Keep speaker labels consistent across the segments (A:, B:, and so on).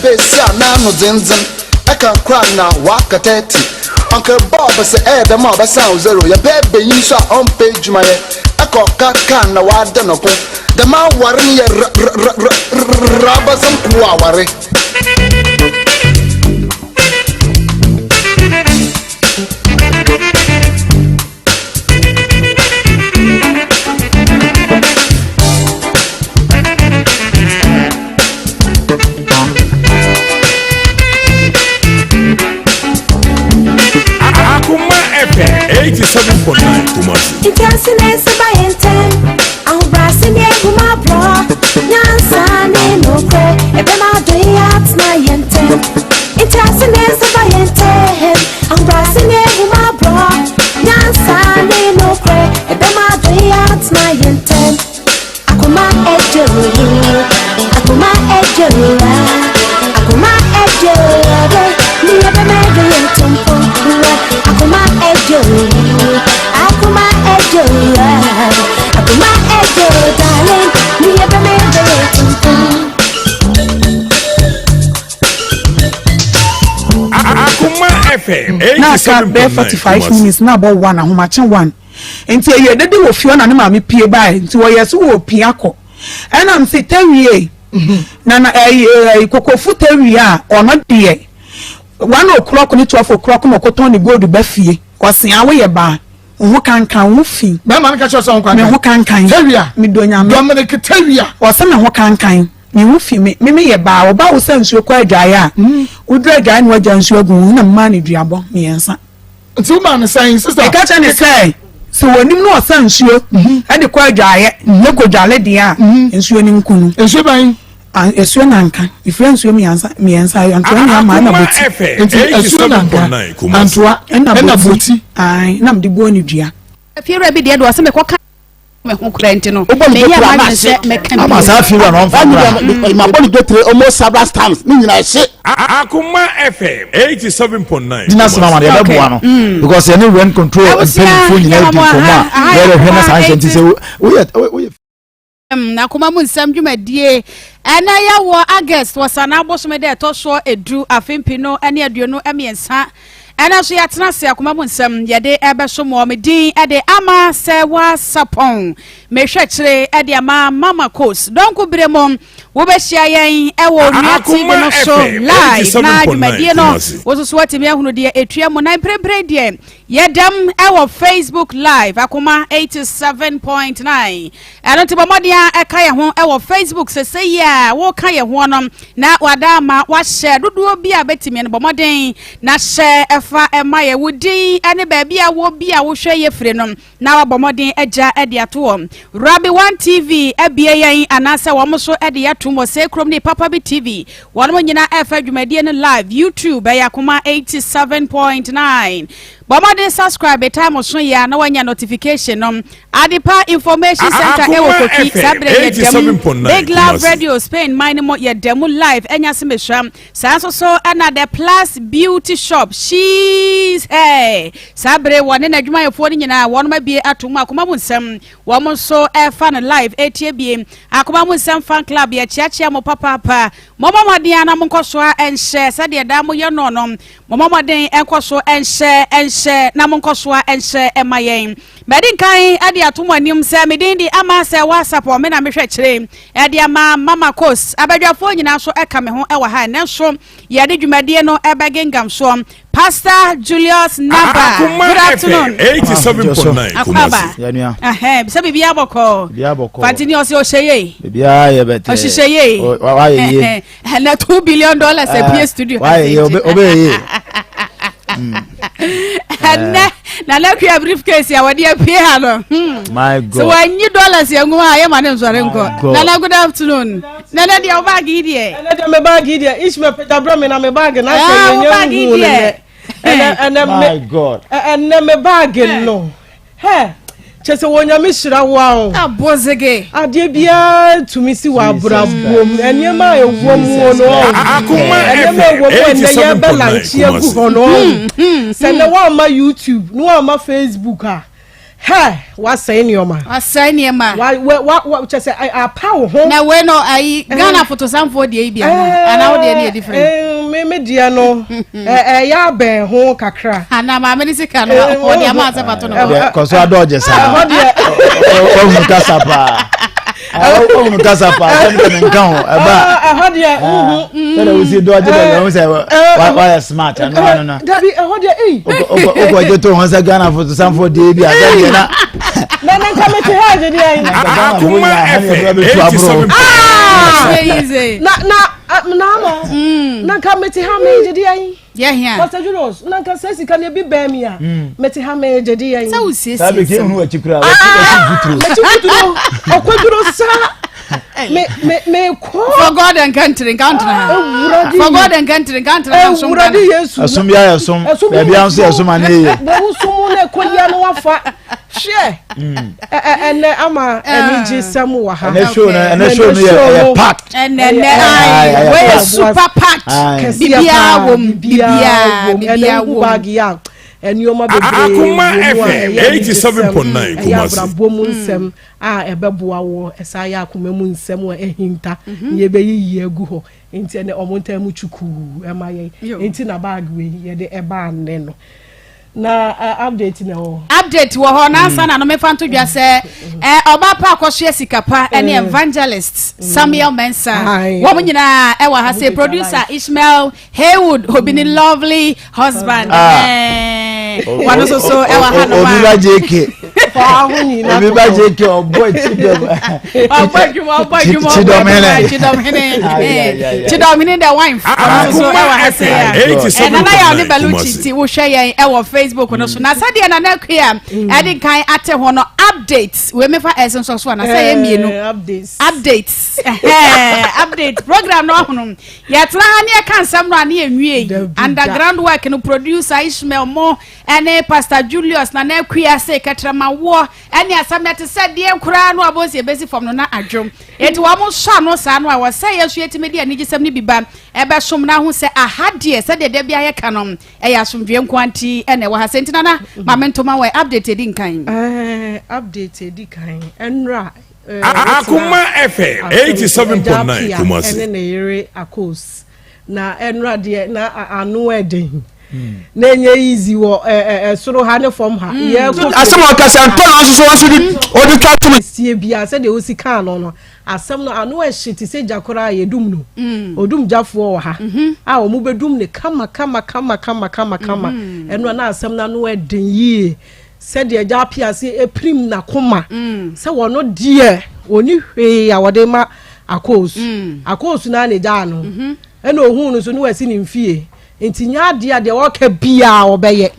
A: besia n'ano dzendzen. Ɛka kora na waka 30. Uncle Bob sɛ ɛyɛ dɛm a ɔbɛsan wo zero. Yɛpɛ benyin so a ɔmpɛ adwumayɛ. Ɛkɔ kaka na wada no ko. Dɛm aware no yɛ rabasɛm ko aware.
B: Akuma FM 87.9 Kumasi.
C: Ntiase na ɛsɛ ba yɛn ntɛm. Ahobrɛase ne ahummɔborɔ. Nyansa ne nokorɛ. Ɛbɛma adɔ yi atena yɛn ntɛm. Ntiase na ɛsɛ ba yɛn ntɛm. Ahobrɛase ne ahummɔborɔ. Nyansa ne nokorɛ. Ɛbɛma adɔ yi atena yɛn ntɛm. Akoma ɛdwo. Akoma ɛdwo. Akoma ɛdwo. Ni ɛbɛma ɛdwo yɛn tompo. Akoma ɛdwo. Akoma ɛdwo. Akoma ɛdwo, darling. Ni ɛbɛma ɛdwo yɛn tompo.
B: Akuma FM
D: Na aka bɛyɛ
B: 87.9
D: 45
B: Kumasi.
D: minutes na abɔ 1, ahomakye 1, nti ɛyɛ dede wɔ fie hɔ na ne maame pie bae, nti wɔyɛ so wɔ pie akɔ, ɛnam se tawie na ɛyi ɛyi kokofu tawie a, ɔno deɛ 1 o'clock ne 12 o'clock na ɔkɔtɔn ne gold ba fie. Ɔsia woyɛ baa wo ho kankan, wo ho fi.
E: Bɛrima no ka kyerɛ sɛ wo
D: Me ho kankan.
E: Tawia.
D: Me do Nyame.
E: Dominic Tawia.
D: Ɔsɛ me ho kankan, me ho fi. Me yɛ baa, ɔbaa wo sɛ nsuo kɔ adwaeɛ a, woduru adwaeɛ na wagya nsuo agu ho, na mmaa ne duabɔ mmiɛnsa.
E: Nti wo maa ne sɛn, sister?
D: Ɛka kyerɛ ne sɛ wɔnim na ɔsa nsuo ɛde kɔ adwaeɛ ne kɔ dwale deɛ a, nsuo ne nku no.
E: Nsuo bɛn?
D: Ah, nsuo nanka efiri nsuo mmiɛnsa mmiɛnsa, antoa ne ama ɛna
B: Akuma
D: boti.
B: FM
E: Nti asuo nanka,
B: 87.9 Kumasi.
E: antoa
D: ɛna
E: ɛna
D: boti.
E: Boti.
D: Ae, na mede bɔɔ ne dua.
F: Fiewura bi deɛ de ɔsɛ mekɔka me ho kora nti no
G: Wobɔ ne
F: meyɛ
G: dwetire
F: m'adwene
G: ama
F: sɛ mɛka
H: Ama
F: bi.
H: saa fiewura na ɔmfa mmra.
G: Mabɔ ne dwetire almost several times ne nyinaa ɛhye.
B: Akuma FM 87.9
H: Dina sima ma deɛ ɛbɛboa no because yɛne rent control
F: Abusua,
H: mpanimfoɔ nyinaa di
F: yɛma mo
H: nkɔmmɔ
F: aha,
H: a
F: aha yɛ
H: yɛrehwɛ na saa
F: Akoma
H: nhyɛ nti sɛ woyɛ
F: Akoma mu nsɛm dwumadie, ɛnɛ yɛwɔ August wɔ sana abosome dɛ ɛtɔ soɔ 10, afe 2023. Ɛnɛ nso yɛatena ase, akoma mu nsɛm yɛde ɛbɛso mɔ. Me din ɛde Ama sɛ Wasapɔn, mehwɛ kyerɛ ɛde ama Mama Cos dɔnko bere mu. Wobɛhyia yɛn ɛwɔ Onua TV no so
B: Akoma FM
F: live na
B: 87.9
F: dwumadie no
B: Kumasi.
F: wososo watumi ahunu deɛ ɛtua mu. Na mprempren deɛ yɛdam ɛwɔ Facebook live, Akoma 87.9. Ɛno nti bɔ mmɔden a ɛka yɛn ho ɛwɔ Facebook sɛsɛ yi a woka yɛn ho no na wada ama wahyɛ dodoɔ bi a bɛtumi no. Bɔ mmɔden na hyɛ ɛfa ɛma yɛ wo din ɛne baabi a wɔ bi a wohwɛ yɛ firi no na wabɔ mmɔden agya ɛde ato hɔ. Rabi One TV abie yɛn anaasɛ wɔn nso ɛde yɛatom wɔ sɛ kurom ne Papa Bi TV, wɔn nyinaa ɛfa dwumadie no live. YouTube ɛyɛ Akoma 87.9. Bɔ mmɔden subscribe, time so yɛ a na wanya notification no. Adepa Information Center ɛwɔ
B: Akoma
F: Koki
B: FM
F: saa berɛ yɛ dɛm.
B: 87.9
F: Big Love
B: Kumasi.
F: Radio Spain man no mu, yɛ dɛm live ɛnya se mesua. Saa nso so ɛna The Plus Beauty Shop, she's hey, saa bere wɔne n'adwumayɛfoɔ no nyinaa wɔn abie ato mu. Akoma mu nsɛm wɔn nso ɛfa no live etie bie. Akoma mu nsɛm fan club, yɛkyeakyea mo papaapa. Mɔmɔ mmɔden a na mo nkɔ so a ɛnhyɛ sɛdeɛ daa mo yɛ no. Mɔmɔ mmɔden ɛnkɔ so ɛnhyɛ ɛnhyɛ na mo nkɔ so a ɛnhyɛ ɛma yɛn. Mɛdi nkan ɛde ato mo anim sɛ medin de Ama sɛ Wasapɔ, me na mehwɛ kyerɛ ɛde ama Mama Kos. Abadwafoɔ nyinaa nso ɛka me ho ɛwɔ ha. Ɛnɛ nso yɛde dwumadie no ɛbɛgengam soɔ. Pastor Julius Naba,
B: Akuma
F: good
B: FM
F: afternoon.
B: 87.9
F: Akwaba.
B: Kumasi.
H: Yɛnua.
F: Ɛhɛn, sɛ biribi abɔkɔ.
H: Biribi abɔkɔ.
F: Fantini ɔsɛ ɔhyɛ yie.
H: Biribiara yɛ bɛtɛ.
F: Ɔhyehyɛ yie.
H: Wayɛ yie.
F: Ɛnɛ $2 billion apue studio ha.
H: Wayɛ yie, ɔbɛyɛ yie.
F: Ɛnɛ Nana Kua briefcase a wɔde apue ha no.
H: My
F: Sɛ
H: God.
F: wɔanyi dollars yɛn mu a, yɛma ne nsɔre
H: My
F: nkɔ.
H: God.
F: Nana, good afternoon. Nana deɛ, wo bag yi deɛ.
I: Ɛnɛ deɛ me bag yi deɛ, Ishmael pagya brɛ me na me bag na sɛ
F: Ah, wo
I: yɛnyɛ
F: bag yi
I: nhu ne
F: deɛ.
I: nɛ ɛnɛ ɛnɛ
H: My
I: me
H: God.
I: ɛnɛ me bag no hɛ kyɛ sɛ wɔnyame hyira wo a o.
F: Abozege.
I: Adeɛ biara tumi si wɔ abrabom, nneɛma a ɛwɔ mu no ɔn
B: Akoma
I: nneɛma a
B: FM
I: ɛwɔ mu ɛnɛ yɛbɛ
B: 87.9
I: lankye agu
B: Kumasi.
I: hɔ no ɔn sɛ nɛ woamma YouTube ne woamma Facebook a. Hɛ, wasɛe nneɛma.
F: Wasɛe nneɛma.
I: Wa wa wa wa kyɛ sɛ apa wo ho.
F: Na wei no ayi eh. Ghana fotosanfoɔ deɛ yi bi ana ana wo deɛ no yɛ different.
I: Eh, me me deɛ no ɛyɛ abɛn ho kakra.
F: Ana maame ne sika no ɔde ama asɛ fa to no.
H: Kɔsɔ adɔɔgye saa.
I: Ɛhɔ deɛ.
H: Ɔhun kasa paa. Ɔhun kasa paa sɛbi tɛ mi nka ho ɛba.
I: Ɛhɔ deɛ.
H: Sɛdeɛ wosi dɔɔgye dɔɔgye ɔhun sɛ wayɛ smart ɛno ano na.
I: Dabi ɛhɔ deɛ eyi.
H: Wokɔ gye to ho sɛ Ghana fotosanfoɔ deɛ bi a sɛdeɛ na.
I: Na na nka mete ha agye deɛ yi.
B: Akoma FM 87.
I: Na na na ama na nka mete ha me gye deɛ yi.
F: Yɛ hia.
I: Pastor Julius na nka sɛ sika no ebi bɛn mi a mete ha me gye deɛ yi.
F: Sɛ wo siesie
H: Saa bɛ kí ehunu akyi kura wakyi wakyi futuro.
I: Mete futuro ɔkwaduro saa me me me kɔ.
F: For God and country nka ntena ha.
I: Ewurade
F: For God and country nka ntena ha nsom
I: Ewurade Yesu.
H: Ɛsom bi ayɛ som baabi a nso yɛ som ani yɛ.
I: Na wosom na ɛkɔ yia no wafa hwɛ ɛnɛ ama anigye sɛm wɔ ha.
H: Ɛnɛ show no ɛnɛ show no yɛ ɛyɛ packed.
F: Ɛnɛ ɛnɛ ayi wɔyɛ super packed. Bibiara wɔ mu bibiara bibiara wɔ mu.
I: Ɛnɛ baagi a nneɛma bebree wɔ mu a ɛyɛ anigye sɛm ɛyɛ abrabɔ mu nsɛm a ɛbɛboa woɔ, ɛsan yɛ akoma mu nsɛm a ahinta na yɛbɛyiyi agu hɔ. Nti ɛnɛ ɔmo ntaa mu twukuu ɛma yɛn. Nti na bag wei yɛde ɛbaa nnɛ no. Na update na ɛwɔ hɔ.
F: Update wɔ hɔ na ansa na no mefa nto dwa sɛ ɔbaa pa akɔsoɛ sika pa ɛne evangelist Samuel Mensah wɔn nyinaa ɛwɔ ha sɛ producer Ishmael Haywood obi ne lovely husband. Ah. Wɔn nso so ɛwɔ ha nom a.
H: Obi ba JK. Obi ba JK ɔbɔ kyidɔm.
F: Ɔbɔ adwuma ɔbɔ adwuma ɔbɔ adwuma kyidɔm hene. Kyidɔm hene the wife. Wɔn nso so ɛwɔ ha se ya. Nana yɛ ɔne Baluchi ti wohwɛ yɛn ɛwɔ Facebook no so na sɛdeɛ Nana Akua ɛde nkan ate ho no update wei mefa ɛsɛ nso so ana sɛ yɛ mmienu. Updates. Update program no ahono. Yɛtena ha ne yɛka nsɛm no a ne yɛnwie yi. Underground work no producer Ishmael mo ne Pastor Julius Nana Akua se kɛtrɛma woɔ ne asɛm no ɛte sɛ deɛ koraa no abɔ nsi ɛbɛsi fam no na adwo. Enti wɔn sɔ ano saa no a wɔ sɛ yɛn nso yɛtumi de anigyesɛm no bi ba ɛbɛsom na ahu sɛ aha deɛ sɛdeɛ da biara yɛka no ɛyɛ asomdwoeɛ nko ara nti ɛna ɛwɔ ha. Sɛ nti Nana ma me ntoma wɔ update ɛdi nkan.
I: Ɛɛ update ɛdi kan ɛnora
B: Akoma FM 87.9 Kumasi.
I: Ɛne ne yere Akos na ɛnora deɛ na ano ɛden na ɛnyɛ easy wɔ ɛsoro ha ne fam ha. Yɛkɔ
J: Asɛm a ɔka sɛ ntɔ na nso so nso de ɔde twa tom.
I: Sie bia sɛdeɛ osi kaa no no asɛm no ano ɛhye te sɛ gya koraa yɛdum no odum gyafoɔ wɔ ha a wɔn bɛdum no kama kama kama kama kama kama ɛno na asɛm no ano ɛden yie. Sɛdeɛ agya apease pirim n'akoma sɛ ɔno deɛ ɔnni hwee a ɔde ma Akoosu. Akoosu no ara na ɛgyaa no. Ɛna ɔhuu no nso ne wasi ne mfie. Nti nyɛ adeɛ a deɛ ɔka biara ɔbɛyɛ.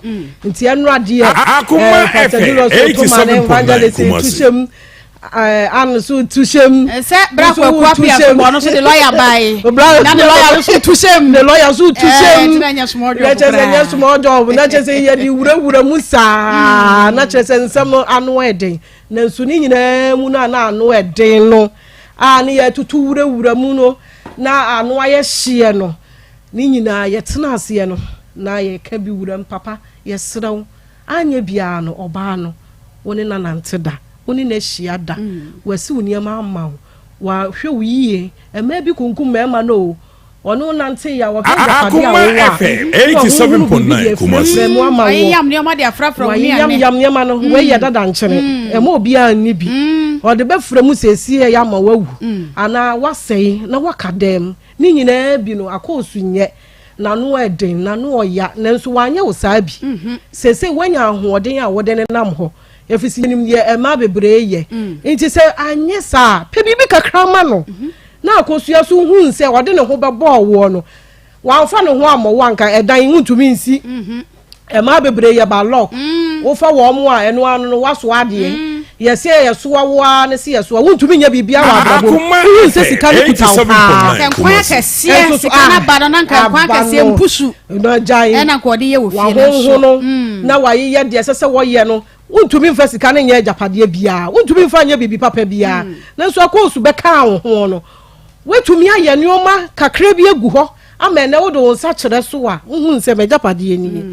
I: Nti ɛnora deɛ
B: Akoma
I: Pastor
B: FM
I: Julius Otoma ne
B: 87.9
I: Evangelist
B: Kumasi.
I: Tuhyem ano so tu hyɛm.
F: Sɛ bra kwaku apia so bɔ no so de lɔya bae. Na ne lɔya no so tu hyɛm.
I: Ne lɔya so tu hyɛm.
F: Ɛɛ nyɛ small job.
I: Na kyerɛ sɛ nyɛ small job. Na kyerɛ sɛ yɛde wurawura mu saa. Na kyerɛ sɛ nsɛm no ano ɛden. Na nso ne nyinaa mu no a na ano ɛden no a ne yɛtutu wurawura mu no na ano ayɛ hyeɛ no ne nyinaa yɛtena aseɛ no na yɛka bi wuram papa yɛserɛ wo Anyɛ biara no, ɔbaa no, wo ne no anante da, wo ne no ahyia da, wasi wo nneɛma ama wo, wahwɛ wo yie. Mmaa bi kunkum mmarima no o, ɔne wo nante yɛ a, wɔhwɛ agyapadeɛ a
B: Akoma
I: wowɔ a,
B: FM
I: na wahuhunu biribi de
B: 87.9 Kumasi.
I: afirafira mu ama woɔ.
F: Wayeyam nneɛma de afrafra wo nnuane.
I: Wayeyamyam nneɛma no, wei yɛ dada nkyene, ɛma obiara nni bi. Ɔde bɛfra mu seesei ɛyɛ ama woawu anaa woasɛe na woaka dɛm. Ne nyinaa bi no, akɔɔsu nyɛ. N'ano yɛ den, n'ano ɔya, nanso wanyɛ wo saa bi. Seesei woanya ahoɔden a wode nenam hɔ, efisɛ yenim deɛ mmaa bebree yɛ. Enti sɛ anyɛ saa a, pɛ biribi kakra ma no. Na Akosua nso hui sɛ ɔde ne ho bɛbɔɔ woɔ no, wamfa ne ho ammɔ wo anka ɛdan yi wontumi nsi. Mmaa bebree yɛ balɔk. Wofa wɔn a, ɛno ano no, woasoa adeɛ. Yɛse yɛsoa wo ara ne se yɛsoa. Wontumi nyɛ biribiara wɔ abrabɔ mu.
B: Akoma
I: Wohu sɛ
B: FM
I: sika no kuta wo paa.
B: 87.9
F: Nkwan
B: Kumasi.
F: akɛseɛ
I: Ɛnso so,
F: sika no aba no na nka nkwan
I: aba
F: akɛseɛ
I: no,
F: mpusu
I: na gyae.
F: ɛna nka ɔde yɛ wɔ fie no
I: Wahonho
F: so.
I: no na wayeyɛ deɛ ɛsɛ sɛ wɔyɛ no. Wontumi mfa sika no nyɛ agyapadeɛ biara. Wontumi mfa nyɛ biribi papa biara. Nanso akɔɔsu bɛkaa wo ho no, woatumi ayɛ nneɛma kakra bi agu hɔ ama ɛnnɛ wode wo nsa kyerɛ so a, wohu sɛ m'agyapadeɛ nie.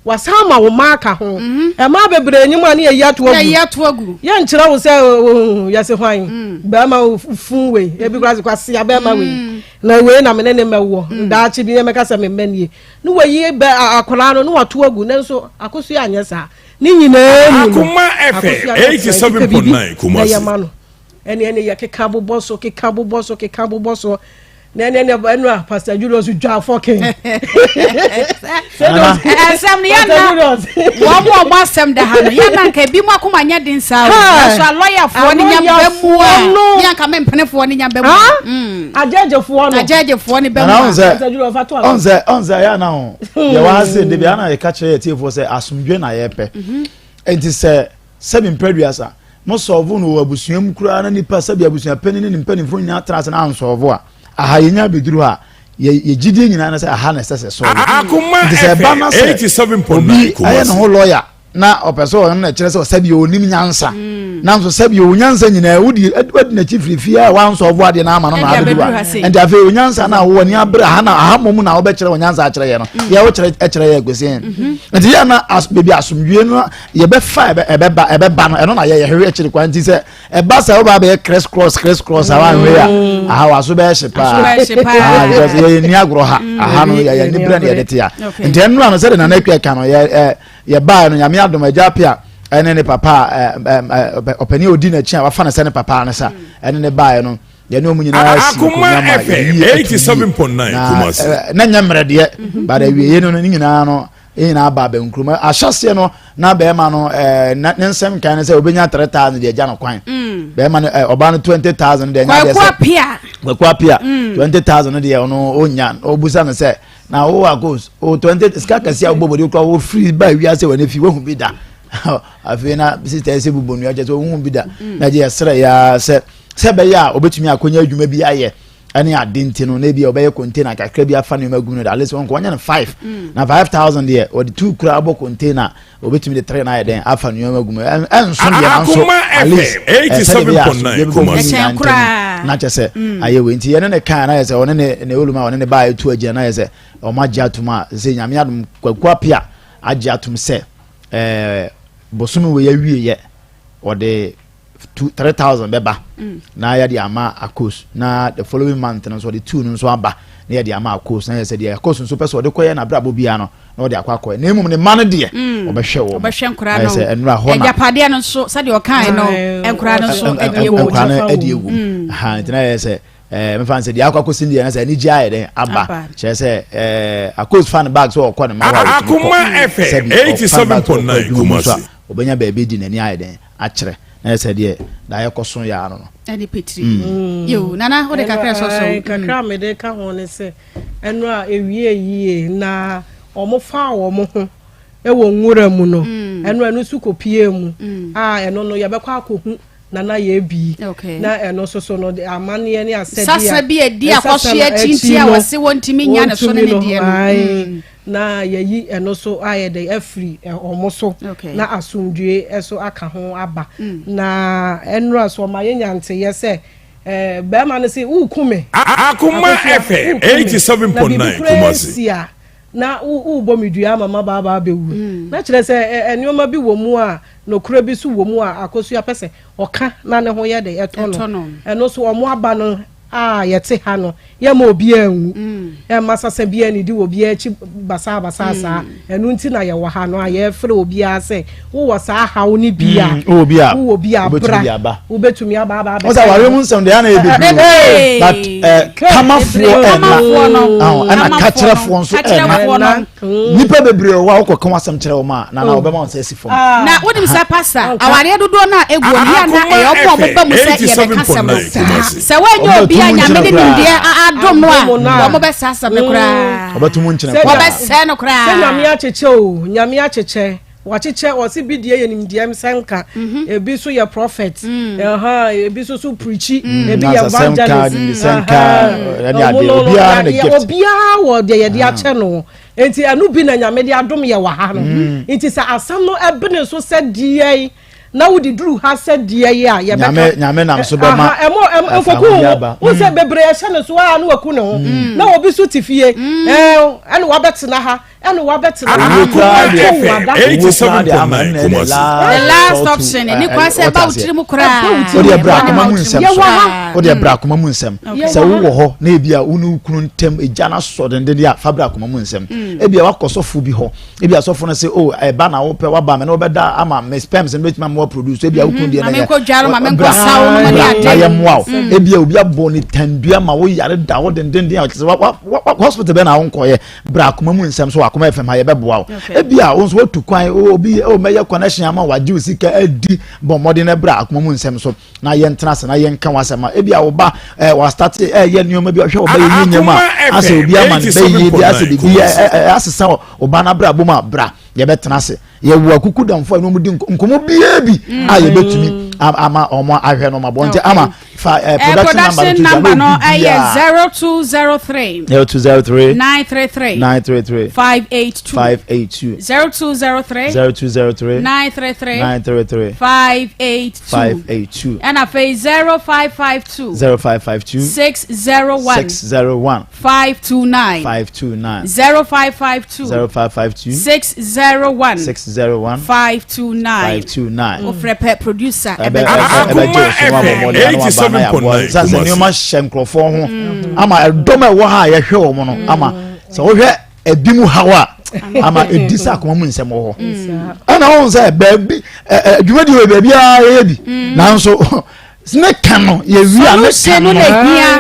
I: Wasan ama wo mma aka ho. Mmaa bebree anim a ne yɛyi ato agu.
F: Yɛyi ato agu.
I: Yɛnkyerɛ wo sɛ yɛse hwan. Bɛrima fun wei. Ebi koraa se kwasea bɛrima wei. Na wei na me ne ne mɛwɔ. Daakye bi yɛmɛka sɛ me mma nie. Ne wayi bɛ akwadaa no ne wato agu. Nanso Akosua anyɛ saa. Ne nyinaa mu no,
B: Akoma FM
I: Akosua bɛtena nti pɛ biribi
B: 87.9
I: na yɛ
B: Kumasi.
I: ma no. Ɛne ɛne yɛ keka bobɔ so keka bobɔ so keka bobɔ so. Na ɛne ɛne ɛno a Pastor Julius dwa fɔkin.
F: Ɛsɛm no yɛn na wɔn mu ɔmo asɛm da ha no yɛn na nka ebi mu akoma nyɛ den saa o. Nanso alɔyafoɔ ne nya bɛ mu a yɛn nka mɛmpenefoɔ ne nya bɛ mu a.
I: Agyɛgyefoɔ no.
F: Agyɛgyefoɔ ne bɛ mu a.
H: Ɔnsɛ ɔnsɛ ɔnsɛ yɛn na ho yɛ wɔ ase de bi ana yɛ ka kyerɛ yɛ tiefoɔ sɛ asomdwe na yɛ pɛ. Nti sɛ sɛbi mpɛduasa mo sɔɔvo no wɔ abusua mu koraa na nipa sɛbi abusua panyin ne ne mpanimfoɔ nyinaa tena ase na ansɔɔvo a aha yɛnya abɛduru hɔ a yɛ yɛ gyidie nyinaa ne sɛ aha na ɛsɛ sɛ sɔɔvo.
B: Akoma
H: Nti sɛ ɛba na
B: FM
H: sɛ
B: 87.9
H: obi ayɛ ne
B: Kumasi.
H: ho lɔya na ɔpɛ sɛ ɔno na ɛkyerɛ sɛ sɛbi ɔnim nyansa nanso sɛbi ɔwɔ nyansa nyinaa wodi wadi n'akyi firi fie a wansɔɔvo adeɛ no ama no na
F: Ɛde
H: abɛduru
F: abɛduru
H: ha
F: ha sei.
H: nti afei onyansa no a wowɔ ni abere aha na aha mmom na wobɛkyerɛ wɔ nyansa akyerɛ yɛ no yɛ wokyerɛ ɛkyerɛ yɛ kwesi yɛn nti yɛ na as baabi asomdwie no yɛbɛfa ɛbɛ ɛbɛba ɛbɛba no ɛno na yɛ yɛhwehwɛ akyiri kwan nti sɛ ɛba sɛ woba abɛyɛ criss cross criss cross a wanhwɛ a aha waso bɛyɛ hye paa
F: Aso bɛyɛ hye paa.
H: Ah, because yɛyɛ ni agorɔ ha aha no yɛyɛ ni berɛ na yɛde te a nti ɛno ano sɛde nana akua ka no yɛ ɛ yɛbaeɛ no nyame adom agya apia ɛne ne papa a ɛ ɛ ɛ ɔpanin a ɔdi n'akyi a wafa no sɛ ne papa no sa ɛne ne baeɛ no yɛne ɔmu nyinaa si
B: Akoma
H: nkonnwa ma
B: FM
H: yɛyi ato yie
B: 87.9
H: na
B: Kumasi.
H: ɛ, na nyɛ mmerɛ deɛ but awieɛ no no ne nyinaa no yɛn nyinaa ba abɛnkurom ahyɛseɛ no na bɛrima no ɛɛ na ne nsɛm kan no sɛ obɛnya 3000 deɛ agya no kwan bɛrima no ɛɛ ɔbaa no 20000 deɛ nya deɛ
F: Kwaku
H: sɛ
F: Apia.
H: Kwaku Apia 20000 no deɛ ɔno ɔnya ɔbusa no sɛ na wo akos o 20 sika kɛseɛ a wobɔ bɔde kora wo firi ba wiase wɔ ne fi woahu bi da afei na sista ɛsɛ bubɔ nua kyɛ sɛ wohu bi da na gye yɛserɛ yɛa sɛ sɛ ɛbɛyɛ a obɛtumi akɔnya adwuma bi ayɛ ɛne ade nti no na ebi a ɔbɛyɛ container kakra bi afa nneɛma gu no de at least wɔn wɔnyɛ no 5 na 5000 deɛ ɔde 2 kura abɔ container obɛtumi de 3 na ayɛ dɛn afa nneɛma gu mu ɛnso deɛ nanso
B: Akoma
H: at least
B: FM
H: sɛdeɛ ɛbɛyɛ a
B: 87.9
H: asomdwoeɛ bɛbɔ mu
B: Kumasi.
H: nyinaa
F: Ɛkyɛn
H: ntam
F: koraa.
H: na kyɛ sɛ ayɛ wei nti yɛne ne kaa na yɛ sɛ ɔne ne ne oluma ɔne ne baa etu agyina na yɛ sɛ ɔmo agye atom a sɛ nyame adom Kwaku Apia agye atom sɛ ɛɛ bosome wei awie yɛ ɔde 2 3000 bɛba na yɛde ama akos na the following month no nso ɔde 2 no nso aba na yɛde ama akos na yɛ sɛ deɛ akos nso pɛ sɛ ɔde kɔyɛ n'abrabɔ biara no na ɔde akɔ akɔyɛ na emom ne mma no deɛ ɔbɛhwɛ wɔn
F: Ɔbɛhwɛ nkora
H: Na yɛ
F: no.
H: sɛ ɛnura hɔ na
F: Agyapadeɛ no nso sɛdeɛ ɔkae no nkora no nso ɛde ewu.
H: nkora no ɛde ewu ha nti na yɛ sɛ ɛɛ mefa sɛ deɛ akɔ akɔsi deɛ na sɛ anigye ayɛ dɛn aba
F: Aba.
H: kyerɛ sɛ ɛɛ akos fa ne bag sɛ ɔkɔ ne ma hɔ a ɔtumi kɔ.
B: Akoma FM
H: Sɛbi ɔfa ne bag sɛ ɔkɔ
B: 87.9
H: adwuma mu nso a
B: Kumasi.
H: ɔbɛnya baabi di n'ani ayɛ dɛn akyerɛ na yɛ sɛ deɛ daeɛ kɔ so yɛ ano no
F: Ɛne petiri. Yo nana wode kakra sɔ so.
I: Ɛno, kakra a mede ka ho ne sɛ ɛno a ewie yie na wɔn fa wɔn ho wɔ nwura mu no ɛno nso kɔpie mu a ɛno no yɛbɛkɔ akɔhu nana yɛ bi
F: Okay.
I: na ɛno nso so no de amanneɛ ne asɛdeɛ
F: Sasa bi adi akɔso akyi nti a wɔse wɔntumi nya ne so ne ne deɛ no.
I: ae, na yɛyi ɛno so ayɛ dɛ afiri ɔmo so
F: Okay.
I: na asomdwie ɛso aka ho aba na ɛnora so ɔma yɛnya nteyɛ sɛ bɛrima no sɛ woku me
B: Akoma
I: Akosua,
B: FM
I: woku me. Na
B: 87.9
I: biribi koraa
B: Kumasi.
I: si a na wobɔ me dua ama ma baabaa bɛwu na kyerɛ sɛ nneɛma bi wɔ mu a nokora bi so wɔ mu a Akosua pɛ sɛ ɔka na ne ho yɛ de ɛtɔ
F: Ɛtɔ
I: no
F: no.
I: ɛno so ɔmo aba no a yɛte ha no yɛma obiara nwu ɛma sasa biara nidi wɔ obiara akyi basaa basaa saa ɛno nti na yɛwɔ ha no a yɛfrɛ obiara sɛ wowɔ saa haw no bi a
H: wowɔ bi a,
I: wowɔ bi a
H: wobɛtumi
I: bra
H: de aba.
I: wobɛtumi aba aba
H: wɔn sɛ awaare mu nsɛm deɛ ana yɛ bebree
F: Bebree.
H: but kamafoɔ ɛna
F: Kamafoɔ no.
H: ɛna
F: Kamafoɔ
H: kakyerɛfoɔ
F: no.
H: nso
F: Kakyerɛfoɔ
H: ɛna
F: no.
H: nipa bebree wɔ hɔ a wokɔ ka wɔn asɛm kyerɛ wɔn a nana ɔbɛma wɔn nsa asi fam
F: Na wonim sɛ pastor awareɛ dodoɔ no a egu no yɛ na ɛyɛ ɔmo a ɔmo ba mu sɛ yɛbɛka sɛm no.
B: 87.9 Kumasi.
F: Sɛ wɔnyɛ
H: Ɔmo
F: obi a
H: bɛtu mu
F: nyame de
H: nkyene koraa.
F: nimdeɛ adom no a
I: Adom no a.
F: wɔn bɛsa asɛm no koraa.
H: ɔbɛto mu nkyene
I: Sɛ-
H: koraa
F: Wɔbɛsɛe no
I: sɛ
F: koraa.
I: nyame akyekyɛ o nyame akyekyɛ wakyekyɛ ɔsi bi deɛ yɛ nimdeɛ sɛnka ebi nso yɛ prophet ɛhã ebi nso so preachi ebi yɛ
H: Nansa sɛnka,
I: evangelist
H: nimdeɛ sɛnka,
I: ɛhã.
H: ɛne adeɛ.
I: Ɔmo no no,
H: Obiara ne
I: yadeɛ-
H: gift.
I: obiara wɔ deɛ yɛde akyɛ no nti ɛno bi na nyame de adom yɛ wɔ ha no nti sɛ asɛm no ɛbene so sɛ deɛ yi Na wode duru ha sɛ deɛ yɛ a yɛbɛka.
H: Nyame nyame nam so bɛma
I: ɛmo ɛmo nkoku ho wo sɛ bebree ɛhyɛ ne so a na waku ne ho mm. na obi so te fie mm. ɛɛ ɛna wabɛtena ha ɛna wabɛtena ha
H: owó koraa deɛ
B: owó koraa deɛ ama ne the
F: last option ne kwan sɛ ɛba wo tiri mu koraa
H: o deɛ bra akoma mu nsɛm so o deɛ bra akoma mu nsɛm sɛ wowɔ hɔ na ebi a wo ne wo kunu ntɛm egya na sɔ denden a fa bra akoma mu nsɛm mm. ebi a wakɔ sɔfo bi hɔ ebi asɔfo no sɛ o oh, ɛba na wopɛ waba me na wobɛda ama me sperms no bɛtumi ama waproduce ebi a wokunu deɛ na yɛ bra na yɛ mmoa wo mm. ebi a obi abɔ ne tandua ma wo yare da wo dendenden a kyerɛ sɛ hospital bɛn na wonkɔyɛ bra akoma mu nsɛm so akoma fm ha yɛbɛboa wo ebi a wo nso watu kwan obi o mɛyɛ connection ama wagye wo sika adi bɔ mmɔden na bra akoma mu nsɛm so na yɛntena ase na yɛnka w'asɛm a ebi a wo ba ɛɛ wastate ɛɛyɛ nneɛma bi ɔhwɛ ɔba yɛ yie nneɛma a asɛ obi ama ne bɛ yie bi asɛ bibi ɛɛ ɛɛ asesa ɔba n'abrabɔ mu a bra yɛbɛtena ase yɛwɔ akuku damfo a wɔn di nkɔmɔ biara bi a yɛbɛtumi ama wɔn ahwɛ no wɔn abɔ nti ama fa ɛɛ eh, production
F: number no ɛyɛ 0203
H: 0203
F: 933
H: 933
F: 582
H: 582
F: 0203
H: 0203
F: 933
H: 933
F: 582
H: 582
F: ɛna afei 0552
H: 0552
F: 601
H: 601
F: 529
H: 529
F: 0552
H: 0552
F: 601
H: 601
F: 529
H: 529
F: wofrɛ pɛ producer
H: ɛbɛ ɛbɛgye wo so abɔ mmɔden ano aba na yɛaboa sane sɛ nneɛma hyɛ nkurɔfoɔ ho mm. ama ɛdɔm a ɛwɔ ha a yɛhwɛ wɔn no mm. ama sɛ wohwɛ ebi mu haw a ama edi sɛ akoma mu nsɛm wɔ hɔ mm. ɛna wɔn sɛ baabi ɛɛ dwumadi wɔ baabi a yɛyɛ bi nanso ne ka no yɛwi a ne ka no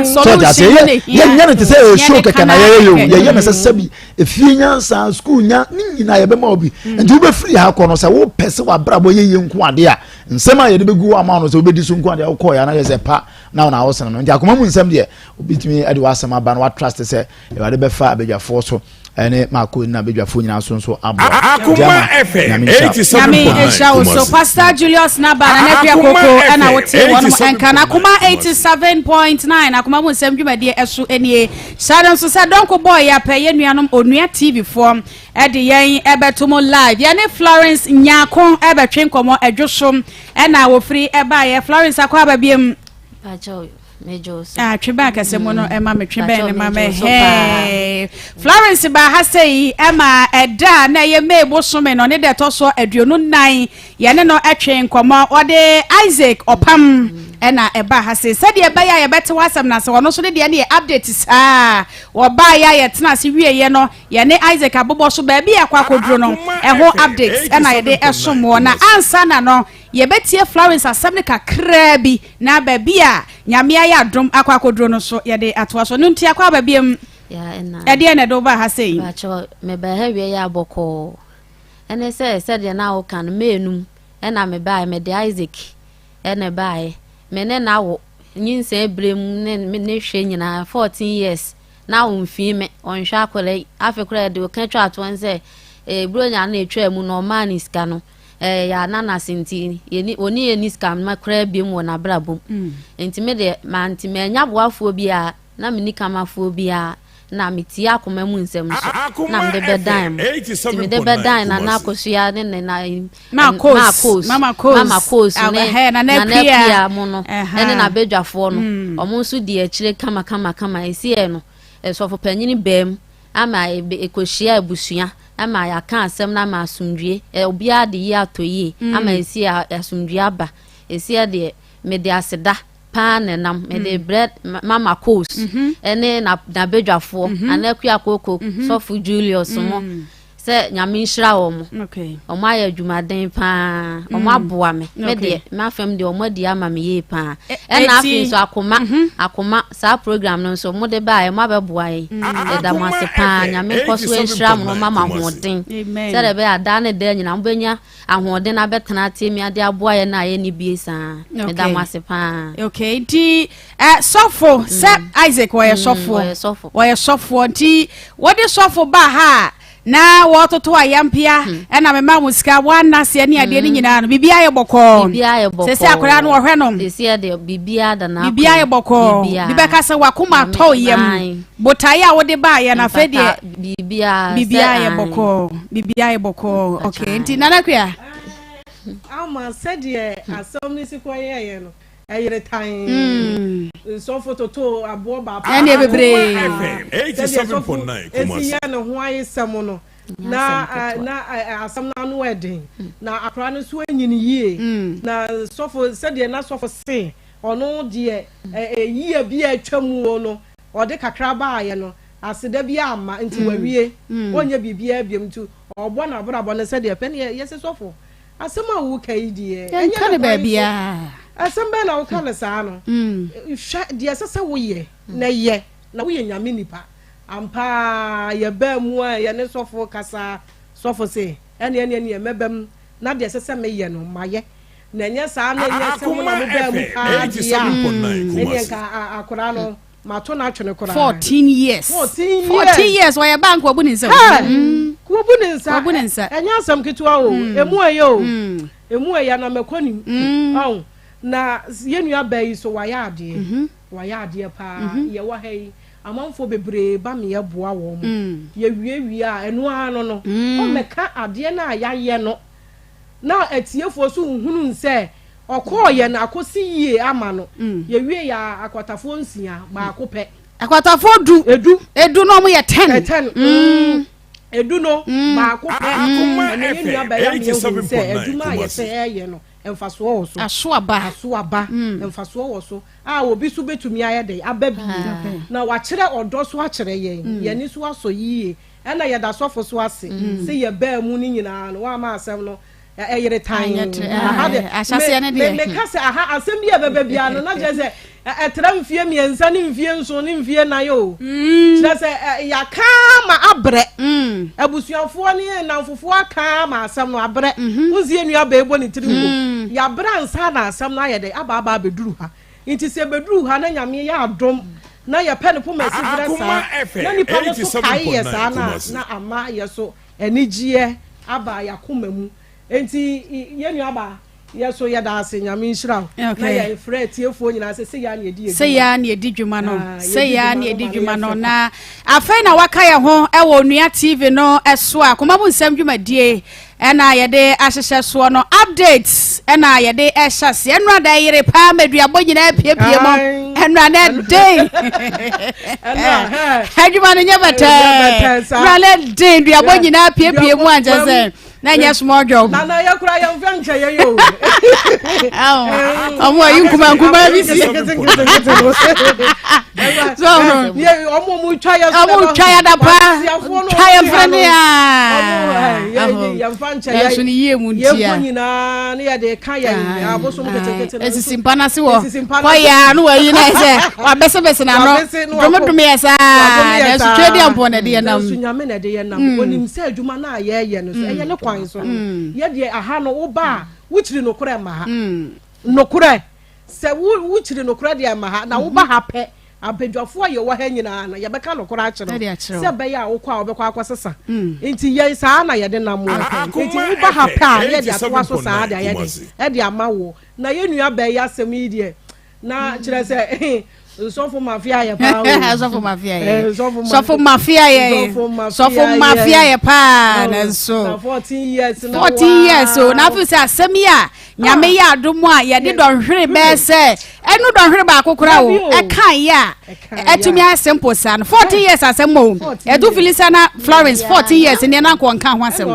H: sɔɔte ase yɛ yɛnyɛ no te sɛ yɛ show kɛkɛ na yɛyɛ yɛ o yɛyɛ no sɛ sɛbi efie nyansa sukuu nya ne nyinaa yɛbɛma obi mm. nti wobɛfiri ha kɔ no sɛ wopɛ sɛ wabrabɔ yɛ yie nko adeɛ a nsɛm a yɛde bɛgu hɔ ama no sɛ wobɛdi so nko adeɛ wokɔɔ yɛ anayɛ sɛ pa na wona wosene no nti akoma mu nsɛm deɛ obitumi de w'asɛm aba no watrust sɛ Awurade bɛfa abadwafoɔ so ɛne maako na abadwafoɔ nyinaa so nso aboa.
B: Akoma FM
F: 87.9 Nyame nhyira wo so Pastor Julius Naba na Nafia Koko ɛna wote wɔn nka na Akoma 87.9 Akoma mu nsɛm dwumadie ɛso nie. Hyɛ no nso sɛ dɔnko bɔɔ yɛ apɛ yɛ nuanom Onua TV foɔ ɛde yɛn ɛbɛto mu live. Yɛne Florence Nyako ɛbɛtwe nkɔmɔ ɛdwo so ɛna wɔfiri ɛbaeɛ. Florence akɔ aba biem. Ah, twe bɛn akɛse mu no mm. ɛma me twe bɛn ne ma me hɛɛ Florence baa ha sɛ yi ɛma ɛda a na ɛyɛ May bosome no ne da ɛtɔ so 24 yɛne no ɛtwe nkɔmɔ ɔde Isaac ɔpam mm. ɛna ɛbaa ha sɛ sɛdeɛ ɛbɛyɛ a yɛbɛte w'asɛm no ase ɔno nso ne deɛ ne yɛ update saa wɔbaa yɛ a yɛtena ase wieɛ no yɛne Isaac abobɔ so baabi a akɔ akɔduro no ɛho update ɛna yɛde ɛsom wɔ na ansa na no Yɛbɛtie Florence asɛm no kakraa bi na baabi a Nyame ayɛ adom akɔ akɔduro no nso yɛde atoa so. Ɛno nti akɔ aba biam. Ɛdeɛn na ɛde wo baa ha sei?
K: Mpakyɛw, mebaa ha wie yɛ a bɔkɔɔ. Ɛne sɛ sɛdeɛ na woka no, May no mu ɛna mebaeɛ, mede Isaac ɛna ɛbaeɛ. Me ne no awo, nyinsɛn berɛ mu ne ne hwɛ nyinaa, 14 years na ɔmfii me, ɔnhwɛ akwadaa yi. Afei koraa deɛ ɔka twa toɔ ne sɛ, eh, Buronya no a ɛtwaa mu no, ɔmaa ne sika no. Ɛyɛ ananas nti yɛni ɔne yɛn ni sika mma koraa biom wɔ n'abrabɔ mu mm. nti me deɛ mante manya boafoɔ biara na menni kamafoɔ biara na metie akoma mu nsɛm nso na mede bɛdan mu nti mede bɛdan na na akosua ne ne na
F: maakos mama
K: kos ne nana pia mu no ɛne n'abadwafoɔ no mm. ɔmo nso di akyire kama kama kama esi yɛ no ɛsɔfo panyin bɛm ama ɛkɔhyia abusua ama yɛaka asɛm no ama asomdwie obiara de yie atɔ yie mm. ama ɛsi asomdwie aba ɛsi deɛ mede aseda paa na ɛnam mede mm. brɛ mama coles mhm. ɛne n'abadwafoɔ mhm. anakua koko mhm. sɔfo julius mo mm. sɛ nyame nhyira wɔn mo wɔn ayɛ adwumaden paa wɔn mm. aboa me me deɛ m'afɛm deɛ wɔn adi ama me yie paa ɛna afei nso akoma mhm. akoma saa program no nso mo de baeɛ mo abɛboa yɛn mm. yɛda mo ase paa nyame nkɔ so nhyira mo no ma mo ahoɔden sɛdeɛ ɛbɛyɛ adaa ne daa nyinaa mobɛnya ahoɔden abɛtena atie mi ade aboa yɛn a yɛnni bie saa meda mo ase paa.
F: Okay nti eh, sɔfo sɛ mm. Isaac wɔyɛ mm, sɔfoɔ wɔyɛ sɔfoɔ nti wɔde sɔfo baa ha a Na wɔtoto ayampea ɛna mema mo sika wɔanna aseɛ ne adeɛ no nyinaa no biribiara yɛ bɔkɔɔ.
K: Biribiara yɛ bɔkɔɔ.
F: Sɛsɛ akwadaa no wɔhwɛ no.
K: Sɛsɛ deɛ biribiara da n'akwan.
F: Biribiara yɛ bɔkɔɔ. Bi bɛka sɛ wakoma atɔ yam. Botaeɛ a wode baeɛ no afei deɛ.
K: Biribiara
F: biribiara yɛ bɔkɔɔ. Biribiara yɛ bɔkɔɔ. Okay nti Nana Akua.
I: Ama sɛdeɛ asɛm no si kɔ yɛeɛ no, ɛyere tann. Nsɔfo totoo aboɔ baako
F: Ɛnneɛ bebree.
I: Sɛdeɛ sɔfo si yɛ ne ho ayesɛm no, na na asɛm no ano yɛ den. Na akwadaa no nso anyini yie. Na sɔfo, sɛdeɛ na sɔfo se ɔno deɛ yie bi a atwa mu no, ɔde kakra baeɛ no, aseda bi amma nti wawie. Ɔnyɛ biribiara biom nti ɔrebɔ n'abrabɔ no sɛdeɛ ɛpɛ. Ɛnneɛ yɛse sɔfo, Asɛm a woreka yi deɛ, ɛnyɛ ne kwan so. Asɛm bɛn na woka no saa no? Hwɛ deɛ ɛsɛ sɛ woyɛ na yɛ, na woyɛ Nyame nipa. Ampa ara, yɛbaa mu a yɛne sɔfo kasa, sɔfo se, ɛneɛ ɛneɛ ɛneɛ mɛba mu, na deɛ ɛsɛ sɛ meyɛ no, mayɛ. Na ɛnyɛ saa na ɛnyɛ sɛ mo na mobaa mu paa deɛ a, ɛneɛ nka akwadaa no, Mato no atwene koraa.
F: 14 years.
I: 14 years.
F: 14 years ɔyɛ bank wabu ne nsa.
I: Hey! Mm. Wabu ne nsa.
F: Wabu ne nsa.
I: Ɛnyɛ asɛm ketewa o. Mm. Emu ɛyɛ o. Mm. Emu ɛyɛ na mɛkɔ nim. Mm. Ɔn na yɛn nua baa yi so wayɛ adeɛ. Mm -hmm. Wayɛ adeɛ paa. Mm -hmm. Yɛwɔ ha yi amanfoɔ bebree ba me yɛboa wɔn. Mm. Yɛwiewie a ɛno ara no no. Mm. Ɔmmɛka adeɛ no a yɛayɛ no. Na atiefoɔ nso nhunuu sɛ ɔkɔeɛ no akɔsi yie ama no. Yɛwieeɛ a, akwatafoɔ nsia, baako pɛ.
F: Akwatafoɔ du.
I: Edu.
F: Edu na wɔn yɛ ten.
I: Ten. Edu no, baako pɛ. Ɛna yɛn nua baa yi ama yɛhunu sɛ adwuma a yɛsɛ yɛyɛ no, mfasoɔ wɔ so.
F: Aso aba.
I: Aso aba. Mfasoɔ wɔ so a obi nso bɛtumi ayɛ dɛn aba bio. Na wakyerɛ ɔdɔ so akyerɛ yɛn. Yɛn ani nso asɔ yie. Ɛna yɛda sɔfo so ase se yɛbaa mu no nyinaa no wamma asɛm no ɛyere tann. Aha deɛ me meka sɛ aha asɛm bi a ɛbɛba biara no na kyerɛ sɛ ɛtra mfie mmiɛnsa ne mfie nson ne mfie nan o. Kyerɛ sɛ yɛaka ma abrɛ. Abusuafoɔ ne nnamfofoɔ aka ma asɛm no abrɛ. Wonsi yɛn nua bɛɛ bɔ ne tiri nko. Yɛabrɛ ansa na asɛm no ayɛ dɛ aba aba abɛduru ha. Nti sɛ ɛbɛduru ha na Nyame yɛ adom na yɛpɛ ne poma si berɛ saa na nipa no so kae yɛ saa no a, na ama yɛ so anigyeɛ aba yɛakoma mu. Nti yɛ nua baa, yɛ so yɛda ase, Nyame nhyira wo. Na yɛ frɛ atiefoɔ nyinaa sɛ sei ara na yɛdi yɛ
F: Sei ara na yɛdi dwuma no, sei ara na yɛdi dwuma no. Na afei na waka yɛ ho wɔ Onua TV no so a, Koma Mu Nsɛm dwumadie Ɛna yɛde ahyehyɛ soɔ no updates ɛna yɛde ɛhyɛ aseɛ ɛnora da yere paa ma aduabɔ nyinaa apiepie mu ɛnora na ɛden adwuma no nyɛ bɛtɛɛ ɛnora na ɛden duabɔ nyinaa apiepie mu ankyɛ sɛ na nyɛ small job.
I: Nana yɛ kura yɛn fɛn nkyɛn yɛ yɛ o.
F: Ɔmo ayi nkuma nkuma bi si.
I: So ɔmo ɔmo twa yɛ
F: ɔmo twa yɛ da paa twa yɛ fɛn ne yaa.
I: Yɛn fa nkyɛn yɛ
F: nanso ne yie mu ntia.
I: Yɛn kɔ nyinaa ne yɛde ka yɛn abosom ketekete no.
F: Esisi mpa n'ase wɔ kɔ yɛ ano wɔ yi na sɛ wabɛsɛbɛsɛ n'ano domodome yɛ saa nanso twa di ampɔ na ɛde yɛ nam.
I: Nanso nyame na ɛde yɛ nam mm. Onim sɛ adwuma no a yɛyɛ no so ɛyɛ ne kwan so no mm. Yɛ deɛ aha no woba a wokyiri nokorɛ ma ha mm. Nokorɛ Sɛ wo wokyiri nokorɛ deɛ mma ha, na woba ha pɛ, abadwafoɔ a yɛwɔ ha nyinaa no, yɛbɛka nokorɛ akyerɛ wo, sɛ ɛbɛyɛ a wokɔ a wobɛkɔ akɔsesa. Nti yɛn saa na yɛde nam o. Nti woba ha pɛ a, na yɛde atoa so saa de ayɛ dɛn? De ama woɔ. Na yɛn nua baa yi asɛm yi deɛ, na kyerɛ sɛ nsɔfo mafia yɛ paa o.
F: Sɔfo mafia yɛ. Sɔfo mafia yɛ. Sɔfo mafia yɛ paa nanso.
I: Na 14 years na
F: 14 years o. Na afei sɛ asɛm yi a Nyame yɛ adom a yɛde dɔnhwere bɛyɛ sɛ ɛnu dɔnhwere baako koraa o ɛka yɛ a ɛtumi ayɛ simple saa no 14 years asɛm o ɛdu Felisa na Florence 14 years nneɛ na nkɔ nka ho asɛm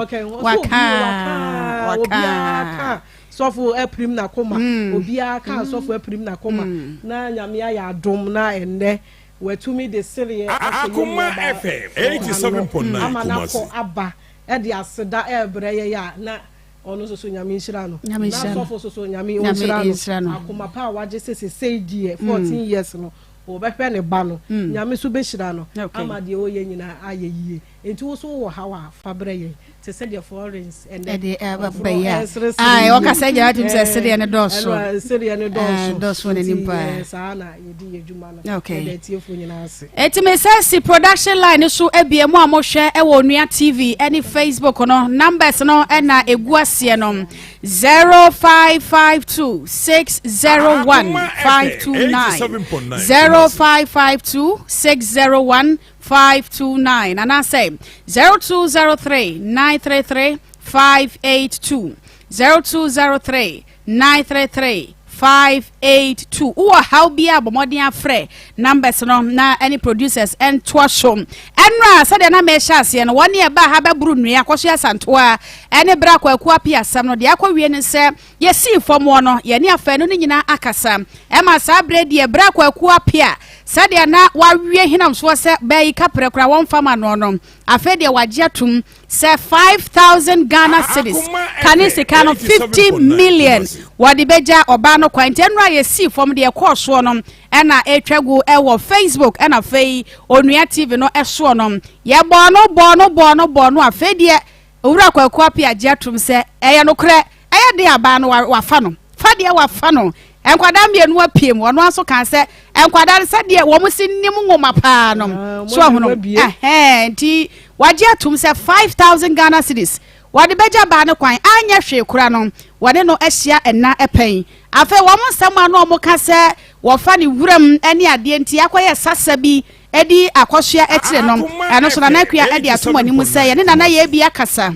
F: waka waka
I: sɔfo apirim na koma mm. obiara ka mm. sɔfo apirim na koma mm. na nyame ayɛ adom na ɛnnɛ watumi de sereɛ ahyɛ yɛn
B: Akoma
I: nuabaa
B: FM
I: ano
B: 87.9
I: ama no akɔ
B: Kumasi.
I: aba ɛde aseda ɛrebrɛ yɛn a na Ɔno nso so Nyame nhyira no.
F: Nyame nhyira no.
I: N'asɔfo nso so Nyame
F: Nyame
I: ɔnhyira
F: nhyira
I: no.
F: no.
I: Akoma pa a wagye sɛ sesei deɛ 14 years no ɔbɛhwɛ ne ba no. Nyame nso bɛhyira no
F: Okay.
I: ama deɛ ɔyɛ nyinaa ayɛ yie. Nti wo nso wowɔ haw a fa brɛ yɛn te sɛ deɛ Florence ɛnɛ
F: Ɛde ɛba
I: ɔforɔ
F: yi a.
I: ɛreseresere
F: Ae,
I: yie.
F: ɔkasa gyina atum sɛ
I: Ɛɛ,
F: sereɛ no dɔɔso.
I: ɛno a sereɛ no
F: Ɛɛ,
I: dɔɔso.
F: dɔɔso wɔ n'anim
I: Nti,
F: paa.
I: ɛɛ, saa na yɛdi yɛn adwuma no.
F: Okay.
I: Yɛda atiefoɔ nyinaa ase.
F: Eti me sɛ si production line no so abie mo a mohwɛ ɛwɔ Onua TV ɛne Facebook no numbers no ɛna egu aseɛ no 0552 601 529 0552 601 529 anaasɛ 0203 933 582. 0203 933 582. Wowɔ haw bi a bɔ mmɔden afrɛ numbers no na ɛne producers ntoa so. Ɛnora sɛdeɛ na mehyɛ aseɛ no, wɔne ɛbaa ha bɛboro nnua Akɔso Asantoa ɛne Bra Kwaku Appiah asɛm no, deɛ akɔwie ne sɛ yɛsii fam hɔ no yɛne afanu no nyinaa akasa. Ɛma saa berɛ deɛ Bra Kwaku Appiah sɛdeɛ na wawie hinam soɔ sɛ bɛyi kaprɛ koraa wɔmfa ma noɔ no, afei deɛ wagye atom Sɛ 5000 Ghana cedis kane sika no 50 million wɔde bɛgya ɔbaa no kwan. Nti ɛnora yɛsii fam deɛ ɛkɔɔ soɔ no ɛna ɛtwa gu ɛwɔ Facebook ɛna afei Onua TV no ɛsoɔ no. Yɛbɔɔ no bɔɔ no bɔɔ no bɔɔ no afei deɛ Owura Kwaku Appiah agye atom sɛ ɛyɛ nokorɛ. Ɛyɛ den abaa no wafa no fa deɛ wafa no nkwadaa mmienu apue mu ɔno nso kaa sɛ nkwadaa no sɛdeɛ wɔn si nim nwoma paa no ah, so ahono ɛhɛn nti wagye atum sɛ 5000 Ghana cedis wɔde bɛgya baa no kwan anyɛ hwee kora no wɔne no ahyia ɛna ɛpɛn afei wɔn nsɛm a na wɔn ka sɛ wɔfa ne wuram ne adeɛ nti akɔyɛ sasa bi ɛdi akɔsoa akyire no ɛno so Nana Akua ɛde atom anim sɛ yɛne Nana yɛ bi akasa.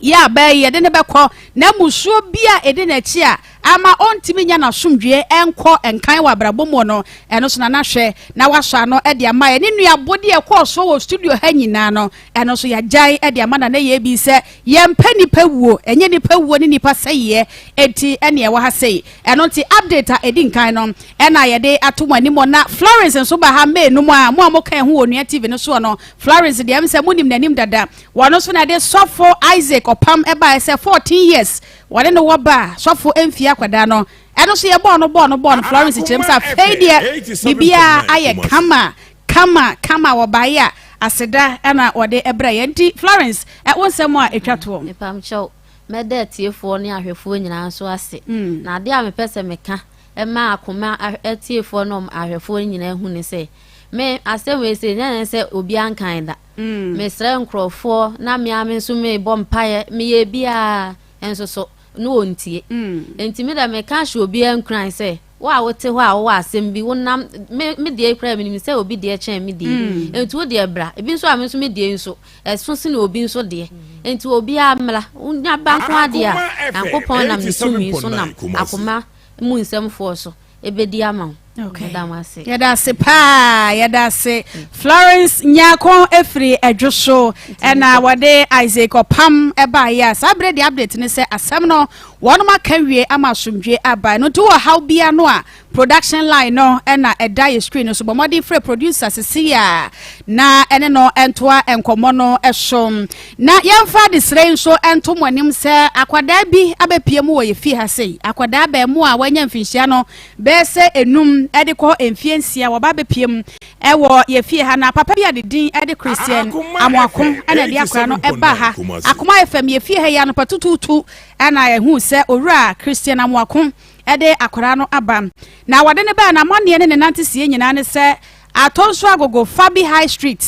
F: Yɛ a bɛɛ yɛde no bɛkɔ, na mmusuo bi a ɛdi n'akyi a ama ɔntumi nya n'asomdwoeɛ nkɔ nkan wɔ abrabɔ mu no, ɛno nso Nana hwɛ na wasɔ ano de ama yɛn. Ne nnuabodeɛ a ɛkɔɔ soɔ wɔ studio ha nyinaa no, ɛno nso yɛagyae de ama Nana Yɛ bi sɛ yɛmpɛ nnipa wuo, ɛnyɛ nnipa wuo ne nnipa sɛeɛ nti ɛne ɛwɔ ha sei. Ɛno nti update a ɛdi nkan no ɛna yɛde ato mo anim. Na Florence nso ba ha May no mu a, mo a moka ɛho wɔ Onua TV no soɔ no, Florence deɛ ɛm sɛ monim n'anim dada. Wɔno nso na ɛde sɔfo Isaac ɔpam baeɛ sɛ 14 years wɔne no wɔ ba a sɔfo mfie akwadaa no ɛno nso yɛbɔɔ no bɔɔ no bɔɔ no Florence kyerɛm sɛ afei deɛ biribiara ayɛ kama kama kama wɔbaeɛ a aseda ɛna wɔde ɛbrɛ yɛn nti Florence ɛwo nsɛm a ɛtwa toɔ.
K: Mepamkyɛw, mɛda atiefoɔ ne ahwɛfoɔ nyinaa nso ase. Na adeɛ a mepɛ sɛ meka ma akoma atiefoɔ ne ahwɛfoɔ nyinaa hu ne sɛ, me asɛm wei sei, nyɛ sɛ obiara nkan da. Mesrɛ nkurɔfoɔ na me ara me nso mebɔ mpaeɛ, meyɛ biara nso so na wɔntie. Nti me deɛ meka ahyɛ obiara nkuran sɛ, wo a wote hɔ a wowɔ asɛm bi, wonam, me, me deɛ koraa menim sɛ obi deɛ kyɛn me deɛ. Nti wo deɛ bra. Ebi nso a me nso me deɛ nso, ɛso sene obi nso deɛ. Nti obiara mmra. Wonya ba nko ara deɛ a, Nyankopɔn nam ne tumi so nam akoma mu nsɛmfoɔ so ɛbɛdi ama wo.
F: Okay.
K: Yɛda mo ase.
F: Yɛda ase paa, yɛda ase. Florence Nyako efiri Adwo so ɛna wɔde Isaac Ɔpam ɛbaeɛ a saa berɛ de update ne sɛ asɛm no wɔnom aka wie ama asomdwe aba. Ɛno nti wɔ haw bia no a production line no ɛna ɛda yɛ screen no so. Bɔ mmɔden frɛ producer sisi a na ɛne no ɛntoa nkɔmmɔ no ɛso. Na yɛmfa adesrɛ yi nso ɛnto mo anim sɛ akwadaa bi abɛpie mu wɔ yɛ fie ha sei. Akwadaa bɛɛmo a wanya mfinhyia no Bɛyɛ sɛ enum de kɔ mfeɛ nsia wɔba abɛpue mu wɔ yɛn fie ha na papa bi a ne din de Christian Amoako na ɛde akwadaa no baa ha. Akoma FM yɛn fie ha yi anɔpa tutuutu na yɛhuu sɛ owura Christian Amoako de akwadaa no aba. Na wɔde no baa n'amanneɛ ne ne nanteseɛ nyinaa ne sɛ Atonso Agogo Fabi High Street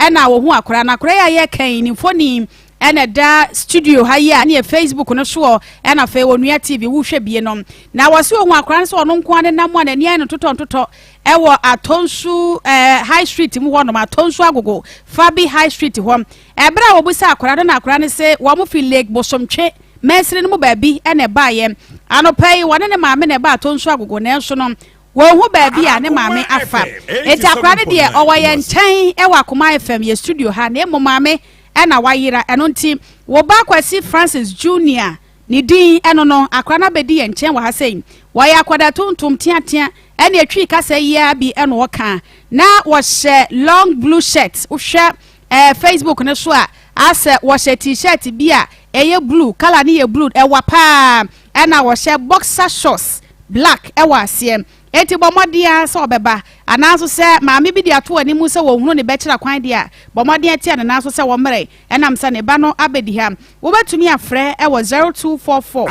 F: Ɛna wɔhu akora no. Akora yi a yɛreka yi, ne mfoni ɛna ɛda studio ha yi a ɛne Facebook no soɔ, ɛna afei Onua TV wohwɛ bie no. Na wɔse wɔhu akora no sɛ ɔno nko ara nenam a n'ani ayɛ no ntotɔ ntotɔ ɛwɔ Atonsu eh, High Street mu hɔnom, Atonsu Agogo, Fabi High Street hɔ. Ɛberɛ a wɔbisa akora no na akora no se wɔn fi Lake Bosomtwe mansini no mu baabi ɛna ɛbaeɛ. Anɔpa yi wɔne ne maame na ɛba Atonsu Agogo nanso no Wɔnhu baabi a ne maame afa. Enti akwadaa no deɛ ɔwɔ yɛn nkyɛn wɔ Akoma FM yɛ studio ha na mmom maame na wayera. Ɛno nti wo ba Kwasi Francis Junior ne din ɛno no akwadaa no abɛdi yɛn nkyɛn wɔ ha sei. Wɔyɛ akwadaa tuntum teatea ɛne etwi kasa yi ara bi ɛna ɔka. Na wɔhyɛ long blue shirt. Wohwɛ ɛɛ Facebook no so a asɛ wɔhyɛ t-shirt bi a ɛyɛ blue, colour no yɛ blue ɛwa paa ɛna wɔhyɛ boxer shorts. Black wɔ aseɛ. Enti bɔ mmɔden ara sɛ ɔbɛba. Anaa nso sɛ maame bi de ato w'anim sɛ wɔnhunu ne bɛkyerɛ kwan deɛ a, bɔ mmɔden atia ne nan so sɛ wɔmmrɛ ɛnam sɛ ne ba no abɛdi ha. Wobɛtumi afrɛ wɔ 0244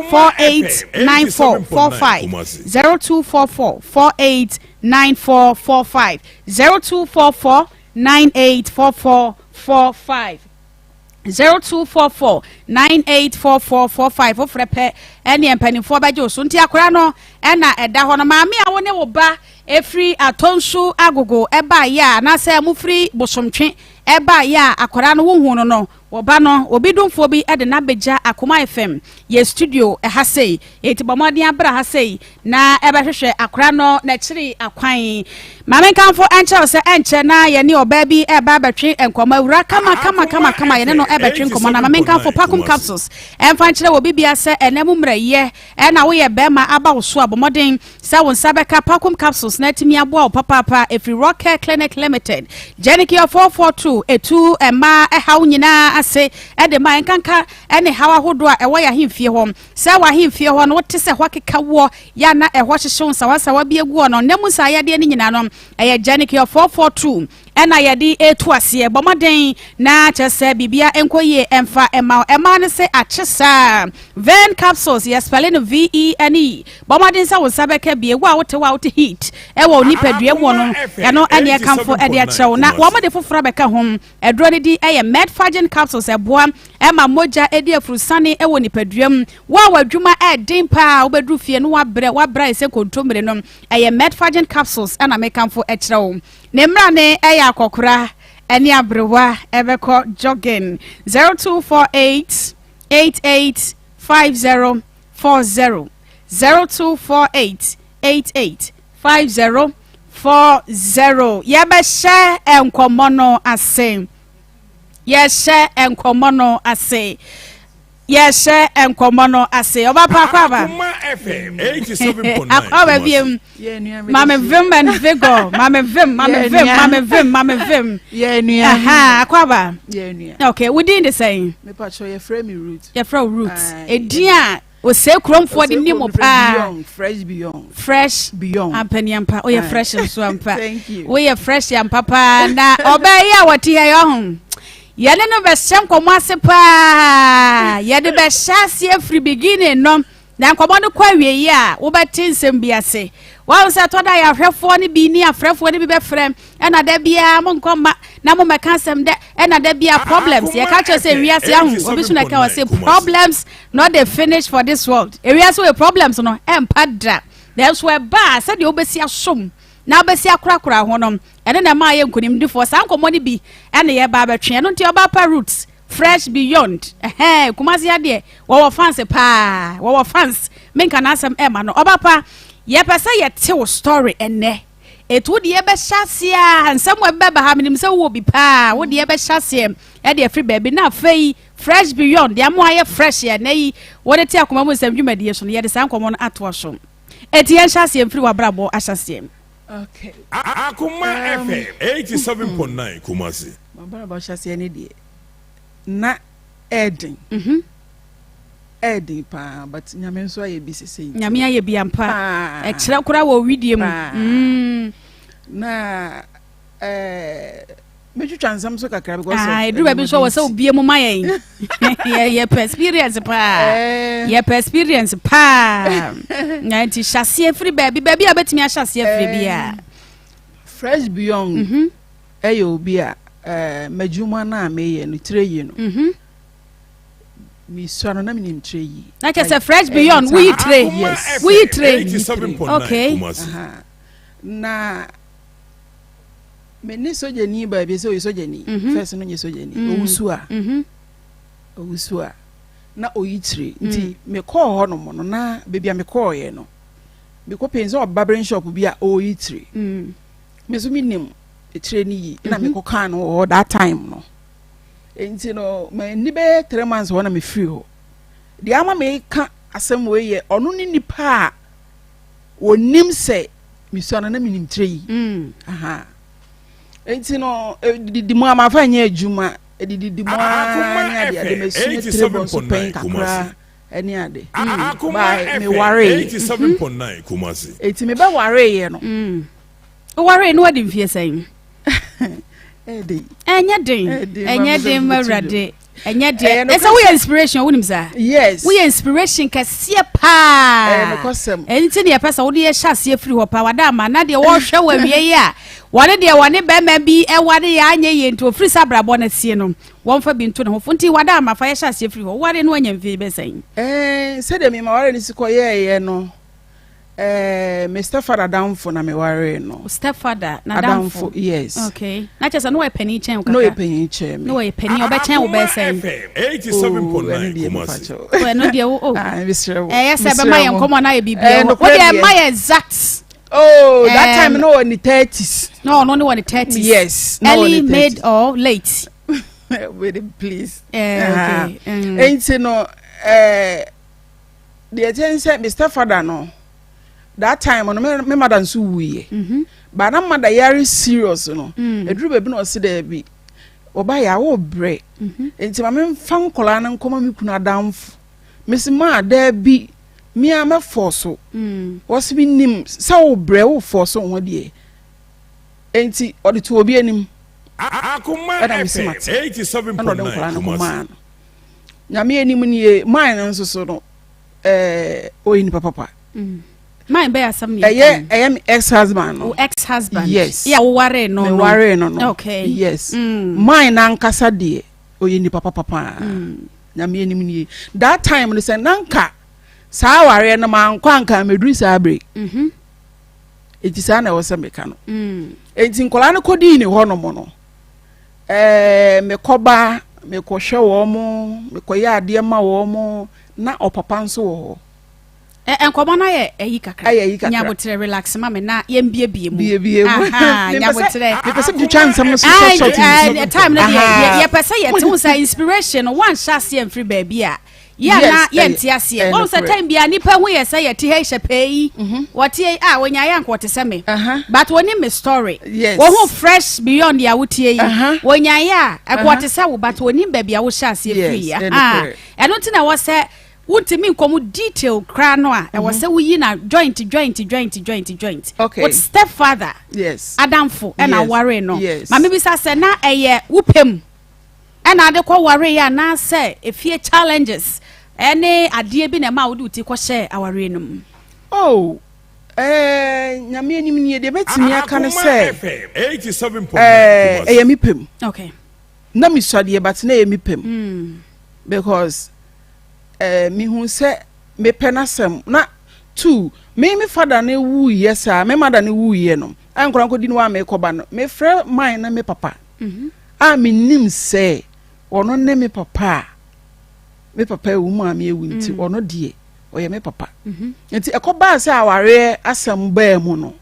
F: 489445, 0244 489445, 0244 984445. 0244 984445 wofrɛ pɛ ɛneɛ mpanimfoɔ bɛgye wo so. Nti akwadaa no ɛna ɛda hɔ no. Maame a wo ne wo ba ɛfiri Atonsu Agogo ɛbaeɛ a, anaasɛ mofiri Bosomtwe ɛbaeɛ a akwadaa no wohuu no no, Wo ba no, obi domfoɔ bi de no abɛgya Akoma FM, yɛ studio ha sei. Enti bɔ mmɔden abra ha sei na ɛbɛhwehwɛ akora no n'akyiri akwan. Ma menkamfo nkyerɛ wo sɛ ɛnkyɛ na yɛne ɔbaa bi reba abɛtwe nkɔmmɔ. Awura kama kama kama kama yɛne no ɛbɛtwe nkɔmmɔ na ma menkamfo Pakum Capsules ɛmfa nkyerɛ wɔ bibia sɛ ɛnɛ mu mmerɛyɛ ɛna woyɛ bɛrima aba wo so a, bɔ mmɔden sɛ wo nsa bɛka Pakum Capsules na atumi aboa wo papaapa. Ɛfiri Rock Care Clinic Limited. Genic 442 ɛtu mmaa ɛhaw nyinaa ase ɛde ma ɛnkanka ɛne haw ahodoɔ a ɛwɔ yɛn ahemfie hɔ. Sɛ wɔ ahemfie hɔ no wote sɛ ɛhɔ akeka woɔ yɛ a na ɛhɔ hyehyew nsawansawa bi agu hɔ no, nna mu saa yadeɛ no nyinaa no ɛyɛ Genic 442 Ɛna yɛde retu aseɛ. Bɔ mmɔden na kyerɛ sɛ biribia nkɔ yie ɛmfa mma wo. Ɛmaa no se akye saa. Vern capsules, yɛ spɛle no V-E-N-E. Bɔ mmɔden sɛ wo nsa bɛka bi. Wo a wote hɔ a wote heat ɛwɔ wo nipadua mu no, ɛno ɛne ɛkamfo ɛde akyerɛ wo. Na wɔn de foforɔ abɛka ho. Aduro no din ɛyɛ Medfagin capsules. Ɛboa ɛma mogya ɛdi afurusane ɛwɔ nipadua mu. Wo a w'adwuma ɛɛden paa, wobɛduru fie no wabrɛ, wabrɛ ayɛ sɛ kontommire no, ɛyɛ Medfagin capsules ɛna mekamfo ɛkyerɛ wo. Ne mmrane yɛ akɔkora ne aberewa ɛbɛkɔ jogging 0248 88 50 40 0248 88 50 40 Yɛbɛhyɛ nkɔmmɔ no ase. Yɛhyɛ nkɔmmɔ no ase. Yɛhyɛ nkɔmmɔ no ase. Ɔba pa akɔ aba. Akɔ aba biem. Mame vim and vigor. Mame vim, mame vim, mame vim, mame vim. Aha, akɔ aba. Okay, wo din de sɛn?
L: Mepatro yɛfrɛ me Ruth.
F: Yɛfrɛ wo Ruth. Edin a Osei kuromfoɔ de nim paa.
L: Fresh beyond.
F: Fresh
L: beyond.
F: Ampani ampa. Woyɛ fresh nso ampa.
L: Thank you.
F: Woyɛ fresh ampa paa na ɔbaa yi a wɔte ha yi ɔho. Yɛne no bɛhyɛ nkɔmmɔ ase paa. Yɛde bɛhyɛ aseɛ firi beginning no. Na nkɔmmɔ no kɔ awieyi a wobɛte nsɛm bi ase. Wɔn sɛ ɛtɔ da yɛ ahwɛfoɔ no bi ne afrɛfoɔ no bi bɛfrɛ ɛna da biara mo nkɔ mma na mo mmɛka asɛm dɛ ɛna da biara problems. Yɛka kyerɛ sɛ wiase ahu obi so na ɛka wɔ sɛ problems not the finish for this world. Ewiase wɔ problems no ɛmpa da. Nanso ɛba a sɛdeɛ wobɛsi asom na wobɛsi akorakora ho no ɛno na ɛma ayɛ nkonimdifoɔ. Saa nkɔmmɔ no bi ɛna yɛba abɛtwe. Ɛno nti ɔba pa roots fresh beyond ɛhɛn Kumasi adeɛ wɔwɔ fans paa, wɔwɔ fans. Menka n'asɛm ɛma no. Ɔba pa, yɛpɛ sɛ yɛte wo story ɛnɛ. Etu wo deɛ bɛhyɛ aseɛ a nsɛm a ɛbɛba ha menim sɛ wowɔ bi paa. Wo deɛ bɛhyɛ aseɛ ɛde afiri baabi na afei fresh beyond deɛ mo ayɛ fresh yɛ ɛnɛ yi wɔde te akoma mu nsɛm dwumadie so no yɛde saa nkɔmmɔ no atoa so. Eti yɛnhyɛ aseɛ mfiri w'abrabɔ ahyɛseɛ.
L: Okay.
B: Akoma FM 87.9 Kumasi.
L: M'abrabɔ ahyɛseɛ ne deɛ na ɛɛden. Ɛɛden paa but Nyame nso ayɛ bi sese nti.
F: Nyame ayɛ bi ampa. Ɛkyerɛ koraa wɔ widie mu.
L: Na ɛɛ metwitwa nsɛm so kakra because of.
F: Ah, eduru baabi nso wɔ sɛ obie mu ma yɛn. Yɛpɛ experience paa. Yɛpɛ experience paa. Na nti hyɛ aseɛ firi baabi baabi a bɛtumi ahyɛ aseɛ firi bi a.
L: Fresh Beyond ɛyɛ obi a m'adwuma no a meyɛ no tire yi no. Mesua no na menim tire yi.
F: Na kyerɛ sɛ Fresh Beyond woyi tire.
L: Yes.
F: Woyi tire. Okay.
L: Na me ne sogyani baabi sɛ ɔyɛ sogyani. First no nyɛ sogyani. Owusu a. Owusu a. Na oyi tire. Nti mekɔɔ hɔ nom no na baabi a mekɔɔyɛ no mekɔ pɛn sɛ ɔbabering shop bi a ɔyi tire. Me nso menim tire no yi na mekɔ kaa no wɔ hɔ that time no. Nti no manni bɛyɛ 3 months hɔ na mefiri hɔ. Deɛ ama meka asɛm wei yɛ ɔno ne nipa a wɔnim sɛ mesua no na menim tire yi. Aha. Nti no didi mu a mafa nyɛ adwuma, didi mu a ne ade ade masua tire bɔ nso pɛn kakra ne ade.
B: Akoma
L: By mewareeɛ.
B: 87.9 Kumasi.
L: Eti mebɛwareeɛ no.
F: Wowaree no wadi mfeɛ sɛn?
L: Ɛden.
F: Ɛnyɛ den. Ɛnyɛ den ma Awurade. Ɛnyɛ deɛ ɛsɛ woyɛ inspiration wonim saa.
L: Yes.
F: Woyɛ inspiration kɛseɛ paa.
L: Ɛyɛ nokwasɛm.
F: Ɛno nti ne yɛpɛ sɛ wode yɛhyɛ aseɛ firi hɔ paa wada ama na deɛ wɔrehwɛ wɔ awie yi a wɔne deɛ wɔne bɛrima bi ɛware yɛ anyɛ yie nti ofiri sɛ abrabɔ no asie no wɔmfa bi nto ne ho fo nti wada ama fa yɛhyɛ aseɛ firi hɔ woware no anya mfie bɛsɛn.
L: Ɛɛ sɛdeɛ mema ware no si kɔyɛɛyɛ no. Eh, me stepfather adamfo na me waree no.
F: Stepfather na adamfo.
L: Yes.
F: Okay. Na kyerɛ sɛ na ɔyɛ panin kyɛn wo kakra.
L: Na ɔyɛ panin kyɛn me.
F: Na ɔyɛ panin ɔbɛkyɛn wo bɛyɛ sɛn.
B: 87.9 Kumasi.
F: Oh, ɛno deɛ wo oh.
L: Ah, mesrɛ wo.
F: Ɛyɛ sɛ ɛbɛma yɛn nkɔmɔ na ayɛ biribi wɔ. Wo deɛ ɛma yɛ exact.
L: Oh, that time no wɔ ne 30s.
F: No, ɔno ne wɔ ne 30s.
L: Yes.
F: Early, mid or late.
L: Wait, please.
F: Eh, okay.
L: Enti no, eh Deɛ ɛteɛ ne sɛ me stepfather no that time no me mother nso wuiɛ mhm. but na mother yare serious no mm. ɛduru baabi na ɔse daabi ɔba yɛ awo brɛ mhm. nti ma memfa nkɔlaa no nkɔma me kunu adamfo mesi maa daabi me a mɛfɔ so mm. wɔse menim sɛ wo brɛ wo fɔ so ho deɛ nti ɔde to obi anim ɛna mesi mate ɛna ɔde nkɔlaa no kɔmaa no Nyame anim nie, mine no nso so no, ɛɛ ɔyɛ nipa papa.
F: Mm. Mine bɛyɛ asɛm ne
L: ɛyɛ ɛyɛ me ex husband no.
F: Wo ex husband.
L: Yes.
F: Yɛ woware no no.
L: Meware no no.
F: Okay.
L: Yes. Mm. Mine nankasa deɛ ɔyɛ nipa papa paa. Mm. Nyame anim nie. That time no sɛ nanka saa awareɛ no mankɔ anka mɛduru saa bere. Mm -hmm. Enti saa na ɛwɔ sɛ meka no. Mm. Enti nkwadaa no kɔdii ne hɔ nom no. Ɛɛ, mekɔba, mekɔhwɛ wɔn, mekɔyɛ adeɛ ma wɔn, na ɔpapa nso wɔ hɔ.
F: Ɛ nkɔmɔ no ayɛ ayi kakra.
L: Ayɛ ayi kakra.
F: Nyabotrɛ relax ma me na yɛn biebie mu.
L: Biebie mu.
F: Nyabotrɛ.
L: Mepɛ sɛ metwitwa nsɛm no so short short.
F: Ayi time no deɛ yɛpɛ sɛ yɛte ho sɛ inspiration no wanhyɛ aseɛ mfiri baabi a. Yɛ na yɛnte aseɛ. Wɔn sɛ time bia nipa hu yɛ sɛ yɛte ha hyɛ pɛɛ yi. Mhm. Wɔte yi a wɔnya yɛ anka wɔte sɛ me. But wɔnim me story. Wɔhu fresh beyond deɛ wotie yi. Wɔnya yɛ a ɛkɔ wɔte sɛ wo but wɔnim baabi a wohyɛ aseɛ firi yi. Ɛno nti na ɛwɔ sɛ wontumi nkɔ mu detail koraa no a ɛwɔ mhm. sɛ woyi na joint joint joint joint joint.
L: Okay.
F: With stepfather.
L: Yes.
F: Adamfo ɛna aware no. Maame bisa sɛ na ɛyɛ wopɛ mu. Ɛna ade kɔ wareeɛ anaasɛ efie challenges ɛne adeɛ bi na ɛmaa wode wo ti kɔhyɛɛ awareɛ no mu?
L: Oh, eh, Nyame anim nie, deɛ mɛtumi aka ne sɛ, eh, ɛyɛ me pɛ mu.
F: Okay.
L: Na mesua deɛ but na ɛyɛ me pɛ mu. Mm. Because eh, mehu sɛ mepɛ n'asɛm na two me me fada no wuiɛ saa me mada no wuiɛ no a nkora nkɔdi no a mekɔba no mefrɛ mine na me papa mm -hmm. a menim sɛ ɔno ne me papa a me papa awu maame awu nti mm. ɔno deɛ ɔyɛ me papa mhm. nti ɛkɔbaa sɛ awareɛ asɛm baa mu no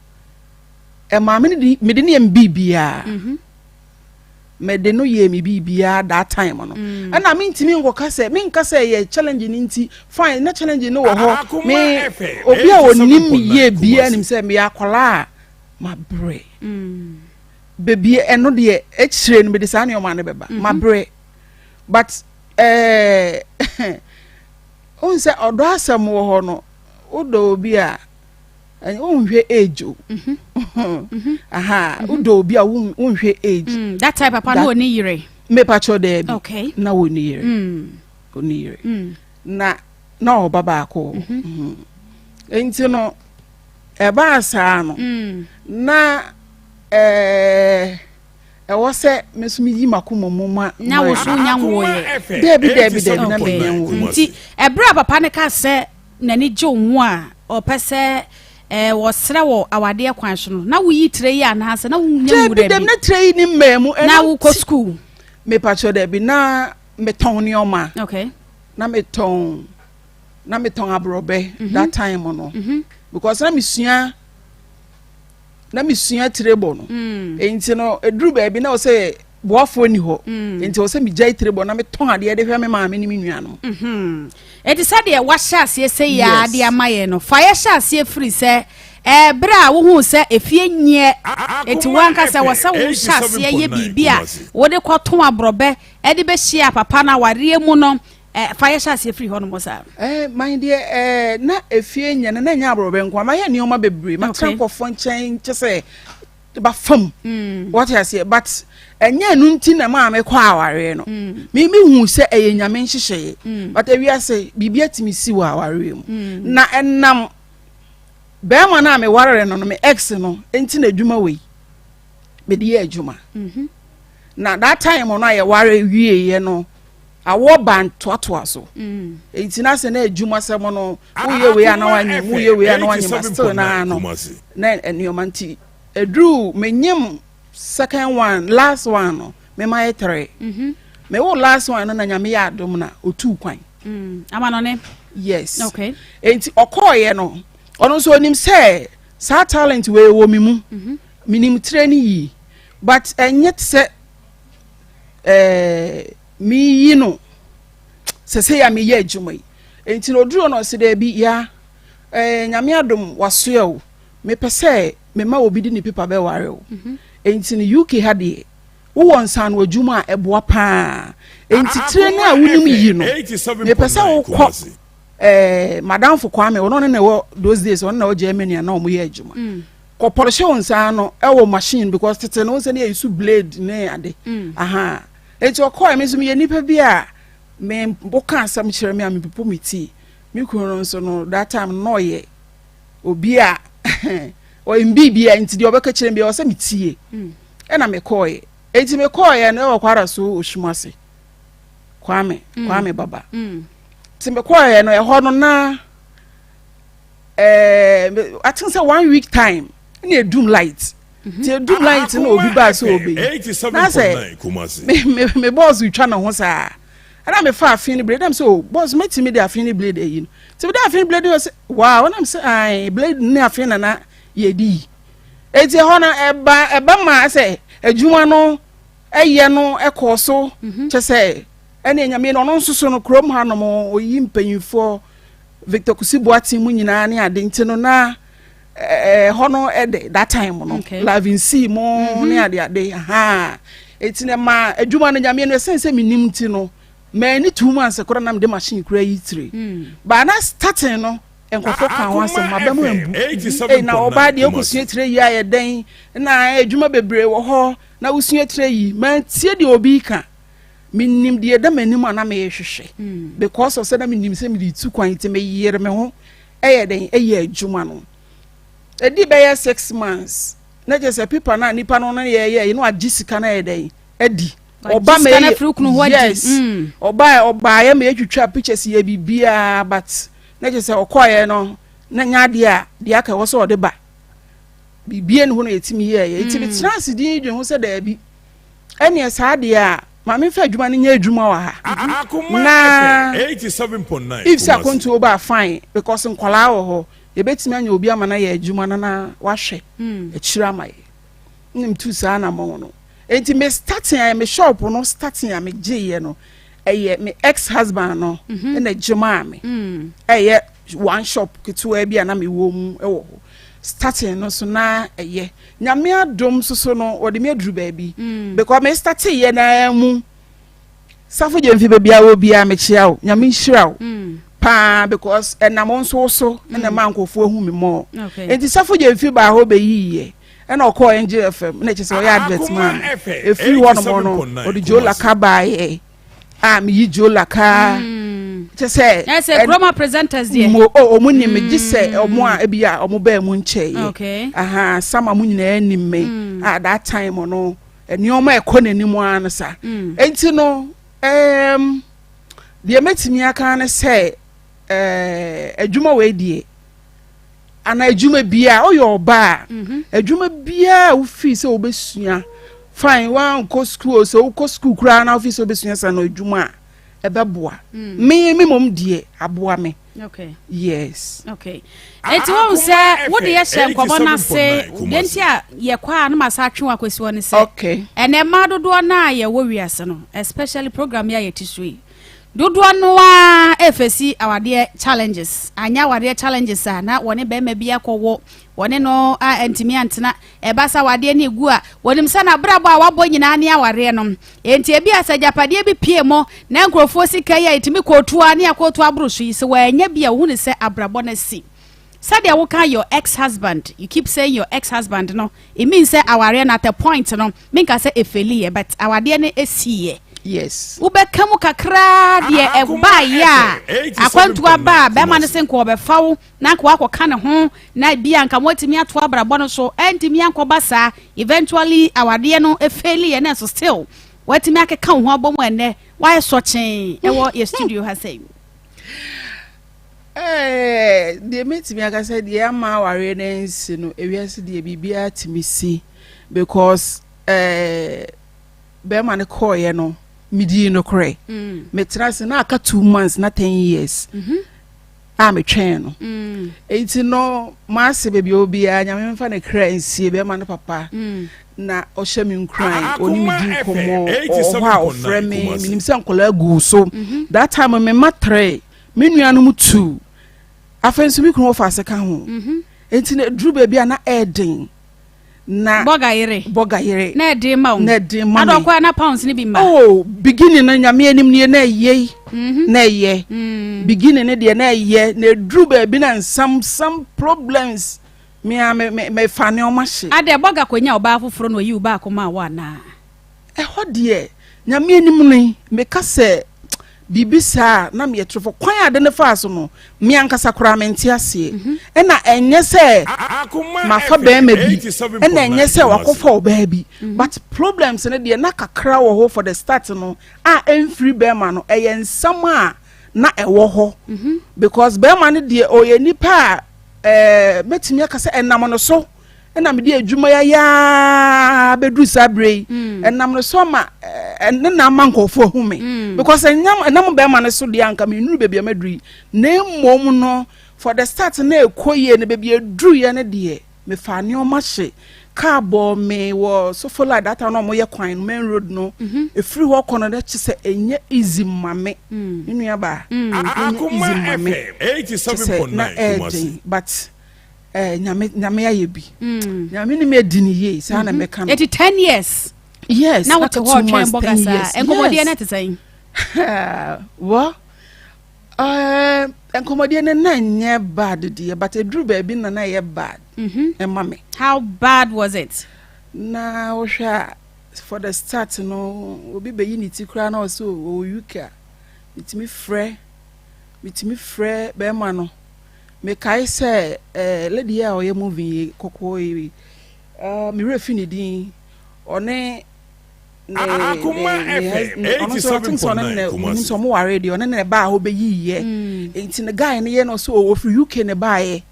L: ɛmaa me de mede ne yɛ me biribiara mhm. mede no yɛ me biribiara that time no mm. ɛna mentumi nkɔka sɛ menka sɛ yɛ challenge no nti fine na challenge no wɔ hɔ me obi a ɔnim me yie biara nim sɛ meyɛ akwadaa a mabrɛ mm. Bebie ɛno deɛ akyire no mede saa nneɛma no bɛba mhm. mabrɛ but ɛɛ eh, wohu sɛ ɔdɔ asɛm wɔ hɔ no wodɔ obi a wonhwɛ age o mhm. Mhm. aha wodɔ obi a wonhwɛ age
F: mm, that type papa na ɔni yere
L: mepakyɛ daabi na ɔni yere ɔni mm. yere mm. na na ɔba baako nti no ɛbaa saa no na Ɛɛ, ɛwɔ sɛ me nso meyi m'akoma mu ma.
F: Na wo so nya nwoeɛ?
L: Dabi, dabi, dabi, na menya nwoeɛ.
F: Nti ɛberɛ a papa no ka sɛ n'ani gye wo ho a ɔpɛ sɛ ɛɛ wɔsrɛ wɔ awadeɛ kwan so no, na woyi tire yi anaasɛ na wonya nwura bi?
L: Dabi, dabi, na tire yi ni mmaa mu.
F: Na wokɔ sukuu?
L: Mepakyɛ dabi, na metɔn nneɛma.
F: Okay.
L: Na metɔn, na metɔn aborɔbɛ mhm. that time no. Mhm. Because na mesua. na mesua tire bɔ no mm. nti no ɛduru baabi na ɔsɛ boafoɔ ni hɔ mm. nti ɔsɛ megyae tire bɔ na metɔn adeɛ de hwɛ me maame ne me nua no
F: mm-hmm. ɛti sɛdeɛ wahyɛ aseɛ sɛ yɛa de ama yɛ no fa yɛhyɛ aseɛ firi sɛ ɛberɛ a wohuu sɛ efie nyeɛ ɛti wankasa wɔ sɛ wohyɛ aseɛ yɛ biribi a wode kɔto aborɔbɛ ɛde bɛhyia papa no awareɛ mu no Eh, fa yɛhyɛ aseɛ firi hɔ nom saa.
L: Eh, man deɛ eh, na efie nyɛ no na ɛnyɛ aborɔbɛ nko a mayɛ nneɛma bebree matena nkurɔfoɔ nkyɛn kyɛ sɛ ba fam. Wɔte aseɛ but ɛnyɛ ɛno nti na maa mekɔ awareɛ no. Me me hu sɛ ɛyɛ nyame nhyehyɛeɛ. But ewiase biribi atumi si wɔ awareɛ mu. Na ɛnam bɛrima no a mewaree no no me ex no nti na adwuma wei mede yɛ adwuma. Na that time no a yɛware wieɛ no awɔ ba ntoatoa so. Nti na sɛ na adwuma sɛm no woyɛ wei a na wanyem woyɛ wei a na wanyem still na no na nneɛma nti eduru menyim second one last one no mema yɛ three. Mewo last one no na nyame yɛ adom na otuu kwan.
F: Amanɔne.
L: Yes.
F: Okay.
L: Enti ɔkɔɔyɛ no ɔno nso onim sɛ saa talent wei wɔ me mu. Menim tire no yie but ɛnyɛ te sɛ ɛɛ meyi no sɛ sɛ yɛ a meyɛ adwuma yi. Enti na oduro no ɔsi dɛbi ya ɛɛ nyame adom wasoɛ o mepɛ sɛ mema obi de ne paper bɛware o. Enti no UK ha deɛ wowɔ nsano adwuma a ɛboa paa. Enti tire no a wonim yi no mepɛ sɛ wokɔ ɛɛ madamfo Kwame ɔno ne na ɛwɔ those days ɔno na ɛwɔ Germany a na wɔn yɛ adwuma. Kɔ polish wo nsa ano ɛwɔ machine because tete no sɛ ne yɛ use blade ne ade. Aha. Enti ɔkɔɔ me nso meyɛ nipa bi a me woka asɛm kyerɛ me a mepopo me ti. Me kunu no nso no that time na ɔyɛ obi a ɔyɛ mbiribi a nti deɛ ɔbɛka kyerɛ me bi ɔsɛ metie. Ɛna mekɔɔyɛ. Enti mekɔɔyɛ no ɛwɔ kwara so Osumu Kwame Kwame Baba. Nti mekɔɔyɛ no ɛhɔ no na ɛɛ I think sɛ one week time ɛna edum light. Nti edum light na obi baa sɛ obeyi. Na sɛ me me me boss twa ne ho saa. Ɛna me fa afin ne blade ɛna me sɛ o boss metumi de afin ne blade ayi no. Nti me de afin blade no sɛ wow ɛna me sɛ ae blade ne afin na na yɛdi yi. Eti ɛhɔ no ɛba ɛba maa sɛ adwuma no ɛyɛ no ɛkɔɔ so kyɛ sɛ ɛne nyame no ɔno nso so no kurom ha nom oyi mpanyinfoɔ Victor Kusi Boateng mu nyinaa ne ade nti no na ɛhɔ no ɛdɛ that time no Lavin C mu ne ade ade ha eti na ma adwuma no nyame no ɛsɛn sɛ menim nti no mɛni 2 months koraa na mede machine kura yi tire ba na starting no nkɔfo ka ho asɛm aba mu ambu ei na ɔbaa deɛ wokɔsua tire yi ayɛ dɛn na adwuma bebree wɔ hɔ na wosua tire yi mantie deɛ obi ka menim deɛ ɛda m'anim a na meyɛhwehwɛ because of sɛ na menim sɛ mede tu kwan nti meyere me ho ɛyɛ dɛn ɛyɛ adwuma no ɛdi bɛyɛ 6 months na kyerɛ sɛ paper no a nipa no no yɛyɛ yi na wagye sika no ɛyɛ dɛn adi ɔba ma
F: ɛyɛ
L: yes ɔba ɔbaayɛ ma yɛtwitwa pictures yɛ biribiara but na kyerɛ sɛ ɔkɔɔyɛ no na nya adeɛ a deɛ aka ɛwɔ sɛ ɔde ba biribiara ni hɔ no yɛtumi yɛɛyɛ nti metena ase din dwen ho sɛ daabi ɛneɛ saa deɛ a maame nfa adwuma no nyɛ adwuma wɔ ha na if sɛ akɔntuo ba fine because nkɔlaa wɔ hɔ yɛbɛtumi anya obi ama no yɛ adwuma no na wahwɛ akyire ama yɛ ne metu saa na mɔ no nti me starting a me shop no starting a me gyeeɛ no ɛyɛ me ex husband no ɛna gye maa me ɛyɛ one shop ketewa bi a na mewɔ mu ɛwɔ hɔ starting no so na ɛyɛ nyame adom soso no wɔde me aduru baabi because me starting yɛ naa mu safo gye mfi baabi a wɔ biara mekyia wo nyame nhyira wo paa because ɛnam nso so ɛna ma nkurɔfoɔ hu me mɔɔ nti safo gye mfi baa hɔ bɛyi yɛ ɛna ɔkɔɔ Angel FM na kyerɛ sɛ ɔyɛ advert maa me efiri hɔ nom no ɔde Joe Laka baayɛ a meyi Joe Laka kyɛ sɛ
F: ɛsɛ kuroma presenters deɛ
L: mo o ɔmo nim me gye sɛ ɔmo a ebi a ɔmo bɛɛ mu nkyɛn yɛ aha sama mo nyinaa nim me a that time no nneɛma ɛkɔ n'anim ara no sa nti no deɛ mɛtumi aka ne sɛ adwuma wɔ deɛ ana adwuma bia ɔyɛ ɔbaa adwuma biara a wofii sɛ wobɛsua fine wankɔ school sɛ wokɔ school koraa na wofii sɛ wobɛsua sa no adwuma a ɛbɛboa me mom deɛ aboa me.
F: Okay.
L: Yes.
F: Okay. Eti wɔn sɛ wode yɛ hyɛ nkɔmɔ n'ase deɛ nti a yɛkɔ a no ma sa atwe wɔ akɔsi hɔ ne sɛ.
L: Okay.
F: Ɛnɛ mmaa dodoɔ no a yɛwɔ wiase no especially program yi a yɛte so yi dodoɔ no a ɛfɛsi awadeɛ challenges anya awadeɛ challenges a na wɔne bɛrima bi akɔwɔ wɔne no a ntumi antena ɛba sɛ awadeɛ no egu a wɔnim sɛ n'abrabɔ a wabɔ nyinaa ne awareɛ no nti ebi a sɛ agyapadeɛ bi pie mu na nkurɔfoɔ sika yi a yɛtumi kootu a ne akootu aboro so yi sɛ wɔanya bi a wɔhu ne sɛ abrabɔ no asi. Sɛdeɛ woka your ex husband, you keep saying your ex husband no, it means sɛ awareɛ no at a point no, menka sɛ ɛfeliiɛ but awadeɛ no ɛsiiɛ.
L: Yes.
F: Wobɛka mu kakraa deɛ ɛbaeɛ a akwantuo aba a bɛrima no se nka ɔbɛfa wo na anka woakɔka ne ho na bi a anka moatumi ato abrabɔ no so, ɛntumi ankɔba saa, eventually awadeɛ no ɛfeliiɛ na nso still woatumi akeka wo ho abɔ mu ɛnnɛ woayɛ sɔkyee ɛwɔ yɛ studio ha sɛi.
L: Ɛɛ, deɛ mɛtumi aka sɛ deɛ ama awareɛ no ansi no, ewiase deɛ biribiara tumi si because ɛɛ bɛrima no kɔɔeɛ no, medii nokorɛ. Mm. Metena ase na aka 2 months na 10 years mm-hmm. a metwɛn no. Mm. Enti no, maase baabi a obiara, Nyame mfa ne kra nsie bɛrima no papa. Mm. Na ɔhyɛ me nkuran, ɔne me di nkɔmmɔ, ɔwɔ hɔ a ɔfrɛ me, menim sɛ nkɔlaa gu so. Mm-hmm. That time me mma three. Me nuanom tuu. Afei nso me kunu wɔfa ase ka ho. Mhm. Enti na eduru baabi a na ɛɛden. Na
F: bɔga yere.
L: Bɔga yere.
F: Na ɛden ma wo.
L: Na ɛden ma me.
F: Adɔkɔ a na pounds ne bi ma.
L: Oh, beginning no nyame anim nie na ɛyɛ. Mhm. Na ɛyɛ. Mm. Beginning no deɛ na ɛyɛ. Na eduru baabi na nsam some problems. Me a me me me fa nneɛma hye.
F: Adɛ bɔga konya ɔbaa foforɔ na oyi wo baako maa wo anaa?
L: Ɛhɔ deɛ, Nyame anim no yi, meka sɛ biribi saa a, na meyɛ torofo. Kwan a ade no faa so no, me ankasa koraa mente aseɛ. Ɛna ɛnyɛ sɛ mafa bɛrima bi, ɛna ɛnyɛ sɛ wakɔfa ɔbaa bi. But problems no deɛ, na kakra wɔ hɔ for the start no a ɛmfiri bɛrima no, ɛyɛ nsɛm a na ɛwɔ hɔ. Because bɛrima no deɛ, ɔyɛ nipa a ɛɛ mɛtumi aka sɛ ɛnam no so ɛna mede adwuma yi ayɛ ara bɛduru saa berɛ yi mm. ɛnam no so ama ɛne na ama nkurɔfoɔ ahu me mm. because ɛnam ɛnam bɛrima no so deɛ anka mennuru baabi a maduru yi na mmom no for the start na ɛkɔ yie no baabi aduruyɛ no deɛ mefaa nneɛma hye kaa bɔɔ me wɔ sofola data na wɔyɛ kwan no main road no mhm. ɛfiri hɔ kɔ no dɛ kye sɛ ɛnyɛ easy ma me mm. me nuabaa mm. ɛnyɛ easy ma me kye sɛ na ɛɛden but Eh, nyame nyame ayɛ bi. Mm. Nyame ni me di ni yie, saa na mhm. mɛka no.
F: Eti 10 years.
L: Yes.
F: Na wote hɔ twɛn bɔga saa. Nkɔmɔdeɛ na te sɛn?
L: Wɔ eh, nkɔmɔdeɛ no na nyɛ bad deɛ, but eduru baabi na na ɛyɛ bad. Mhm. Ɛma me.
F: How bad was it?
L: Na wohwɛ a for the start no, obi bɛyi ne ti koraa na ɔsɛ ɔwɔ UK a, metumi frɛ, metumi frɛ bɛrima no. Mekae sɛ eh, lady yi a ɔyɛ movie yi, kɔkɔɔ yi, eh, me werɛ fi ne din, ɔne ne
B: Akoma
L: ne ne
B: FM
L: ne ɔno nso I think sɛ ɔne ne
B: 87.9
L: menim
B: Kumasi.
L: sɛ ɔmo waree deɛ ɔne ne baa hɔ bɛyiiɛ mm. nti ne guy no yɛ no sɛ ɔfiri UK ne baeɛ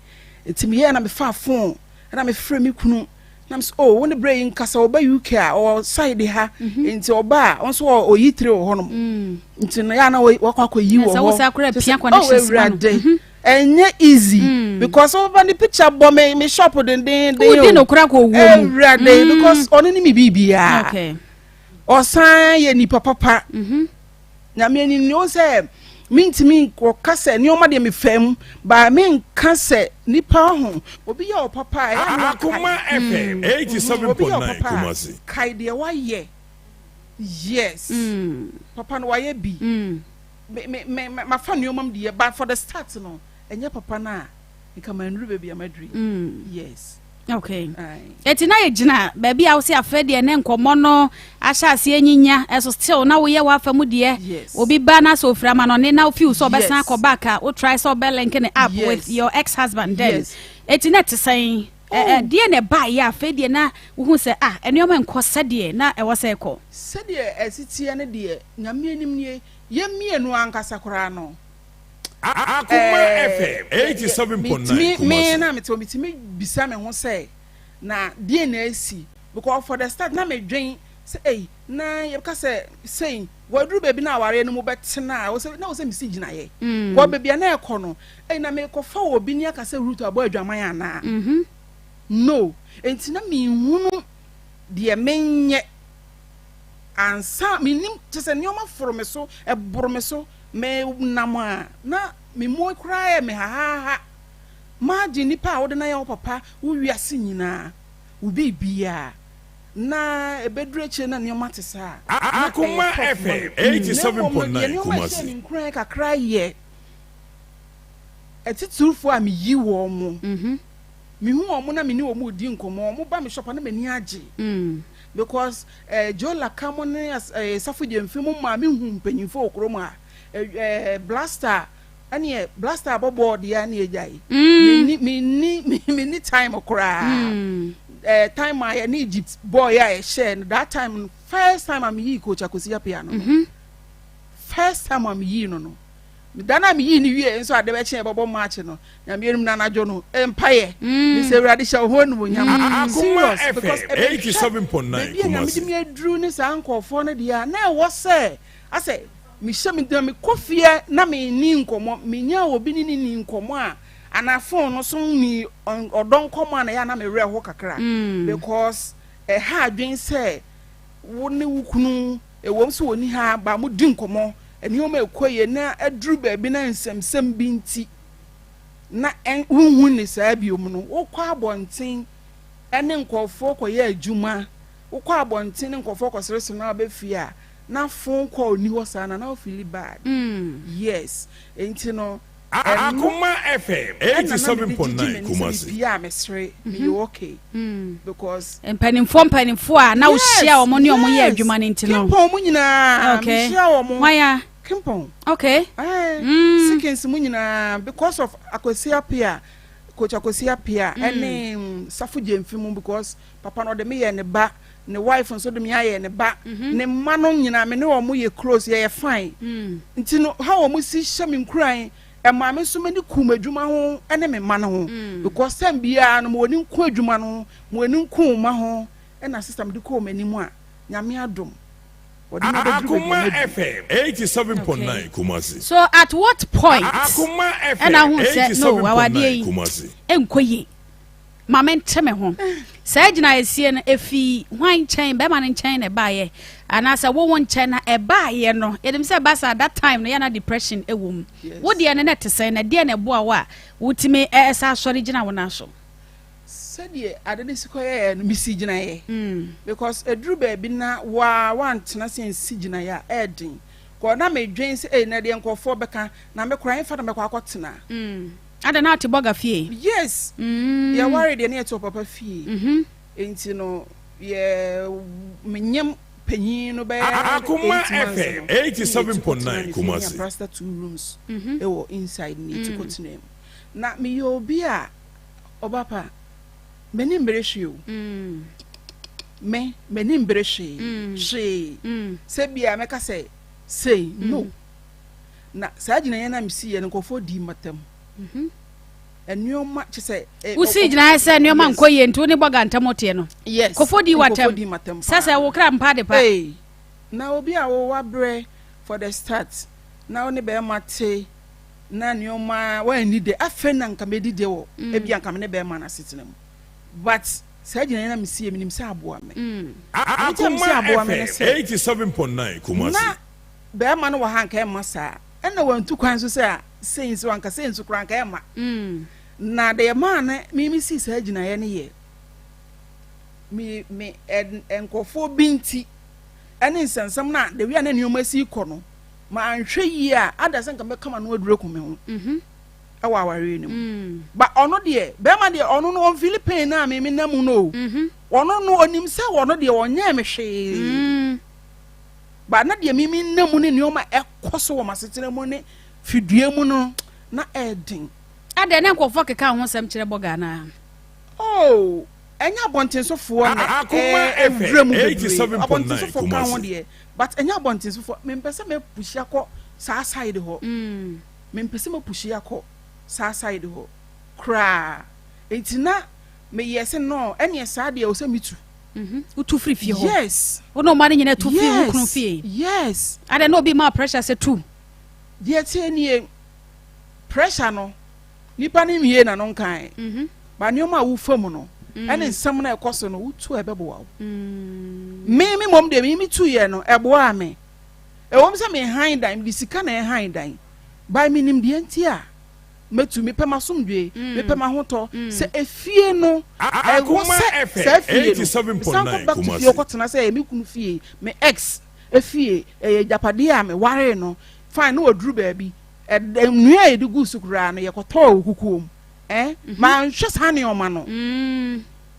L: nti meyɛɛ na mefaa phone ɛna mefrɛ me kunu Na me sɛ, oh, wo ne berɛ yi nkasa, ɔba UK a, ɔwɔ side ha, mhm. nti ɔba a, ɔnso ɔyi tire wɔ hɔnom. Mm. Nti no, yɛ a na wakɔ akɔyi wɔ hɔ. Oh, awurade, mhm. ɛnyɛ easy. Mm. Because ɔba ne picture bɔ me, me shop dendenden o.
F: Wodi no kora kɔ owuo mu.
L: Awurade, mm. because ɔno ne me biribiara. Ɔsan yɛ nipa papa. Mhm. Nyame anim ni, wohu sɛ mentumi nkɔka sɛ nneɛma deɛ mefaa mu, but menka sɛ nipa ho, obi yɛ wo papa a, ɛyɛ a na wakae.
B: Akoma FM
L: Obi yɛ wo
B: 87.9
L: papa a,
B: Kumasi.
L: kae deɛ wayɛ. Yes, papa no wayɛ bi. Me, me, me, mafa nneɛma mu deɛ, but for the start no, ɛnyɛ papa no a, nka mannuru baabi a maduru yi. Yes.
F: Okay. Eti na yɛgyina baabi a wose afɛ deɛ ne nkɔmmɔ no ahyɛ aseɛ nyinya ɛso still na woyɛ w'afa mu deɛ obi ba na sɛ ofiri amanɔne na wofeel sɛ ɔbɛsan akɔ back a wo try sɛ ɔbɛ link ne up with your ex husband then eti na ɛte sɛn oh. deɛ na ɛbaeɛ afei deɛ na wohu sɛ ah nneɛma nkɔ sɛdeɛ na ɛwɔ sɛ ɛkɔ.
L: Sɛdeɛ ɛsi teɛ no deɛ Nyame anim nie yɛn mmienu ankasa koraa no
B: Akoma FM 87.9
L: Kumasi. Me na mete hɔ metumi bisa me ho sɛ na deɛn na asi because for the start na medwen sɛ ei na yɛbɛka sɛ sei wɔaduru baabi na awareɛ no mu bɛtena a na wɔ sɛ mesi gyinaeɛ mm. wɔ baabi a na ɛkɔ no ei na mekɔfa wɔ obi ni aka sɛ Ruth abɔ adwaman anaa mm-hmm. no enti na menhunu deɛ menyɛ ansa menim kyɛ sɛ nneɛma foro me so ɛboro me so Me nam a, na me mu koraa yɛ me hahaaha. M'agye nipa a wode no ayɛ wo papa, wo wiase nyinaa, wo biribiara, na ɛbɛduru akyire na nneɛma te saa a, na ɛyɛ
B: Akoma
L: tough ma
B: FM
L: me. Na mmom no, deɛ
B: 87.9
L: nneɛma a ɛhyɛɛ
B: Kumasi.
L: me nkuran kakra yɛ. Atitirifoɔ a meyi wɔn mo, mehu wɔn na me ne wɔn redi nkɔmmɔ, wɔn ba me shop a na m'ani agye because eh, Joe Laka mo ne eh, Safo Gyamfi mo maa me hu mpanyinfoɔ wɔ kurom ha, eh, eh, Blaster ɛneɛ Blaster abɔ bɔɔl deɛ ɛneɛ gyae, menni menni menni time koraa, eh, time a yɛne Egypt bɔɔl yɛ a yɛhyɛɛ no that time no first time a meyii coach Akwasi Appiah no no, first time a meyii no no. Da no a meyii no wieeɛ nso ade bɛkye yɛbɛbɔ match no, Nyame anim no anadwo no, mpaeɛ. Mesɛ Awurade hyɛ wo ho animuonyam. Serious, because ɛbɛhwɛ baabi a Nyame de me aduru ne saa nkurɔfoɔ no deɛ a, na ɛwɔ sɛ asɛ mehyɛ me na mekɔ fie na menni nkɔmmɔ, menya obi ne ne ni nkɔmmɔ a, anaa phone no so ni ɔdɔ nkɔmmɔ a na ɛyɛ a na me werɛ ho kakra because ɛha adwene sɛ wo ne wo kunu Ɛwom sɛ wɔnni ha but modi nkɔmmɔ, nneɛma ɛkɔ yie na aduru baabi na nsɛmsɛm bi nti na wonhu ne saa biom no, wokɔ abɔnten ne nkurɔfoɔ kɔyɛ adwuma, wokɔ abɔnten ne nkurɔfoɔ kɔseresere na waba fie a, na phone call nni hɔ saa na na wo feeli bad. Yes, nti no Ɛno
B: Akoma FM
L: ɛna na mede gyegye
B: 87.9
L: m'ani sɛ
B: Kumasi.
L: mepie a mesere, meyɛ okay because.
F: Mpanimfoɔ mpanimfoɔ a na
L: Yes,
F: wohyia wɔn ne wɔn yɛ
L: yes.
F: adwuma no nti no.
L: Kimpɔn mu nyinaa
F: Okay.
L: mehyia wɔn.
F: Hwan a?
L: Kimpɔn.
F: Okay.
L: Ɛɛ, Sikins mu nyinaa because of Akwasi Appiah, Coach Akwasi Appiah ɛne Safo Gyamfi mu because papa no ɔde me yɛ ne ba, ne wife nso de me ayɛ ne ba, ne mma no nyinaa me ne wɔn yɛ close, yɛyɛ fine. Nti no how wɔn si hyɛ me nkuran, ɛmaa me nso m'ani ku m'adwuma ho ne me mma no ho because time biara no ma w'ani nku adwuma no ho, ma w'ani nku wo mma ho, ɛna sister mede kɔɔ m'anim a Nyame adom wɔde me abɛduru baabi a
B: Akoma
L: maduru.
B: FM 87.9 Kumasi.
F: So at what point
B: Akoma
F: ɛna
B: FM
F: wohu sɛ no awadeɛ
B: 87.9
F: yi
B: Kumasi.
F: ɛnkɔ yie? Ma mente me ho. Saa gyinaeɛsie no, ɛfii hwan nkyɛn? Bɛrima no nkyɛn na ɛbaeɛ? Anaasɛ wo wo nkyɛn na ɛbaeɛ no? Yɛnim sɛ ɛba saa, that time no, yɛ na depression wɔ mu. Wo deɛ no na ɛte sɛn? Na ɛdeɛn na ɛboa wo a wotumi san sɔre gyina wo nan so?
L: Sɛdeɛ ade no si kɔyɛeɛ no, mesi gyinaeɛ. Because ɛduru baabi na wo ara woantena ase ansi gyinaeɛ a, ɛyɛ den. Kɔ na medwen sɛ, ei, na deɛ nkurɔfoɔ bɛka, na me koraa, ɛhefa na mɛkɔ akɔtena?
F: Adɛn na ɔte bɔga fie?
L: Yes. Yɛware deɛ na yɛte wɔ papa fie. Nti no yɛ menyem panyin no bɛyɛ
B: Akoma
L: 8 months
B: FM
L: no. Na yɛtu kɔtena
B: 87.9
L: ne fie ne
B: Kumasi.
L: aprasta 2 rooms wɔ inside na yɛtu kɔtena mu. Na meyɛ obi a ɔba pa m'ani mbere hwee o. Me m'ani mbere hwee hwee. Sɛ bia mɛka sɛ sei no. Na saa gyinaeɛ no a mesiiɛ no, nkurɔfoɔ dii m'atam. Nneɛma kyɛ sɛ. Eh,
F: Wosii gyinaeɛ sɛ nneɛma nkɔ yie nti wo ne bɔga ntam teɛ no.
L: Yes.
F: Nkurɔfoɔ dii w'atam.
L: Nkurɔfoɔ dii m'atam
F: Sɛ sɛ wo kra mpa ade pa.
L: Hey, na obi a wo wabrɛ for the start na wo ne bɛrima te na nneɛma woanni dɛ afei na nka mɛdi dɛ wɔ ebi anka me ne bɛrima no asetena mu but saa gyinaeɛ no a mesiiɛ menim sɛ aboa me. Deɛ nti a mese
B: Akoma
L: aboa me ne
B: FM
L: sɛ
B: 87.9 Kumasi.
L: na Bɛɛma no wɔ ha anka ɛmma saa. Ɛna wantu kwan nso sɛ a sei nso anka sei nso koraa anka ɛmma. Na deɛ ɛmaa no me me sii saa gyinaeɛ no yɛ me me ɛ nkurɔfoɔ bi nti ɛne nsɛnsɛm no a the way a na nneɛma si kɔ no manhwɛ yie a ada sɛ nka mɛka m'ano aduru aku me ho ɛwɔ awareɛ no mu. Ba ɔno deɛ bɛɛma deɛ ɔno no ɔnfili pain no a me me nam mu no o. Ɔno no ɔnim sɛ ɔno deɛ ɔnyɛɛ me hwee. But na deɛ me menam mu ne nneɛma a ɛkɔ so wɔ m'asetena mu ne fidua mu no, na ɛyɛ den.
F: Adɛn, na nkurɔfoɔ keka wo ho nsɛm kyerɛ Bɔga anaa?
L: Oh, ɛnyɛ abɔntensofoɔ na
B: Akoma
L: ɛwura
B: FM
L: mu bebree.
B: 87.9
L: Abɔntensofoɔ ka ho
B: Kumasi.
L: deɛ, but ɛnyɛ abɔntensofoɔ. Mempɛ sɛ mɛpushi akɔ saa side hɔ. Mempɛ sɛ mɛpushi akɔ saa side hɔ koraa. Enti na meyɛɛ sɛ no, ɛneɛ saa deɛ ɛwɔ sɛ metu.
F: Wotu firi fie hɔ?
L: Yes.
F: Wo ne wo mma no nyinaa tu firi wo kunu fie?
L: Yes.
F: Adɛn na obi ma wo pressure sɛ tu?
L: Deɛ ɛteɛ nie, pressure no, nipa no nwie n'ano nkae. Mhm. Ba nneɛma a wofa mu no, mm. ɛne nsɛm no a ɛkɔ so no, wotu a ɛbɛboa wo. Mm. Me me mmom deɛ me me tu yɛ no, ɛboaa me. Ɛwom sɛ me han dan, mede sika na ɛhan dan. By menim deɛ nti a Mɛtu, mepɛ m'asomdwoe, mepɛ m'ahotɔ. Sɛ efie no, ɛwɔ sɛ saa fie no, mesan kɔ back to fie kɔtena sɛ ɛyɛ me kunu fie, me ex fie, ɛyɛ agyapadeɛ a mewaree no, fine, na waduru baabi. Nnua a yɛde guu so koraa no, yɛkɔtɔɔ wɔ kukuo mu. Eh, manhwɛ saa nneɛma no.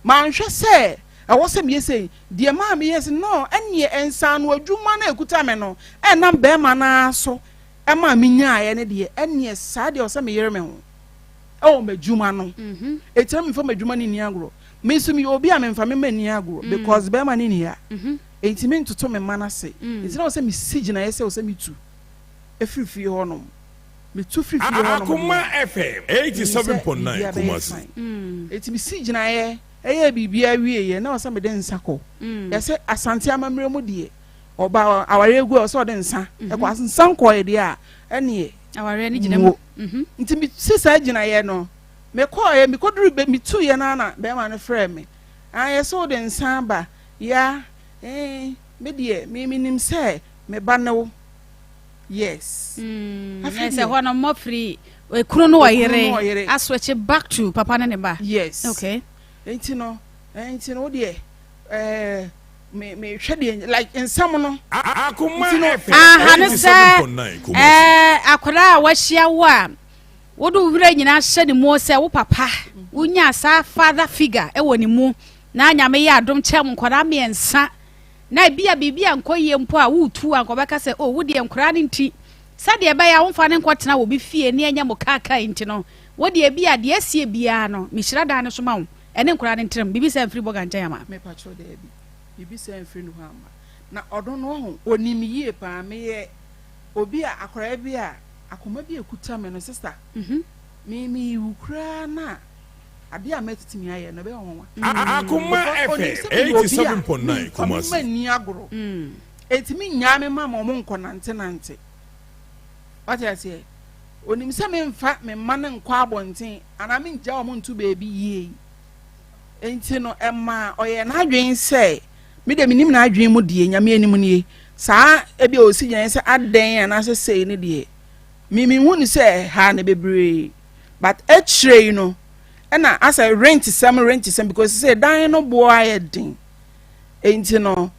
L: Manhwɛ sɛ ɛwɔ sɛ meyɛ sei. Deɛ maa meyɛɛ sɛ, no, ɛnneɛ nsaano adwuma no a ɛkuta me no, ɛnam bɛrima no ara so maa menyaeɛ no deɛ, ɛnneɛ saa deɛ ɛwɔ sɛ meyere me ho wɔ m'adwuma no. Enti na memfa m'adwuma no nni agorɔ. Me nso meyɛ obi a memfa me mma nni agorɔ because bɛrima no nni ha. Enti mentoto me mma no ase. Enti na ɛwɔ sɛ mesi gyinaeɛ sɛ ɛwɔ sɛ metu firi fie hɔnom. Metu firi fie hɔnom
B: Akoma
L: deɛ,
B: FM
L: menim sɛ
B: 87.9
L: biribiara bɛyɛ
B: Kumasi.
L: fine. Enti mesi gyinaeɛ yɛɛ biribiara wieeɛ na ɛwɔ sɛ mede nsa kɔ. Yɛse Asante amammerɛ mu deɛ, ɔba awareɛ gu a ɛwɔ sɛ ɔde nsa kɔ. Nsa nkɔeɛ deɛ a, ɛnneɛ
F: Awareɛ no gyina mu.
L: nwo. Nti mesi saa gyinaeɛ no, mekɔeɛ, mekɔduru bɛ, metuiɛ no ara na barima no frɛɛ me. Ah, yɛse wode nsa aba. Ya, eh, me deɛ, me menim sɛ me ba ne wo. Yes.
F: Afei deɛ. Sɛ hɔ no mmɔ firi ekunu no ɔyere aswitch back to papa ne ne ba.
L: Yes.
F: Okay.
L: Nti no, nti no wo deɛ, eh, me me hwɛ deɛ like nsɛm no.
B: Akoma
L: Nti no,
B: FM
F: Aha ne sɛ
B: 87.9 Kumasi.
F: ɛɛ akwadaa a wahyia wo a wode wo werɛ nyinaa hyɛ ne mu sɛ wo papa wonyaa saa father figure wɔ ne mu na Nyame yɛ adom kyɛ mo nkwadaa mmiɛnsa na ebi a biribi ankɔ yie mpo a woretu a nka ɔbɛka sɛ oh wo deɛ nkwadaa no nti sɛdeɛ ɛbɛyɛ a womfa no nkɔtena obi fie ne ɛnyɛ mo kaakaa nti no wo deɛ ebi a deɛ asie biara no mehyira dan no so ma wo ɛne nkwadaa no ntenam biribi saa mfiri bɔga nkyɛn ama.
L: Mepakyɛw daabi biribi saa mfiri ne hɔ amma na ɔno no wahu onim me yie paa meyɛ obi a akwadaa bi a akoma bi a ɛkuta me no sister me mewu koraa no a adeɛ a mɛtumi ayɛ no ɛbɛyɛ nwanwa.
B: Akoma
L: Because onim
B: FM
L: sɛ meyɛ obi a
B: 87.9
L: memfa me
B: Kumasi.
L: mma nni agorɔ. Enti mennyaa me mma ma wɔn nkɔnantenante. Wate aseɛ? Onim sɛ memfa me mma no nkɔ abɔnten anaa mengyaa wɔn nto baabi yie. Enti no ɛmaa ɔyɛɛ n'adwene sɛ, me deɛ menim n'adwene mu deɛ, Nyame anim nie, saa ebia ɔsi gyinaeɛ sɛ adɛn anaasɛ sei no deɛ, me menhu no sɛ ɛhaa no bebree. But akyire yi no ɛna asɛ rent sɛm rent sɛm because sɛ dan no boɔ ayɛ den nti no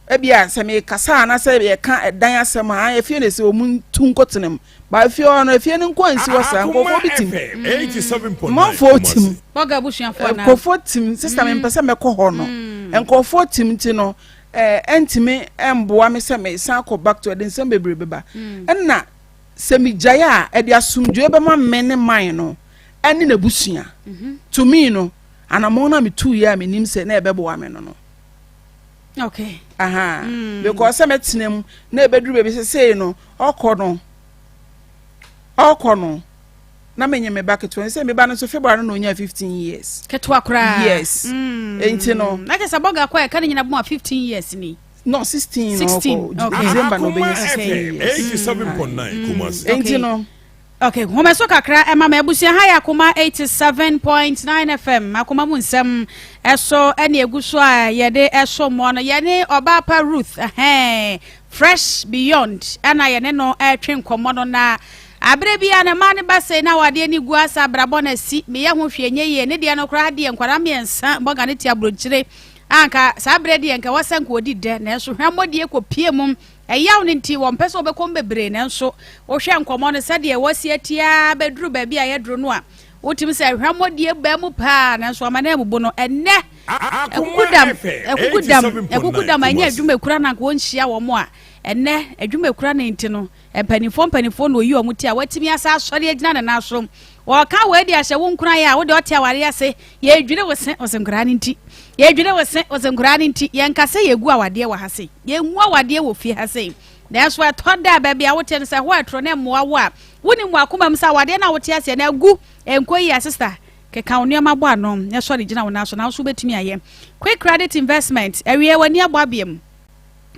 L: ebia sɛ mekasa anaasɛ yɛka ɛdan asɛm a efie na ɛsɛ wɔn ntu nkɔtena mu ba efie hɔ no efie no nko ansi hɔ saa nkurɔfoɔ bi tim mmanfoɔ tim nkurɔfoɔ tim sista mi mpɛ sɛ mɛkɔ hɔ no nkurɔfoɔ tim ti no ɛɛ ɛntumi ɛmboa mi sɛ mesan kɔ back to ɛde nsɛm bebree beba ɛna. Sɛ migyae a, ɛde asomdwoe bɛma me ne man no ne n'abusua. To me no, anammɔn no a metuiɛ a menim sɛ na ɛbɛboa me no no.
F: Okay.
L: Aha. Because sɛ mɛtena mu na ɛbɛduru baabi sɛ sei no, ɔkɔ no, ɔkɔ no, na menye me ba ketewa sɛ me ba no nso February no na ɔnyaa 15 years.
F: Ketewa koraa.
L: Yes. Enti no.
F: Na kyɛ sɛ bɔga kɔ a ɛka ne nyina bom a 15 years ni.
L: No, 16 na ɔkɔ.
F: Okay.
L: December na ɔbɛnya 16 years.
B: 87.9 Kumasi.
L: Enti no.
F: Okay, home so kakra ɛma ma abusua ha yɛ Akoma 87.9 FM Akoma mu nsɛm ɛso ɛne egu so a yɛde ɛso mmoa no yɛne ɔbaa pa Ruth ɛhɛn Fresh Beyond ɛna yɛne no ɛretwe nkɔmmɔ no na abere bi a ne mmaa ne ba sei na awadeɛ ne gu asa abrabɔ na si meyɛ ho hwee nyɛ yie ne deɛ no koraa deɛ nkwadaa mmiɛnsa bɔga ne te aburokyire A anka saa berɛ deɛ anka ɛwɔ sɛ anka wɔdi dɛ, nanso hwammɔdie kɔpue mu. Ɛyaw no nti, wɔmpɛ sɛ wɔbɛkɔ mu bebree, nanso wohwɛ nkɔmmɔ no sɛdeɛ wɔasi atie ara bɛduru baabi a yɛaduru no a, wotumi sɛ hwammɔdie baa mu paa, nanso ama no ammubu no. Ɛnnɛ, akukudam, akukudam, akukudam ɛnyɛ adwuma ekura na anka wɔnhyia wɔn a, ɛnnɛ adwuma ekura no nti no, Mpanimfoɔ mpanimfoɔ na ɔyi wɔn ti a watumi asa asɔre agyina ne nan so. Wɔka wei de ahyɛ wo nkuran a wode ɔte awareɛ ase. Yɛredwiri wo se, ɔse nkoraa no nti. Yɛredwiri wo se, ɔse nkoraa no nti. Yɛnka sɛ yɛgu awadeɛ wɔ ha sei. Yɛngu awadeɛ wɔ fie ha sei. Nanso ɛtɔ da a baabi a wote no sɛ ɛhɔ ɛtoro ne mmoa wo a, wonim wɔ akoma mu sɛ awadeɛ no a wote aseɛ no agu. Ɛnkɔ yie a sista, keka wo nneɛma bɔ ano na sɔre gyina wo nan so na wo nso wobɛtumi ayɛ. Quick credit investment, awie w'ani abɔ abeam.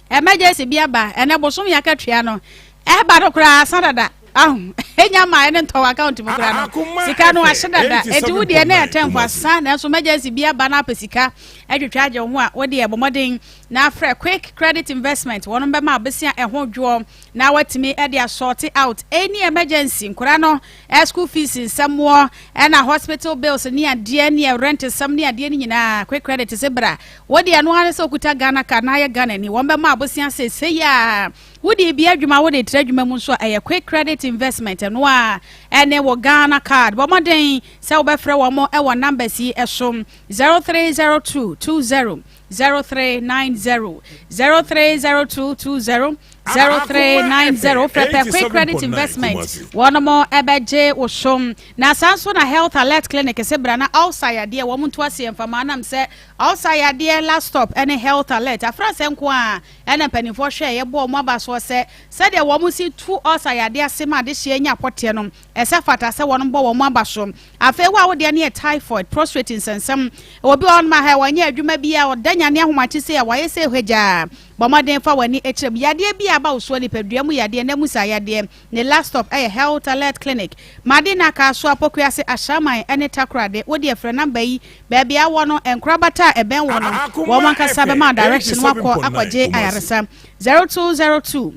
F: Emergency bi aba ɛnɛ bosom yɛ akatua no ɛba no koraa asa dada ahu enya ma ɛne ntɔ account mu koraa no sika no ahye dada eti wo deɛ na ɛtɛn fo asa nanso emergency bi aba na apɛ sika atwitwa agye wo ho a wo deɛ bɔ mmɔden na afrɛ quick credit investment wɔn bɛma abesia ɛho dwoɔ na watumi ɛde asɔɔte out any emergency nkora no school fees nsɛmmoɔ ɛna hospital bills ne adeɛ ne rent nsɛm ne adeɛ no nyinaa quick credit se bra Wo deɛ ɛno ara ne sɛ wokuta Ghana card na ayɛ Ghanani, wɔn bɛma abosea seesei ara. Wode bia adwuma, wode tra adwuma mu nso a, ɛyɛ Quick Credit Investment. Ɛno a ɛne wɔ Ghana Card. Bɔ mmɔden sɛ wobɛfrɛ wɔn wɔ numbers yi so, 0302 20 0390, 0302 20 0390. Frɛpɛ Quick Credit Investment, wɔn mo ɛbɛgye wo so. Na saa nso na Health Alert Clinic sɛ bra na ulcer yadeɛ wɔn nto aseɛ mfama anam sɛ ulcer yadeɛ last stop ɛne Health Alert. Afransɛ nko a ɛna mpanimfoɔ hwɛ yɛbɔ wɔn aba soɔ sɛ sɛdeɛ wɔn si tu ulcer yadeɛ ase ma adehyeɛ nya apɔteɛ no, ɛsɛ fata sɛ wɔn bɔ wɔn aba so. Afei wo a wodeɛ no yɛ typhoid, prostate nsɛnsɛm, obi wɔ hɔnom a ha wɔnyɛ adwuma bi a ɔda nyane ahomakye sɛ a wɔayɛ sɛ hwagyaa, bɔ mmɔden fa w'ani akyerɛ mu. Yadeɛ bi a aba wo soɔ, nipadua mu yadeɛ na mu saa yadeɛ ne last stop ɛyɛ Health Alert Clinic. Madina, Kasoa, Pokuase, Ahyɛman ne Takorade. Wodeɛ frɛ number yi, baabi a wɔ no, nkorabata a ɛbɛn wɔ no, wɔn ankasa bɛma direction wakɔ akɔgye ayaresa. 0202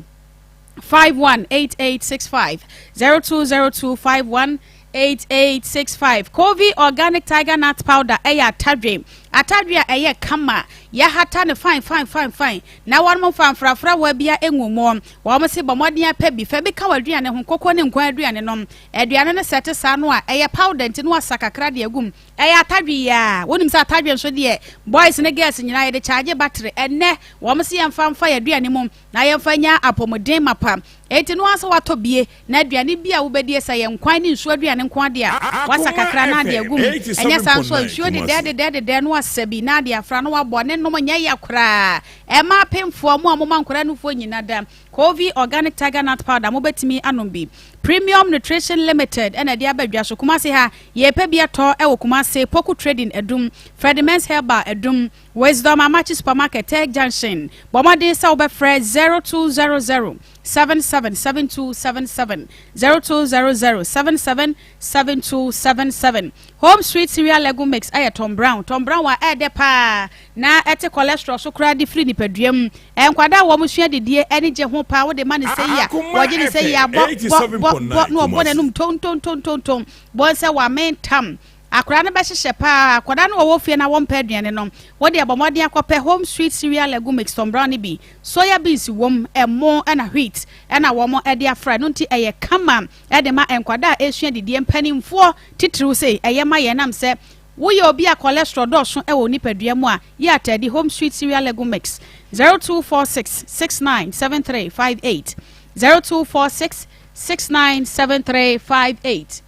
F: 518865, 0202 518865. Kovi Organic Tiger Nut Powder ɛyɛ atadwe, atadwe a ɛyɛ kama, yɛhata ne fine fine fine fine na wɔn mo fa mfrafrawa bia engu mu. Wɔn si bɔ mmɔden apɛ bi fɛ bi ka wɔ aduane ho, koko ne nkwan aduane nom. Aduane no sɛ te saa no a, ɛyɛ powder nti no asa kakra de agum. Ɛyɛ atadwe yi a wonim sɛ atadwe nso deɛ, boys ne girls nyinaa yɛde charge battery. Ɛnɛ wɔn si yɛmfa mfa yɛ aduane mu na yɛmfa nya apɔmuden mapa. Eti no asa watɔ bie na aduane bi a wobɛdie, sɛ yɛ nkwan ne nsuo aduane nko adeɛ a, wasa kakra na ade agum. Ɛnyɛ saa nso a, nsuo dedɛɛ dedɛɛ dedɛɛ no asa bi na ade afra no wabɔ ne nom, nyɛ ya koraa. Ɛma apemfoɔ mo a moma nkwadaa nufoɔ nyina da, Kovi Organic Tiger Nut Powder mobɛtumi anom bi. Premium Nutrition Limited ɛna ɛde aba dwa so. Kumase ha yɛpɛ bi atɔ ɛwɔ Kumase Poku Trading Adum, Fredimens Herbal Adum, Wisdom Amachi Supermarket, Tech Junction. Bɔ mmɔden sɛ wobɛfrɛ 0200 777277, 0200 777277. Home Sweet Cereal Legume Mix ɛyɛ Tom Brown, Tom Brown a ɛɛdɛ paa na ɛte cholesterol so koraa de firi nipadua mu. Nkwadaa a wɔn sua didie ani gye ho paa. Wode ma ne sɛ yi a, wɔgye ne sɛ yi a, bɔ bɔ bɔ bɔ na ɔbɔ n'anum tontontontonton bɔn sɛ wame tam. Akwadaa no bɛhyehyɛ paa. Akwadaa no wɔwɔ fie na wɔmpɛ aduane no, wode abɔ mmɔden akɔpɛ Home Sweet Cereal Legume Mix Tom Brown no bi. Soya beans wom, ɛmo ɛna wheat ɛna wɔn de afra no nti ɛyɛ kama ɛde ma nkwadaa a esua didie. Mpanimfoɔ titiriw sɛ ɛyɛ ma yɛn nam sɛ woyɛ obi a cholesterol dɔɔso ɛwɔ nipadua mu a, yɛ atadi Home Sweet Cereal Legume Mix. 0246 697358, 0246 697358.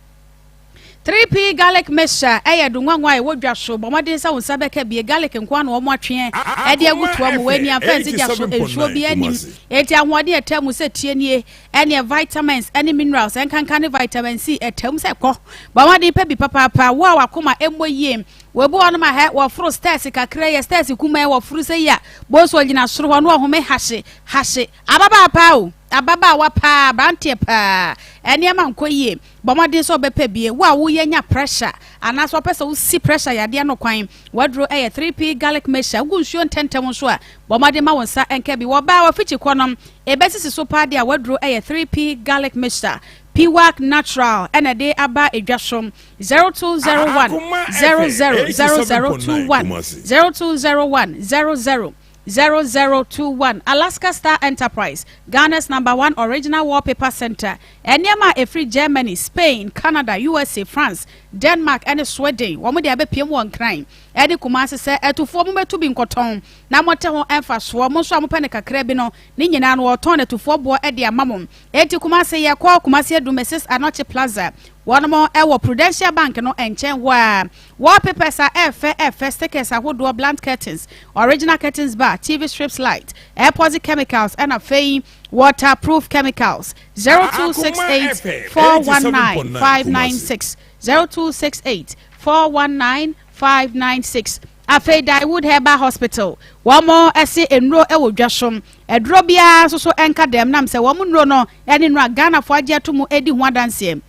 F: 3P Garlic Mixture ɛyɛ do nwanwa a ɛwɔ dwa so. Bɔ mmɔden sɛ wo nsa bɛka bie. Garlic nko ano wɔn atweɛ ɛde agu toa mu. Wɔani afɛnse gya so, nsuo bi anim eti ahoɔden ɛtɛ mu sɛ tie nie, ɛne vitamins ɛne minerals, ɛnkanka ne vitamin C ɛtɛ mu sɛ kɔ. Bɔ mmɔden pɛ bi papaapa. Wo a wakoma ɛmmɔ yie, wɔbu wɔn ma hɛ wɔforo stairs kakra, yɛ stairs kuma wɔforo sɛ yi a bonso gyina soro hɔ no ɔhome hahye hahye. Ababaa paa o, ababaawa paa, aberanteɛ paa, ɛnneɛma nkɔ yie, bɔ mmɔden sɛ ɔbɛpɛ bie. Wo a woyɛ nya pressure anaasɛ ɔpɛ sɛ wosi pressure yadeɛ no kwan, waduro ɛyɛ 3P Garlic Mixture. Wogu nsuo ntɛntɛm nso a, bɔ mmɔden ma wo nsa nka bi. Wɔbaa wafikyi kɔ no ɛbɛsisi so paa deɛ a, waduro ɛyɛ 3P Garlic Mixture. Piwak Natural ɛna ɛde aba edwa so. 0201 000021, 0201 000021. Alaska Star Enterprise, Ghana's number one original wallpaper center. Nneɛma a ɛfiri Germany, Spain, Canada, USA, France, Denmark ɛne Sweden, wɔn de abɛpiem wɔ Nkran ɛne Kumase sɛ atufoɔ mo bɛtu bi nkɔtɔn na mote ho ɛmfa soɔ. Mo nso a mopɛ ne kakra bi no ne nyinaa no, wɔtɔn no atufoɔ boɔ ɛde ama mo. Enti Kumase, yɛkɔ Kumase Adu Mrs Anɔkye Plaza, wɔn mo ɛwɔ Prudential Bank no nkyɛn hɔ a. Wallpapers a ɛfɛ ɛfɛ, stickers ahodoɔ, blunt curtains, original curtains bar, TV strips, light, epoxy chemicals ɛna afei waterproof chemicals. 0268 419 596, 0268 419 596. Afei Daewood Herbal Hospital, wɔn mo ɛse nnuro ɛwɔ dwa so, aduro biara nso so ɛnka dɛm nam sɛ wɔn nnuro no ɛne nnuro a Ghanafoɔ agye ato mu edi ho adanseɛ.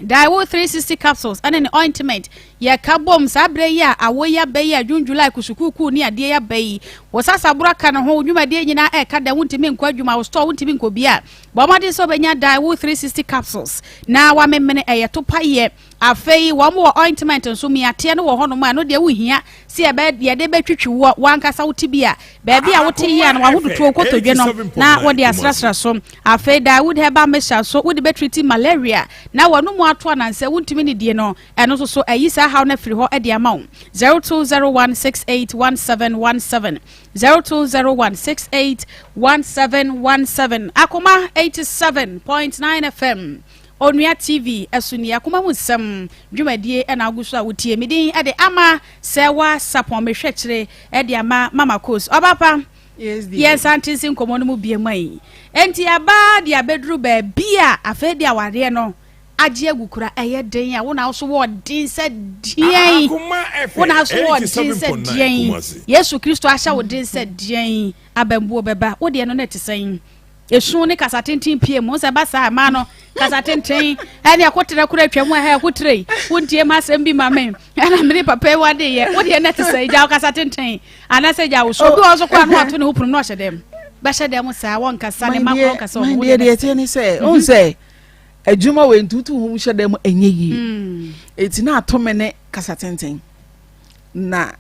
F: Daewood 360 capsules ɛne ne ointment yɛka bom. Saa berɛ yi a awɔ yi aba yi a, June, July kusukuukuu ne adeɛ yi aba yi, wɔ sasaboro aka ne ho, dwumadie nyinaa ɛka dɛm, wontumi nkɔ adwuma, wo store wontumi nkɔ bi a, bɔ mmɔden sɛ wobɛnya Daewood 360 capsules na wamemene. Ɛyɛ to payɛ. Afei wɔn wɔ ointment nso, miateɛ no wɔ hɔnom a ɛno deɛ wohia sɛ yɛbɛ yɛde bɛtwitwi wɔ wankasa wo ti bi a baabi a wote yie a na wahodotoɔ kotodwe no na wode asrasra so. Afei Dawood herbal mixture nso wode bɛtriti malaria na w'anomu ato anansɛ wontumi ne die no ɛno nso so ayi saa haw no afiri hɔ de ama wo. 0201681717 0201681717 Akoma 87.9 FM Onua TV ɛso nie akoma mu nsɛm dwumadie ɛna agu so a wotie me din ɛde ama sɛ wa sapɔn mehwɛ kyere ɛde ama mama kos ɔbapa yɛn nsa nte nsi nkɔmɔ no mu bie mu ayi enti aba de abɛduru baabi a afei de awareɛ no agye agu kura ɛyɛ den a wo na so wɔ den sɛ deɛn wo na so wɔ den sɛ deɛn Yesu Kristo ahyɛ wo den sɛ deɛn abambuo bɛba wo deɛ no na ɛte sɛn Esu ne kasa tenten pie mu sɛ ba saa mmaa no kasa tenten ɛne ɛkoterɛ kora atwa mu ɛhɛ ɛkoterɛ yi wontie ma asɛm bi ma me ɛna mene papa yi wade yɛ wodeɛ na te sɛ gya wo kasa tenten anaasɛ gya wo so obi wɔ so koraa no wato ne ho pono na ɔhyɛ dɛm bɛhyɛ dɛm saa wɔnkasa ne ma korɔ nkasa ɔmo
L: deɛ deɛ ɛteɛ ne sɛ ɔn sɛ adwuma wei ntutu ho hyɛ dɛm ɛnyɛ yie eti na ato me ne kasa tenten na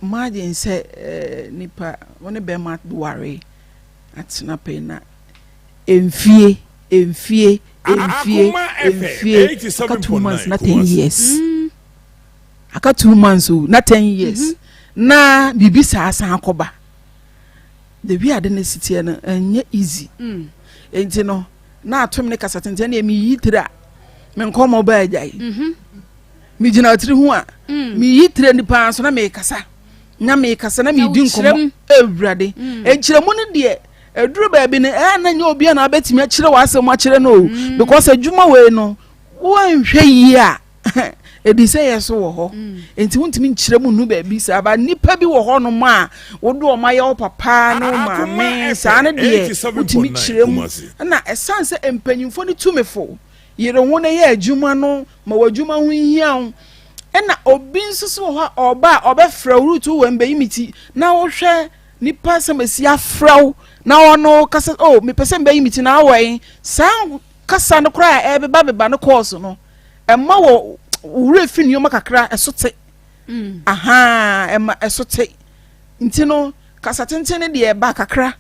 L: imagine sɛ nipa wo ne bɛrima ware Atena pɛn na mfie mfie mfie mfie aka 2 months na 10 years mm. Aka 2 months o na 10 years mm -hmm. Na biribi saa san akɔba the way ade no si teɛ no ɛnyɛ easy mm. Nti no na atom ne kasa tenten ne meyi tiri a me nkɔmmɔ baa agyae mm-hmm. Megyina tiri ho a mm. Meyi tiri nipa so na mekasa na mekasa na medi nkɔmmɔ awurade mm. Nkyerɛmu no deɛ ɛduru baabi no ɛyɛ na nyɛ obi a na abɛtumi akyerɛ w'asɛm akyerɛ no o mm. Because adwuma wei no woanhwɛ yie a ɛdi sɛ yɛ so wɔ hɔ mm. Nti wontumi nkyerɛ mu nu baabi saa ba nnipa bi wɔ hɔnom a wode ɔma yɛ wo papa ne wo maame saa no deɛ wotumi kyerɛ mu na ɛsiane sɛ mpanyimfoɔ no tumi fo yere ho na yɛ adwuma no ma w'adwuma ho hia wo ɛna obi nso so wɔ hɔ a ɔba a ɔbɛfrɛ wo rutu wɔ mbɛyi me ti na wohwɛ nipa sɛ mesi afrɛ wo na ɔno kasa o oh, mepɛ sɛ mbɛyi me ti na awɔ yi saa kasa no koraa a ɛbeba beba no kɔɔso no ɛma wɔ wura fi nneɛma kakra ɛso te mm. Aha ɛma ɛso te nti no kasa tenten no deɛ ɛba kakra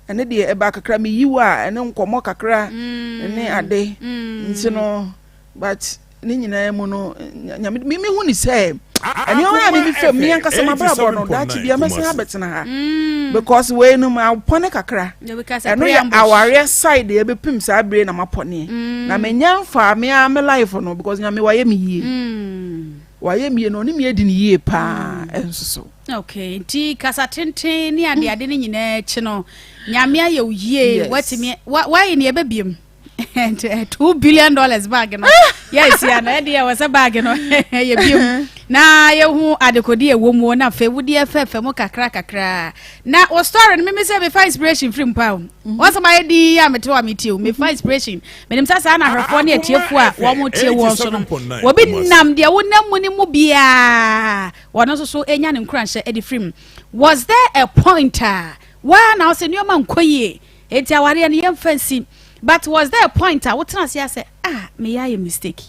L: ɛne deɛ ɛba kakra meyi wo a ɛne nkɔmmɔ kakra mm. Ne ade mm. Nti no but ne nyinaa mu no nyame mi mi hu ni sɛ nneɛma a mi fam mi ankasa ma abrabɔ no daakye bia mɛsan abɛtena ha mm. Because wei no ma apɔne kakra ɛno yɛ awareɛ side yɛ bɛpem saa bere na ma pɔne mm. Na menya nfa me a me life no because nyame wayɛ me yie mm. Wayɛ me yie na ɔne me adi ne yie paa ɛnso so.
F: Okay, nti kasa tenten ne adeade no nyinaa akyi no nyame ayɛ wo yie watumi wayɛ ne ɛbɛbiem $2 billion bag no yɛsi ano ɛde yɛ wɔ sɛ bag no yɛ biem na yɛhu adekode ɛwɔ mu na afei wodi ɛfɛɛfɛ mu kakra kakra na wɔ story no mimi sɛ mefa inspiration firi mpa o wɔn sɛ mayɛ di a mete hɔ a metie o mefa inspiration menim sɛ saa na ahwɛfoɔ ne atiefoɔ a wɔn tie wɔn so no wɔbi nam deɛ wonam mu ne mu biara wɔn nso so enya ne nkuranhyɛ de firi mu. Was there a point a waa na ɔsɛ nneɛma nkɔ yie eti awareɛ no yɛmfa nsi but was there a point a wotena ase asɛ ah meyɛ ayɛ mistake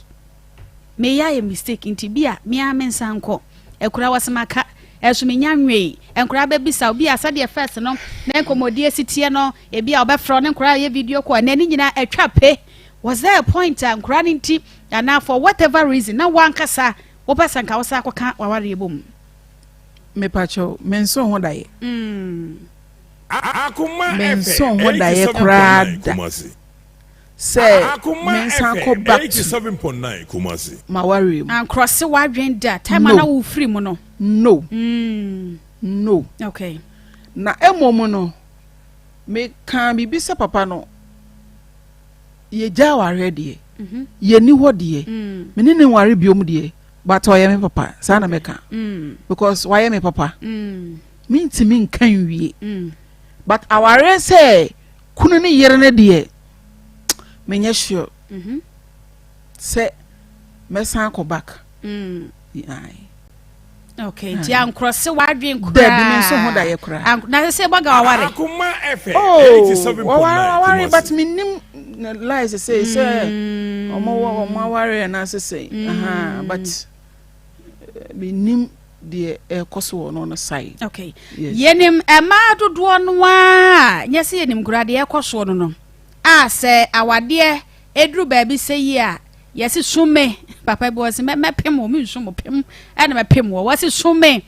F: meyɛ ayɛ mistake nti bi a mea me nsa nkɔ akura wɔsɛ maka ɛso menya nwei nkora bɛbisa obi a sɛdeɛ first no na nkɔmmɔdie si teɛ no ebi a ɔbɛfrɛ ne nkora yɛ video call na ne nyinaa atwa pe. Was there a point a nkora no nti anaa for whatever reason na wankasa wopɛ sɛ nka wosan akɔka w'awareɛ bɔ mu?
L: Mepakyɛw, menso ho daeɛ. Menso ho daeɛ koraa da sɛ mensan kɔ back to m'awareɛ mu.
F: Ankrɔse w'adwen da time a na wofiri mu no?
L: No. No.
F: Okay.
L: Na mmom no, mekaa biribi sɛ papa no, yɛgya awareɛ deɛ, yɛnni hɔ deɛ, me ne ne nware biom deɛ, but ɔyɛ me papa saa na mɛka because wayɛ me papa mentumi nka nwie but awareɛ sɛ kunu ne yere no deɛ menyɛ sure sɛ mɛsan akɔ back. Aye.
F: Okay, nti ankorɔse w'adwen koraa.
L: Dabi me nso ho da yɛ koraa.
F: Na sɛ bɔga waware.
L: Oh, waware waware but me nim lies sɛ sɛ. Wɔn wɔ wɔn aware anaasɛ sɛn. Ahaa but mennim deɛ ɛrekɔ so wɔ no no side.
F: Okay. Yes. Yɛnim mmaa dodoɔ no ara nyɛ sɛ yɛnim koraa deɛ ɛrekɔ soɔ no no a sɛ awadeɛ ɛduru baabi sɛ yi a yɛse sum me papa bi wɔse mɛpem wɔ mensu mo pem ɛna mɛpem wɔ wɔse sum me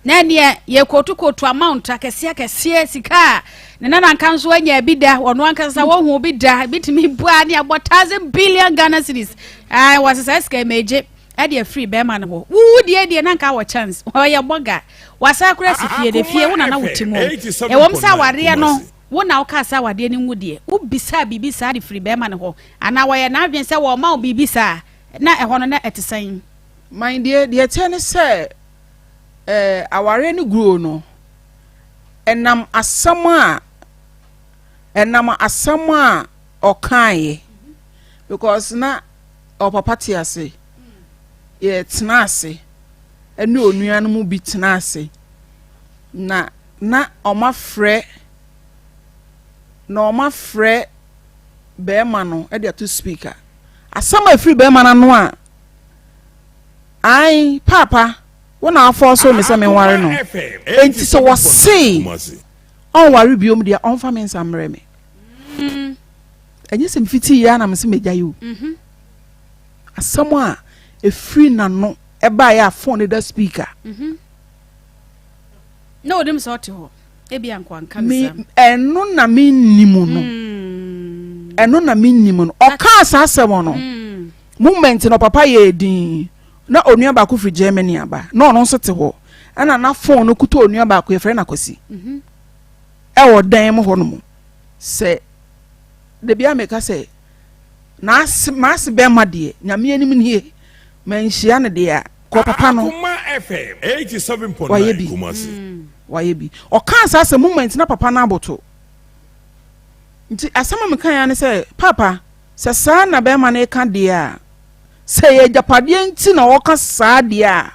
F: Na ɛneɛ yɛkootu kootu amount akɛseɛ akɛseɛ sika a ne nana nka nso anya bi da ɔno ankasa wɔhu bi da ebi tumi bu a ne abɔ thousand billion Ghana cedis ɛɛ wɔsɛ saa sika megye ɛde afiri bɛrima no hɔ wuwu deɛ deɛ na nka wɔ chance ɔyɛ bɔga wasa akora si fie de fie wo nana wo ti mu ɛwɔm sɛ awareɛ no wo na wokaa sɛ awadeɛ no ngu deɛ wobisa biribi saa de firi bɛrima no hɔ anaa wɔyɛ n'adwene sɛ wɔma wo biribi saa na ɛhɔ no na ɛte sɛn.
L: Man deɛ deɛ ɛteɛ ne sɛ eh, awareɛ no guo no, ɛnam asɛm a ɛnam asɛm a ɔkaeɛ because na ɔpapa te ase yɛtena ase ɛne onua no mu bi tena ase na na ɔmafrɛ na ɔmafrɛ bɛrima no de ato speaker asɛm a ɛfiri bɛrima no ano a Ae, Paapa, wo na afɔɔsoo me sɛ menware no, enti sɛ wɔse ɔnware biom deɛ ɔmfa me nsa mmerɛ me. Ɛnyɛ sɛ mefitiiɛ ara na mese magyae o. Asɛm a ɛfiri n'ano ɛbaeɛ a phone no da speaker.
F: Na onim sɛ ɔte hɔ. Ebi anka ne saa.
L: Ɛno na mennim no. Ɛno na mennim no. Ɔkaa saa asɛm no. Moment no papa yɛɛ dinn. Na onua baako firi Germany aba. Na ɔno nso te hɔ. Ɛna na phone no kuta onua baako, yɛfrɛ no Akwasi. Ɛwɔ dan mu hɔ nom. Sɛ da biara meka sɛ, n'ase m'ase bɛrima deɛ, Nyame anim nie, manhyia no deɛ a, kɔ papa no. Wayɛ bi. Wayɛ bi. Ɔkaa saa sɛ moment na papa no aboto. Nti asɛm a mekaeɛ ara ne sɛ, Papa, Sɛ saa na bɛrima no reka deɛ a, sɛ ɛyɛ agyapadeɛ nti na ɔreka saa deɛ a,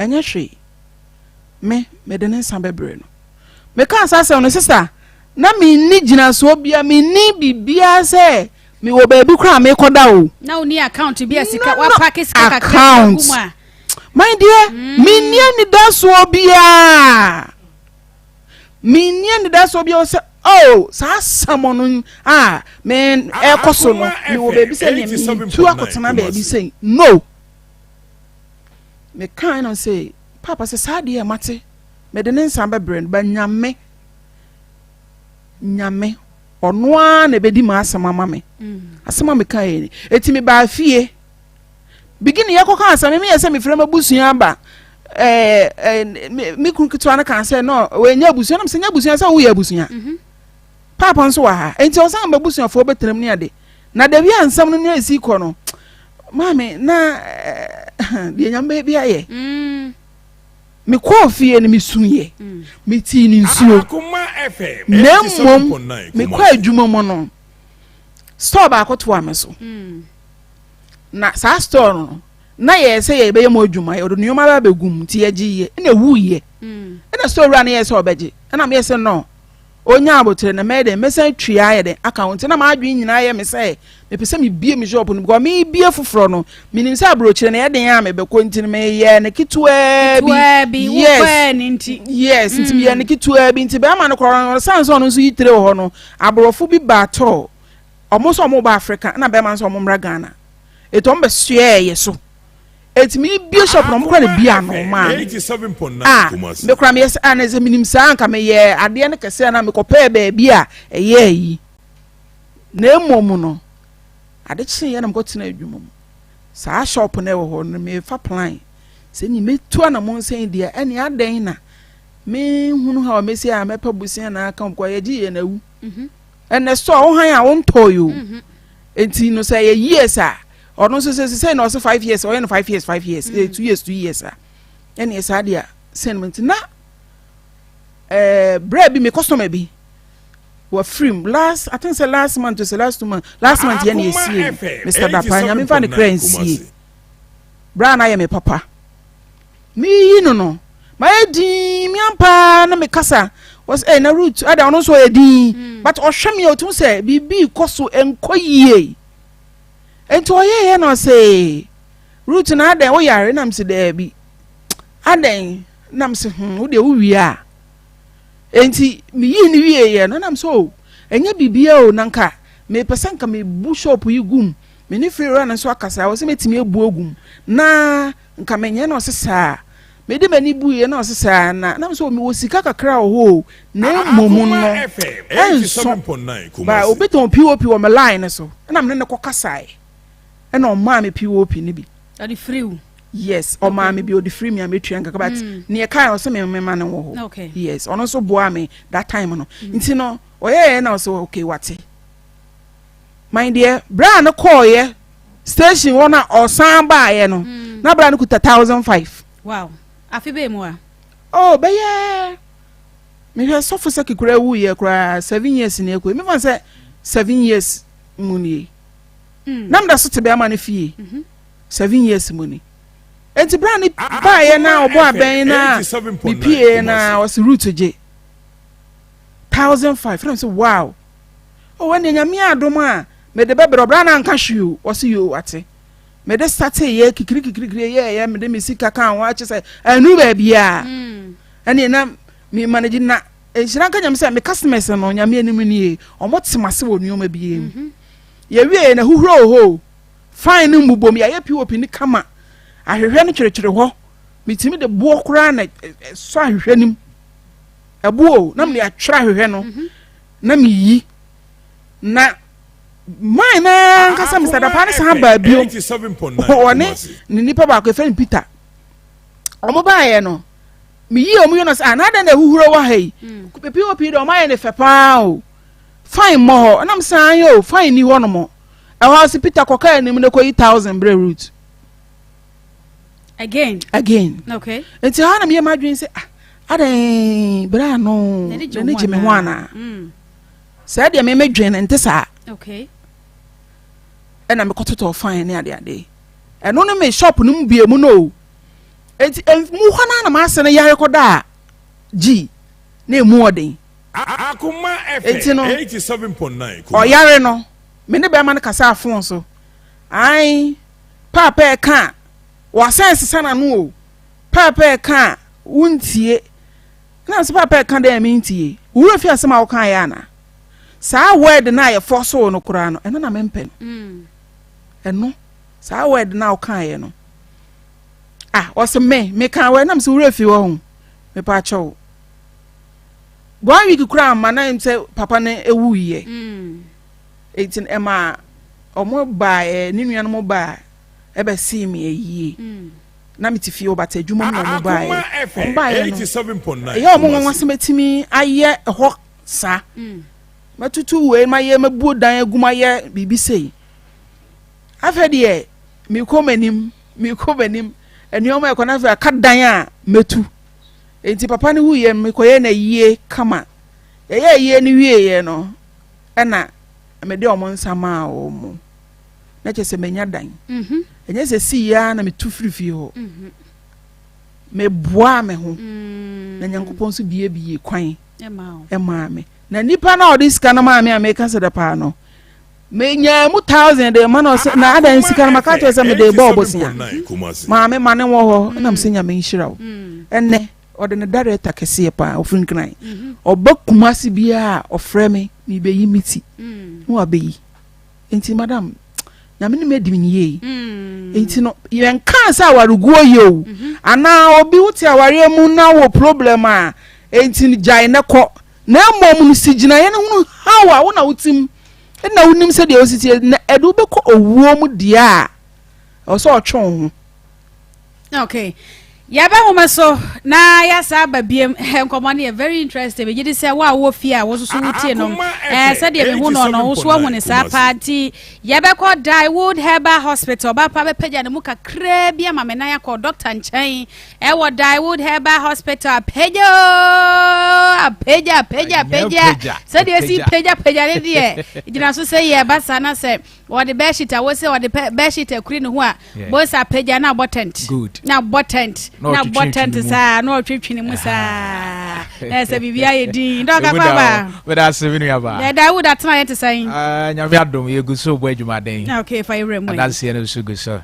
L: ɛnyɛ hwee. Me, mede ne nsa bɛbrɛ no. Mekaa saa asɛm no, sista, na menni gyinasoɔ biara, menni biribiara sɛ mewɔ baabi koraa a merekɔda o.
F: Na wonni account bi a sika, wapake sika kakra bi agu mu a.
L: My dear, menni anidasoɔ biara. Menni anidasoɔ biara sɛ oh saa asɛm no a me ɛkɔ so no mewɔ baabi sɛ nea metu akɔtena baabi sɛ no. Mekae no sɛ papa sɛ saa deɛ mate mede ne nsa bɛbrɛ no ba nyame nyame ɔno ara na ɛbɛdi m'asɛm ama me mm. asɛm a mekae ni ɛti mebaa fie Beginning yɛkɔ kaa sɛ me meyɛ sɛ mefrɛ m'abusua aba ɛɛ ɛɛ me kunu ketewa no kaa sɛ no wɔnyɛ abusua nam sɛ nyɛ abusua sɛ woyɛ abusua mhm. paapa nso wɔ ha nti ɔsan m'abusuafoɔ bɛtena mu ne ade na dabi a nsɛm no ne esi kɔ no maame na ɛɛ deɛ nyame bɛyɛ bi ayɛ mm. mekɔɔ fie no mesuiɛ mm. metii ne nsuo na mmom mekɔ adwuma mu no store baako toa me so mm. Na saa store no, na yɛyɛ sɛ yɛbɛyɛ mu adwuma, yɛde nneɛma bɛ abɛgu mu, nti yɛgye yɛ, ɛna ɛwu yɛ. Mm. Ɛna store wura no yɛ sɛ ɔbɛgye, ɛna meyɛ sɛ no, ɔnya abotere na mɛyɛ dɛn, mɛsan tua ayɛ dɛn aka ho, nti na m'adwene nyinaa yɛ me sɛ, mepɛ sɛ mebie me shop no, because mebie foforɔ no, menim sɛ aburokyire no yɛ den a mebɛkɔ, nti no meyɛ no ketewaa bi. Yes, yes, nti meyɛ no mm. ketewaa bi, nti bɛrima no korɔ no, ɔsan sɛ ɔno nso yi tire wɔ hɔ no, aborɔfo bi baa tɔɔ, Ɔmo nso ɔmo ba Africa ɛna bɛɛma nso ɔmo mmra Ghana eti ɔmo bɛ soɛɛ yɛ so eti mi bie shop na ɔmo kora na bie ano maa mi a me kora mi yɛ sɛ a na sɛ mi nim saa nka mi yɛ adeɛ no kɛseɛ na mi kɔ pɛɛ baabi a ɛyɛ ayi na emom no ade kye yɛ na mi kɔ tena adwuma mu saa shop na ɛwɔ hɔ no mi fa plan sɛ ni mi tu anamɔ nsɛn deɛ ɛne adɛn na mi hunu ha wɔ mesi a mɛpɛ bosia na aka kɔ yɛ gye yɛ na awu. Mhm. Ɛnɛ sɔ wo han a wontɔɔ o. Mhm. Enti no sɛ ɛyɛ years a ɔno nso sɛ sɛ na ɔsɛ five years ɔyɛ no five years five years mm. 2 years 2 years a ɛne saa deɛ sɛn mu nti na ɛɛ brɛ bi me customer bi wɔfirim last I think sɛ last month sɛ last 2 months last month yɛ na esie Mr. Dapa nyame nfa ne kra nsie bra na ayɛ me papa. Meyi no no, mayɛ dinn, me ampa na mekasa. Wɔsɛ, eh, na Ruth, ada ɔno nso ɔyɛ dinn. Hmm. But ɔhwɛ me a, ɔtumi sɛ biribi kɔ so, ɛnkɔ yie. Nti ɔyɛeɛ na ɔse, Ruth na adɛn woyare? Na mese daabi. Adɛn? Na mese hmm, wo deɛ wowie a. Enti meyii no wieeɛ no na mese oh, ɛnyɛ biribiara o, na nka mepɛ sɛ nka mebu shop yi gum. Me ne fiewura no nso akasa, ɔse mɛtumi abu agu mu na nka menyɛ na ɔse saa. Mede m'ani buiɛ na ɔse saa na na mese oh, mewɔ sika kakra wɔ hɔ o, na mmom no ɛnso ba obi tɔn POP wɔ me line no so ɛna me ne no kɔkasaeɛ ɛna ɔmaa me POP no bi.
F: Ɔde firi wo?
L: Yes, ɔmaa me bi ɔde firi me a metua nkaka but mm. neɛ kae ɔsɛ me mema no wɔ hɔ. Yes, ɔno nso boaa me that time no. Mm. Nti no ɔyɛɛ na ɔsɛ okay wate. Man deɛ berɛ a no kɔɔyɛ station hɔ na ɔsan baayɛ no mm. na berɛ a no kuta 1005.
F: Wow, afe bɛɛ mu a?
L: Oh, bɛyɛ mehwɛ sɔfo sɛ kekora wuyɛ koraa 7 years ni akɔ mefa sɛ 7 years mu nie. Na meda so te bɛrima no fie. Mm -hmm. 7 years mu ni. Enti bere a ne baeɛ na ɔbɔ abɛn na mepie na ɔse Ruth gye 1005 na sɛ wow, oh, ɛnneɛ Nyame adom a mede bɛbrɛ ɔbra na anka hwee o. Ɔse yoo, ate. Mede startee yɛ kikiri kikiri yɛɛyɛ, mede me sika ka ho akyɛ sɛ ɛnu baabiaa ɛnneɛ na me manage na nhyira nka Nyame sɛ me customers no, Nyame anim nie, ɔmo te m'ase wɔ nneɛma bi mu. Yɛwie na huhuro wɔ hɔ o, Fan no mmobom, yɛayɛ POP no kama. Ahwehwɛ no tweretwere hɔ. Metumi de boɔ koraa na ɛsɔ ahwehwɛ no mu. Ɛboɔ o, na mede atwerɛ ahwehwɛ no mhm. na meyi. Na mine no ankasa Mr. Dapa ne san baa bio. Ɔne ne nipa baako yɛfrɛ no Peter. Wɔn baeɛ no, meyi wɔn yɛ no sɛ, ah, na adɛn na ahuhuro wɔ ha yi? Mm. POP deɛ wɔn ayɛ no fɛ paa o. Fine mmɔ hɔ. Ɛnam san yɛ o, fine ni hɔ nom. Ɛhɔ ara so Peter kɔkaa anim na kɔyi thousand brɛ Ruth.
F: Again.
L: Again.
F: Okay.
L: Nti hɔ na meyɛ m'adwene sɛ ah adɛn berɛ ano n'ani gye me ho anaa? Mm. Sɛ deɛ me medwene no nte saa.
F: Okay.
L: Ɛna mekɔtotɔ fine ne adeade. Ɛno ne me shop no mu bie mu no o. Nti mu hɔ no na m'ase no yare kɔda a gyi na emu ɔden. Nti no ɔyare no me ne bɛrima no kasaa fon so. Ae, paapa ɛka a, wasan sesa n'ano o. Paapa ɛka a, wontie. Na sɛ paapa ɛka dɛn a mentie. Wo werɛ fi asɛm a wokaeɛ anaa? Saa word no a yɛfɔ so no koraa no, ɛno na mempɛ no. Mm. Ɛno, saa word no a wokaeɛ no. Ah, ɔse me, meka word nam sɛ wo werɛ fi hɔ ho. Mepa kyɛw. One week koraa amma na sɛ papa no ewuiɛ. Mm. Enti no ɛmaa ɔmo baa ɛ ne nuanom baa ɛbɛsee me ayie. Na mete fie hɔ but adwuma mu na ɔmo baeɛ. Ɔmo baeɛ no ɛyɛ ɔmo nwanwa sɛ mɛtumi ayɛ ɛhɔ saa. Mɛtutu wei mayɛ mɛbuo dan agu mayɛ biribi sei. Afei deɛ mekɔ m'anim mekɔ m'anim nneɛma ɛkɔ na afei aka dan a mɛtu. Enti papa no wuiɛ no mekɔyɛ no ayie kama. Yɛyɛ ayie no wieeɛ no ɛna mede wɔn nsa maa wɔn na kyerɛ sɛ manya dan mhm. ɛnyɛ sɛ sii ara na metu firi fie hɔ mhm. meboaa me ho mm. na Nyankopɔn nso biebie kwan ɛmaa me na nipa no a ɔde sika no maa me a meka sɛ dɛ paa no menyaa mu thousand de ma na ɔsɛ na adan sika no maka kyerɛ sɛ mede bɔ ɔbosea maame ma ne wɔ hɔ ɛnam sɛ Nyame nhyira wo mm. ɛnɛ Ɔde ne director kɛseɛ paa, ɔfiri Nkran. Ɔba Kumasi biara a, ɔfrɛ me, merebɛyi me ti. Na wabɛyi. Nti madam, Nyame ne me adi me yie. Nti no, yɛnkaa sɛ awareguo yɛ o. Anaa obi wote awareɛ mu na wɔ problem a, nti no gyae na kɔ. Na mmom no, si gyinaeɛ no hunu how a wo na wotim na wonim sɛdeɛ wosi teɛ na ɛde wobɛkɔ owuo mu deɛ a, ɛwɔ sɛ ɔtwe wo ho.
F: Okay. Yɛbɛ homa so na yɛasa aba biem. Nkɔmmɔ no yɛ very interesting. Megye di sɛ wo a wowɔ fie a wo soso wotie no, eh, sɛdeɛ mehu no no, wo so ahu ne saa paa. Nti yɛbɛkɔ Daewood Herbal Hospital. Ɔba pa bɛpagya ne mu kakraa bi ama me nan akɔ dɔkta nkyɛn ɛwɔ Daewood Herbal Hospital. Apagya o, apagya, apagya, apagya. Sɛdeɛ esi pagya pagya ne deɛ, gyina so sɛ yɛ ɛba saa na sɛ Wɔde bedsheet a wose wɔde bedsheet akuri ne ho a bosa apagya na abɔ tent na abɔ tent na abɔ tent saa na ɔtwetwe ne mu saa. Na ɛsɛ biribi ayɛ din. Dɔk akɔ aba.
M: Meda ase me nua baa.
F: Dɛda wo da tena yɛ te sɛn?
M: Ah, nyame adom yɛgu so bɔ adwumaden.
F: Okay, fa yɛwura mu.
M: Adanseɛ no nso gu so.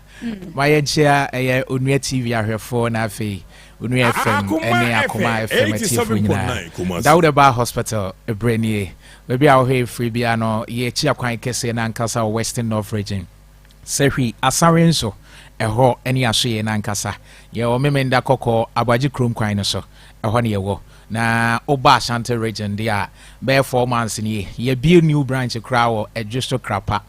M: Ma yɛnkyea ɛyɛ Onua TV ahwɛfoɔ na afei Onua FM ɛne Akoma FM atiefoɔ nyinaa. Dawuda Bar Hospital ɛberɛ nie. Baabi a wohwɛ ɛfiri biara no yɛakyi akwan kɛseɛ no ankasa wɔ Western North Region. Sahwi, Asawe nso, ɛhɔ ne asoɛeɛ no ankasa. Yɛwɔ Memenda Kɔkɔɔ, Aboagye kurom kwan no so, ɛhɔ na yɛwɔ. Na woba Ashanti Region deɛ a, bɛyɛ 4 months nie, yɛabue new branch koraa wɔ Adwoso Krapa,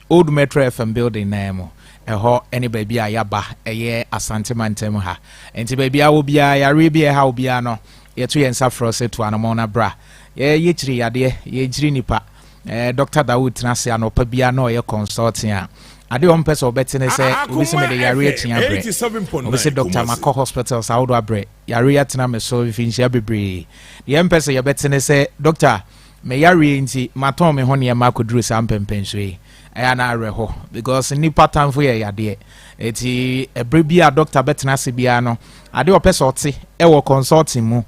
M: Old Metro FM building no ara mu. Ɛhɔ ne baabi a yɛaba, ɛyɛ Asante mantam ha. Enti baabi a wɔ biara, yareɛ bi a ɛha wo biara no, yɛto yɛn nsa frɛ wo sɛ tu anamɔn na bra. Yɛkyiri yadeɛ, yɛnkyiri nnipa. Eh, Doctor Dawood tena ase anɔpa biara na ɔyɛ consulting a, ade a ɔmpɛ sɛ ɔbɛte ne sɛ obi sɛ mede yareɛ atua abrɛ. Obi sɛ doctor makɔ hospitals ahodoɔ abrɛ, yareɛ atena me so mfinhyia bebree. Deɛ ɛmpɛ sɛ yɛbɛte ne sɛ doctor me yareɛ nti matɔn me ho nneɛma akɔduru saa mpɛmpɛnsoɔ yi. Ɛyɛ a na awerɛhɔ because nnipa tamfo yɛ yadeɛ. Eti ɛberɛ bi a doctor bɛtena ase biara no, ade a ɔpɛ sɛ ɔte wɔ consulting mu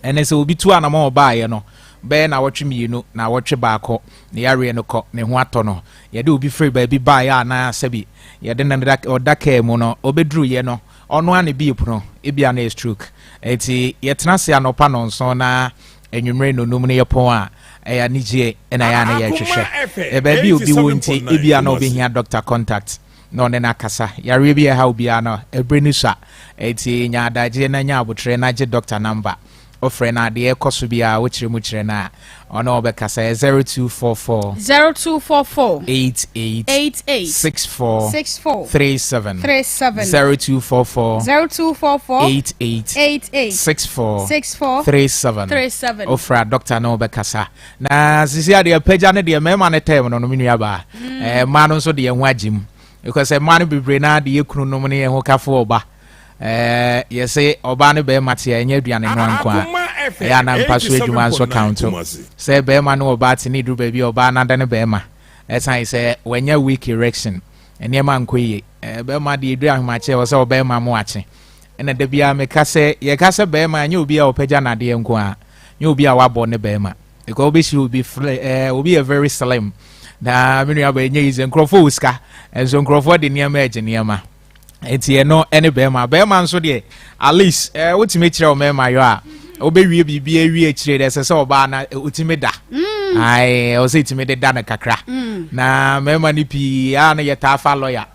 M: Ɛne sɛ obi tu anamɔn ɔbaeɛ no, bɛyɛ nawɔtwe mmienu, nawɔtwe baako, ne yareɛ no kɔ, ne ho atɔ no. Yɛde obi firi baabi baeɛ anaa sɛbi yɛde no da ɔda kaa mu no, ɔbɛduruiɛ no, ɔno ara na ɛbie pono, ebia na ɛyɛ stroke. Enti yɛtena ase anɔpa nnɔnson na anwummere nnɔnum no yɛpɔn a, ɛyɛ anigyeɛ na ɛyɛ a na yɛrehwehwɛ. Baabi a obi wɔ nti, ebia na ɔbɛhia doctor contact. na ɔne no akasa. Yareɛ bi a ɛha obiara no, ɛberɛ no sua. Enti nya adagyeɛ na nya aboterɛ na gye dɔkta namba. Wofrɛ no a, deɛ ɛrekɔ so biara wokyerɛ mu kyerɛ no a, ɔne wo bɛkasa. Ɛyɛ 0244.
F: 0244.
M: 88.
F: 88.
M: 64.
F: 64.
M: 37.
F: 37.
M: 0244.
F: 0244.
M: 88.
F: 88.
M: 64.
F: 64.
M: 37.
F: 37.
M: Wofrɛ a, dɔkta ne wo bɛkasa. Na sisi adeɛ pagya no deɛ mmarima no tɛm no no me nuabaa. Mm. Eh, mmaa no nso de yɛn ho agye mu because mmaa no bebree naa de yɛ kunu nom ne yɛn ho kafo ɔba eh, yɛse ɔbaa ne bɛrima te a ɛnyɛ aduane noa nko a ɛyɛ ana mpa so adwuma nso kanto sɛ bɛrima ne ɔbaa te ne duru baabi a ɔbaa nada ne bɛrima ɛsan sɛ wanya weak erection nneɛma nkɔ yie eh, bɛrima deɛ ɛduru ahomakye ɛwɔ sɛ ɔbɛrima mo akye ɛna da biara meka sɛ yɛka sɛ bɛrima ɛnyɛ obi a ɔpɛgya nadeɛ nko a nyɛ obi a wabɔ ne bɛrima because wobɛhyia obi frɛ ɛɛ eh, obi yɛ very slim na me nua bɛyɛ nyɛ yi sɛ nkurɔfoɔ wɔ sika nso nkurɔfoɔ de nneɛma agye nneɛma nti ɛno ɛne bɛrima bɛrima nso deɛ at least ɛɛ eh, wotumi kyerɛ wo mɛrima yɔ a wobɛwie biribi awie akyire deɛ ɛsɛ sɛ ɔbaa na wotumi da mm. ae ɛwɔ sɛ ɛtumi de da no kakra mm. na mmarima no pii a no yɛtaa fa lɔya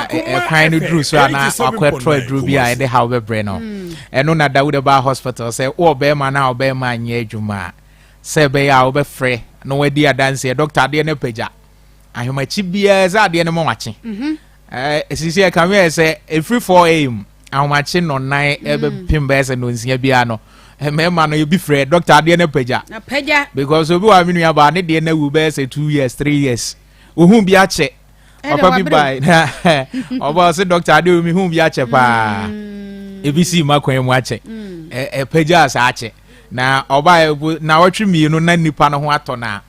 M: ɛkwan no duru so a na wakɔtɔ aduro bi a ɛde haw bɛbrɛ no ɛno na Dawuda baa hospital sɛ wowɔ bɛrima na ɔbɛrima anyɛ adwuma a sɛ ɛbɛyɛ a wobɛfrɛ na wadi adanseɛ dɔkta adeɛ no apagya ahomakyi biara sɛ adeɛ no ma wakye sisi ɛka mi yɛ sɛ ɛfiri 4 am ahomakye nnɔnan ɛbɛpem bɛyɛ sɛ nnɔnsia biara no mmarima no ebi frɛ dɔkta adeɛ no apagya because obi wɔ a me nua baa ne deɛ no awu bɛyɛ sɛ 2 years 3 years ohun bi akyɛ papa bi bae na ɔba ɔsɛ dɔkta ade omi hu bi akyɛ paa mm. ebi si ma kwan mu akyɛ ɛpagya mm. saa akyɛ na ɔba na ɔtwe mmienu na nipa no ho atɔ na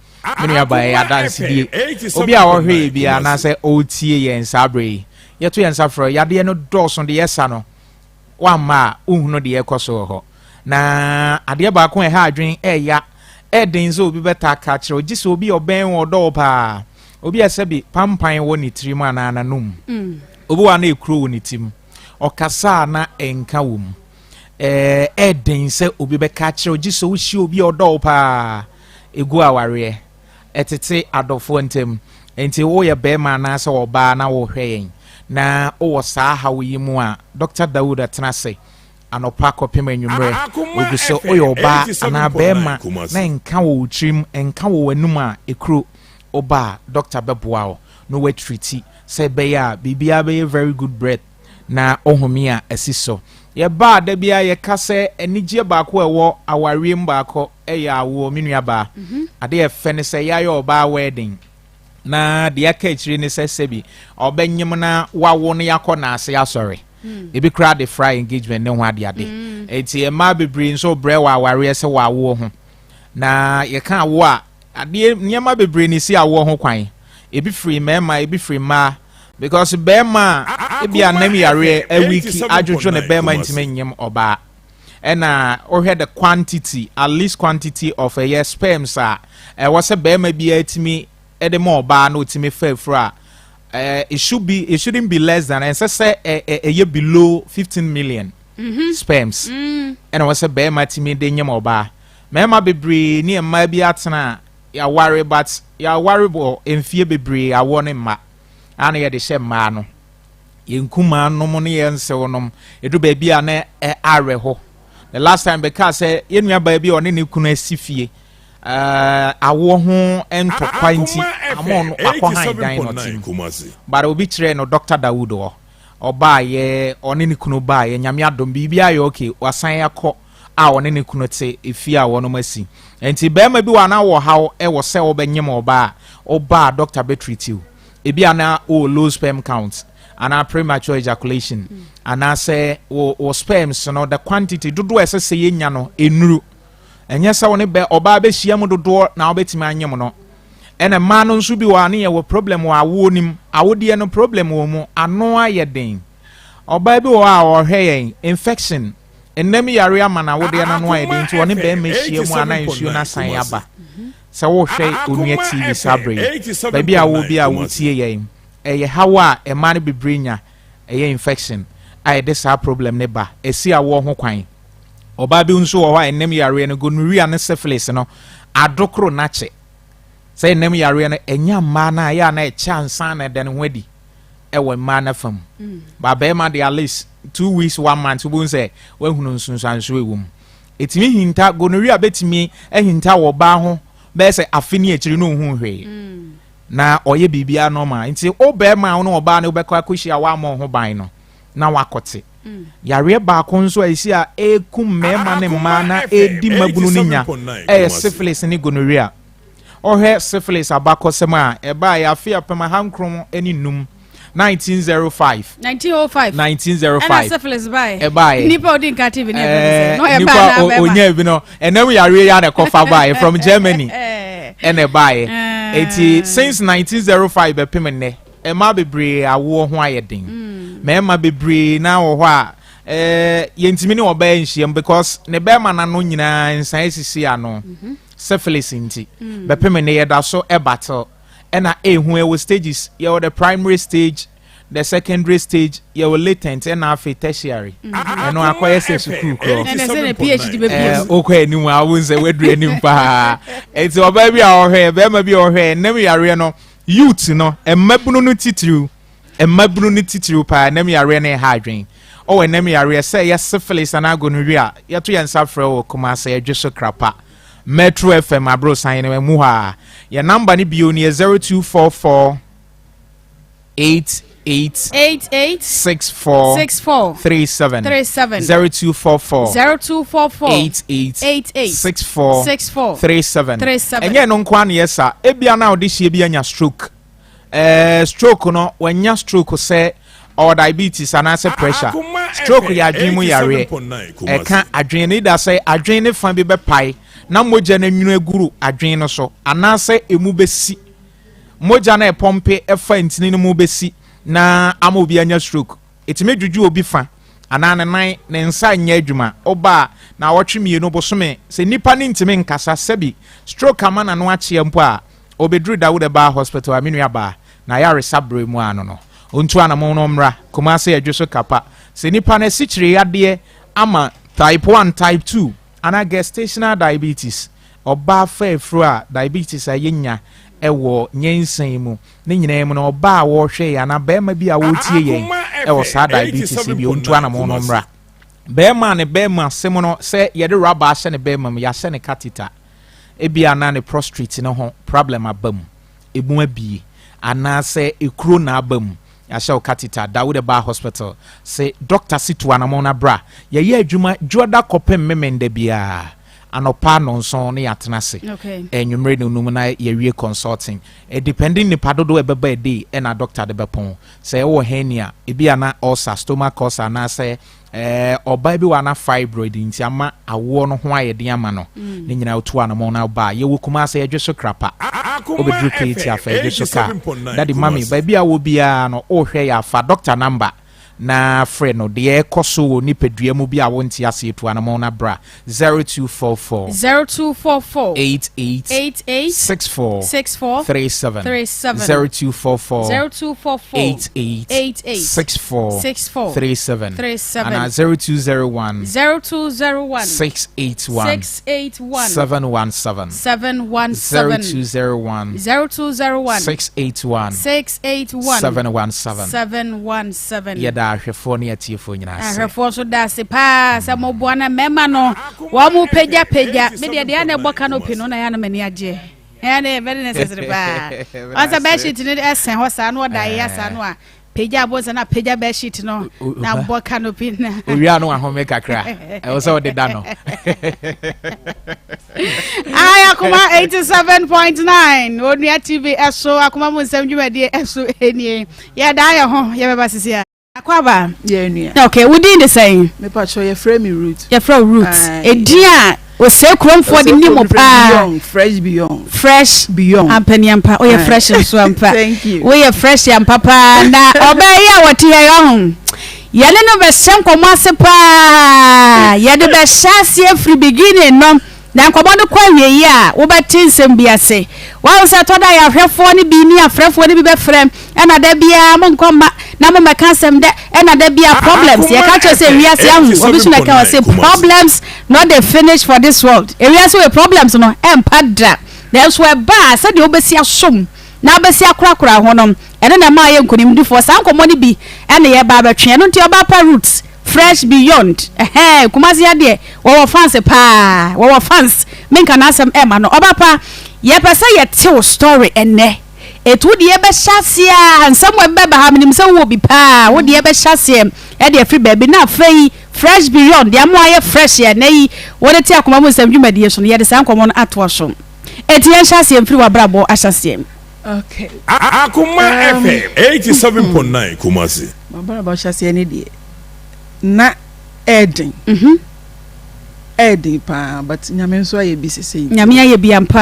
M: me nua ba ɛyɛ adansedie obi a ɔhwɛ yɛ bi anaasɛ ɔretie yɛn saa berɛ yi yɛto yɛn nsa frɛ yadeɛ no dɔɔso de yɛsa no Woamma a, wonhunu deɛ ɛrekɔ so wɔ hɔ. Na adeɛ baako a ɛha adwene, ɛya, ɛden sɛ obi bɛtaa ka akyerɛ wo, gye sɛ obi a ɔbɛn wo, ɔdɔ wo paa. Obi a sɛbi pampan wɔ ne tirim anaa n'anom. Obi wɔ a na ekuro wɔ ne tirim. Ɔkasa a na ɛnka wɔ mu. Ɛɛ, ɛden sɛ obi bɛka akyerɛ wo, gye sɛ wohyia obi a ɔdɔ wo paa. Egu awareɛ. Ɛtete adɔfoɔ ntam. Enti woyɛ barima anaasɛ ɔbaa na worehwɛ yɛn na wowɔ saa haw yi mu a, Dɔkta Dawood atena ase anɔpa kɔpem anwummerɛ. Ɔgu sɛ woyɛ ɔbaa anaa barima na ɛnka wɔ wo tirim, ɛnka wɔ w'anum a, ekuro. Woba a, dɔkta bɛboa wo na watriti sɛ ɛbɛyɛ a biribiara bɛyɛ very good breath. na ɔhome a asi so. Yɛba a, da biara yɛka sɛ anigyeɛ baako a ɛwɔ awareɛ mu baako yɛ awoɔ, me nuabaa. Mhm. Adeɛ a ɛfɛ ne sɛ yɛayɛ ɔbaa wedding na deɛ aka akyire ne sɛ sɛbi ɔbɛnyem na wawo no yɛakɔ n'ase asɔre. Hmm. Ebi koraa de fra engagement ne ho adeade. Hmm. Enti mmaa bebree nso brɛ wɔ awareɛ sɛ wɔ awoɔ ho. Na yɛka awoɔ a, adeɛ nneɛma bebree na esi awoɔ ho kwan. Ebi firi mmarima, ebi firi mmaa. Because bɛrima a ebi anam yareɛ awiki adwodwo ne bɛrima ntumi nyem ɔbaa. Ɛna wohwɛ the quantity, at least quantity of ɛyɛ sperms a ɛwɔ sɛ bɛrima biara tumi de ma ɔbaa na ɔtumi fa afuro a, it should be, it shouldn't be less than, ɛnsɛ sɛ ɛyɛ below 15 million sperms ɛna ɛwɔ sɛ bɛrima tumi de nyem ɔbaa. Mmarima bebree ne mmaa bi atena a yɛaware, but yɛaware wɔ mfie bebree, awoɔ ne mma a na yɛde hyɛ mmaa no, yɛn nkumaa nom ne yɛn nsew nom, ɛduru baabi a na awerɛho. The last time bɛkaa sɛ yɛn nuabaa bi a ɔne ne kunu asi fie, awoɔ ho ntɔkwa nti ama ɔno wakɔ han dan na ɔte mu, but obi kyerɛɛ no Dr. Dawood hɔ, ɔbaayɛ, ɔne ne kunu baayɛ, Nyame adom biribi ayɛ okay, wasan akɔ a ɔne ne kunu te efie a wɔnom asi. Nti bɛrima bi wɔ a na wɔ haw ɛwɔ sɛ wɔbɛnyem ɔbaa a, ɔbaa doctor bɛtreat wo. Ebi a na wɔ low sperm count anaa premature ejaculation, anaasɛ wo sperms no, the quantity, dodoɔ a ɛsɛ sɛ yɛnya no ɛnuru. Ɛnyɛ sɛ wo ne bɛ ɔbaa bɛhyia mu dodoɔ na wobɛtumi anyem no. Ɛna mmaa no nso bi wɔ a ne yɛwɔ problem wɔ awoɔ nim, awodeɛ no problem wɔ mu, ano ayɛ den. Ɔbaa bi wɔ hɔ a ɔhwɛ yɛn, infection, nnam yare ama no awodeɛ no ano ayɛ den, nti ɔne bɛrima hyia mu a na nsuo no asan aba. Sɛ wohwɛ Onua TV saa berɛ yi, baabi a wowɔ bi a wotie yɛn, ɛyɛ haw a mmaa no bebree nya, ɛyɛ infection a ɛde saa problem no ba, ɛsi awoɔ ho kwan. Ɔbaa bi nso wɔ hɔ a ɛnam yareɛ no, gonorrhea ne syphilis no, adokoro no akyɛ. Sɛ ɛnam yareɛ no, ɛnya mmaa no a, ɛyɛ a na ɛkyɛ ansa na ɛda ne ho adi ɛwɔ mmaa no afa mu. Ba bɛrima de, at least 2 weeks, one month, wobɛhu sɛ woahunu nsunsuansoɔ ɛwɔ mu. Ɛtumi hinta, gonorrhea bɛtumi ahinta wɔ ɔbaa ho bɛyɛ sɛ afe ne akyiri no ohun hwee na ɔyɛ biribiara normal. Nti wo bɛrima a wo ne ɔbaa no wobɛkɔ akɔhyia, woammɔ ho ban no na wakɔte yareɛ baako nso a ɛsi a ɛkum mmarima ne mmaa na ɛdi mmabunu no nya, ɛyɛ syphilis ne gonorrhea. Ɔhwɛ syphilis abakɔsɛm a ɛbaa yɛ afe 1905, 1905.
F: 1905.
M: 1905.
F: Ɛna syphilis bae.
M: Ɛbaeɛ.
F: Nipa odi nka tv ne ɛfɛ sɛ na ɔyɛ
M: nipa
F: baa na abɛma.
M: Onya bi no, ɛnam yareɛ yi a na ɛkɔfa baeɛ from Germany ɛna ɛbaeɛ. Eti since 1905 bɛpem nnɛ, mmaa bebree awoɔ ho ayɛ den. Mmarima bebree na wɔ hɔ a yɛntumi ne ɔbaa nhyiam because ne bɛrima n'ano nyinaa nsan esisi ano, syphilis nti. Bɛpem nnɛ yɛda so ɛbattle ɛna ehu ɛwɔ stages. Yɛwɔ the primary stage, the secondary stage, yɛwɔ latent, ɛna afei tertiary. Ɛno akɔyɛ sɛ sukuu korɔ.
F: Ɛna sɛ ne PhD bɛpie mu.
M: Wokɔ anim a, wo sɛ woaduru anim paa. Nti ɔbaa bi a ɔhwɛ, bɛrima bi a ɔhwɛ, ɛnam yareɛ no, youth no, mmabunu no titiriw, mmabunu no titiriw paa, ɛnam yareɛ no ɛha adwen. Ɔwɔ ɛnam yareɛ sɛ ɛyɛ syphilis anaa gonorrhea, yɛto yɛn nsa frɛ wɔ Kumase Adwo so Krapa, Metro FM aborosan no mu hɔ a. Yɛn number no bio no yɛ 0244 88
F: 88
M: 64
F: 64
M: 37.
F: 37.
M: 0244
F: 0244
M: 88
F: 88
M: 64
F: 64
M: 37.
F: 37.
M: Ɛnyɛ no nko ara na yɛ sa. Ebia na ɔde hyia bi anya stroke, stroke no, wanya stroke sɛ ɔwɔ diabetes anaasɛ pressure. Stroke yɛ adwene mu yareɛ, ɛka adwene no ida sɛ adwene ne fa bi bɛpae na mogya no anwunu aguru adwene no so, anaasɛ emu bɛsi, mogya no ɛpɔmpe ɛfa ntini no mu bɛsi na ama obi anya stroke. Ɛtumi dwudwu obi fa anaa ne nan, ne nsa nyɛ adwuma. Ɔba a, na awɔtwe 2, bosome, sɛ nipa ne ntumi nkasa, sɛbi stroke ama n'ano akyeɛ mpo a, ɔbɛduru Dawuda Baa Hospital a, me nua baa na ayaresa berɛ mu ano no, ɔntu anamo no mmra Kumase Adwo so Kapa. Sɛ nipa no asikyire yadeɛ ama type 1, type 2 anaa gestational diabetes, ɔbaa fa afuro a, diabetes a yɛnya ɛwɔ nyɛnsan mu ne nyinaa mu no, ɔbaa a wɔrehwɛ yɛn anaa bɛrima bi a wɔretie yɛn ɛwɔ saa diabetes yi bi, ɔntu anamo no mmra. Bɛrima a ne bɛrima asɛm no sɛ yɛde rubber ahyɛ ne bɛrima mu, yɛahyɛ ne catheter, ebi anaa ne prostate ne ho problem aba mu, emu abie anaasɛ ekuro na aba mu, yɛahyɛ wo catheter, Dawuda Baa Hospital sɛ doctor si tu anamɔ no abra. Yɛyɛ adwuma dwoada kɔpem memenda biara anɔpa 7 ne yɛatena ase. Anwummere no num na yɛwie consulting. Depending nipa dodoɔ ɛbɛba ɛde ɛna doctor de bɛpɔn. Sɛ ɛwɔ hernia ebi ana ulcer, stomach ulcer, anaasɛ ɔbaa bi wɔ ana fibroid nti ama awoɔ no ho ayɛ den ama no. Ne nyinaa wotu anamɔ no ba a, yɛwɔ Kumase Yɛdwe so Krapa. Wobɛduru Keeti afa Yɛdwe so kaa. Daddy, mummy, baabi a wɔ biara no, wohwɛ yɛ afa doctor number. na frɛ no. Deɛ ɛrekɔ so wɔ nipadua mu bi a wonte aseɛ tu anamɔn na bra. 0244.
F: 0244.
M: 88.
F: 88.
M: 64.
F: 64.
M: 37.
F: 37.
M: 0244.
F: 0244.
M: 88.
F: 88.
M: 64.
F: 64.
M: 37.
F: 37.
M: Anaa 0201.
F: 0201.
M: 681.
F: 681.
M: 717.
F: 717.
M: 0201.
F: 0201.
M: 681.
F: 681.
M: 717.
F: 717.
M: Yɛda ahwɛfoɔ ne atiefoɔ nyinaa ase.
F: Ahwɛfoɔ nso da ase paa sɛ moboa na mmarima no wɔn mo pagyapagya. Me deɛ deɛ na ɛbɔ canopy no na ɛyɛ na m'ani agyeɛ. Ɛyɛ na ɛyɛ very necessary paa. Wɔn sɛ bedsheet no ɛsɛn hɔ saa na ɔda ayɛ saa no a pagya abo nsa na pagya bedsheet no na bɔ canopy na.
M: Owia no ahome kakra ɛwɔ sɛ ɔde da no.
F: Ayi akoma 87.9 Onua TV ɛso akoma mu nsɛm dwumadie ɛso enie yɛda ayɛ ho yɛbɛba sisi a. Akwaba.
L: Yɛ nua.
F: Okay, wo din de sɛn?
L: Mepakyɛw yɛfrɛ me Ruth.
F: Yɛfrɛ wo Ruth. Edin a Osei kuromfoɔ de nim wo paa.
L: Beyond, fresh beyond.
F: Fresh
L: beyond.
F: Ampaniampa, woyɛ fresh nso ampa.
L: Thank you.
F: Woyɛ fresh ampa paa na ɔbaa yi a wɔte ha yi ɔho. Yɛne no bɛhyɛ nkɔmmɔ ase paa. Yɛde bɛhyɛ aseɛ firi beginning no. Na nkɔmmɔ no kɔ awieeɛ a, wobɛte nsɛm bi ase. Woahu sɛ ɛtɔ da a yɛahwɛfoɔ no bi ne afrɛfoɔ no bi bɛfrɛ, ɛna da biara monkɔ mma na mommɛka asɛm dɛ, ɛna da biara problems. Yɛka kyerɛ sɛ wiase ahu, obi nso na ɛka ɔse problems not the finish for this world. Ewiase wei problems no ɛmpa da. Nanso ɛba a, sɛdeɛ wobɛsi asom na wobɛsi akorakora ho no, ɛno na ɛma woyɛ nkonimdifoɔ. Saa nkɔmmɔ no bi na yɛreba abɛtwe. Ɛno nti ɔbaa pa Ruth. Fresh beyond ɛhɛɛ Kumasi ha deɛ wɔwɔ fans paa wɔwɔ fans menka n'asɛm ɛma no ɔba pa yɛpɛ sɛ yɛte wo story ɛnɛ ɛti wo deɛ bɛhyɛ aseɛ a nsɛm wɔ ɛbɛba ha menim sɛ wowɔ bi paa wo deɛ bɛhyɛ aseɛ ɛde afiri baabi na afei fresh beyond deɛ ama ayɛ fresh ɛnɛ yi wɔde te akoma mu nsɛm dwumadie so no yɛde saa nkɔmmɔ no atoa so ɛti yɛnhyɛ aseɛ mfiri w'abrabɔ ahyɛseɛ.
L: Okay.
B: Akoma FM 87.9 Kumasi.
L: M'abrabɔ ahyɛaseɛ no deɛ na ɛɛden ɛɛden paa but Nyame nso ayɛ bi sesei nti.
F: Nyame ayɛ bi ampa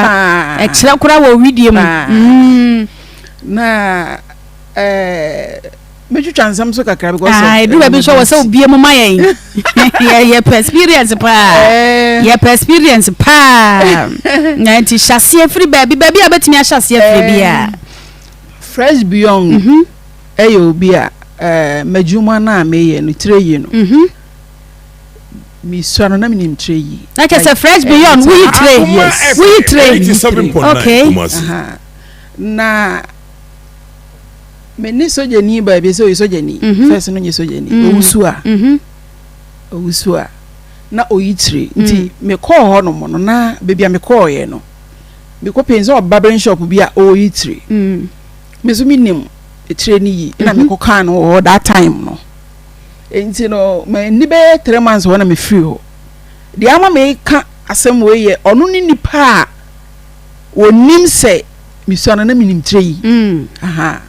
F: ɛkyerɛ koraa wɔ widie mu.
L: Paa na ɛɛ mɛtwitwa nsɛm so kakra because of.
F: Ah ɛduru baabi nso wɔ sɛ obie mu ma yɛn yɛ yɛpɛ experience paa yɛpɛ experience paa na nti hyɛ aseɛ firi baabi baabi a bɛtumi ahyɛ aseɛ firi biara.
L: Fresh Beyond. Ɛyɛ obi a m'adwuma no a meyɛ no tire yi no mesua no na menim tire yi.
F: Na kyerɛ sɛ fresh beyond woyi tire.
L: Yes.
F: Woyi tire. Okay.
L: Na me ne sogyani baabi sɛ ɔyɛ sogyani mhm. first no nyɛ sogyani mm. owusu a mhm. owusu a na oyi tire nti mm. mekɔɔ hɔ nom no na baabi a mekɔɔyɛ no mekɔ pɛn sɛ ɔbabering shop bi a ɔyi tire. Mm. Me nso menim tire no yi na mhm. mekɔkaa no wɔ hɔ that time no nti no manni bɛyɛ three months hɔ na mefiri hɔ deɛ ama meka asɛm wei yɛ ɔno ne nipa a wɔnim sɛ mesua no na menim tire yi mm. aha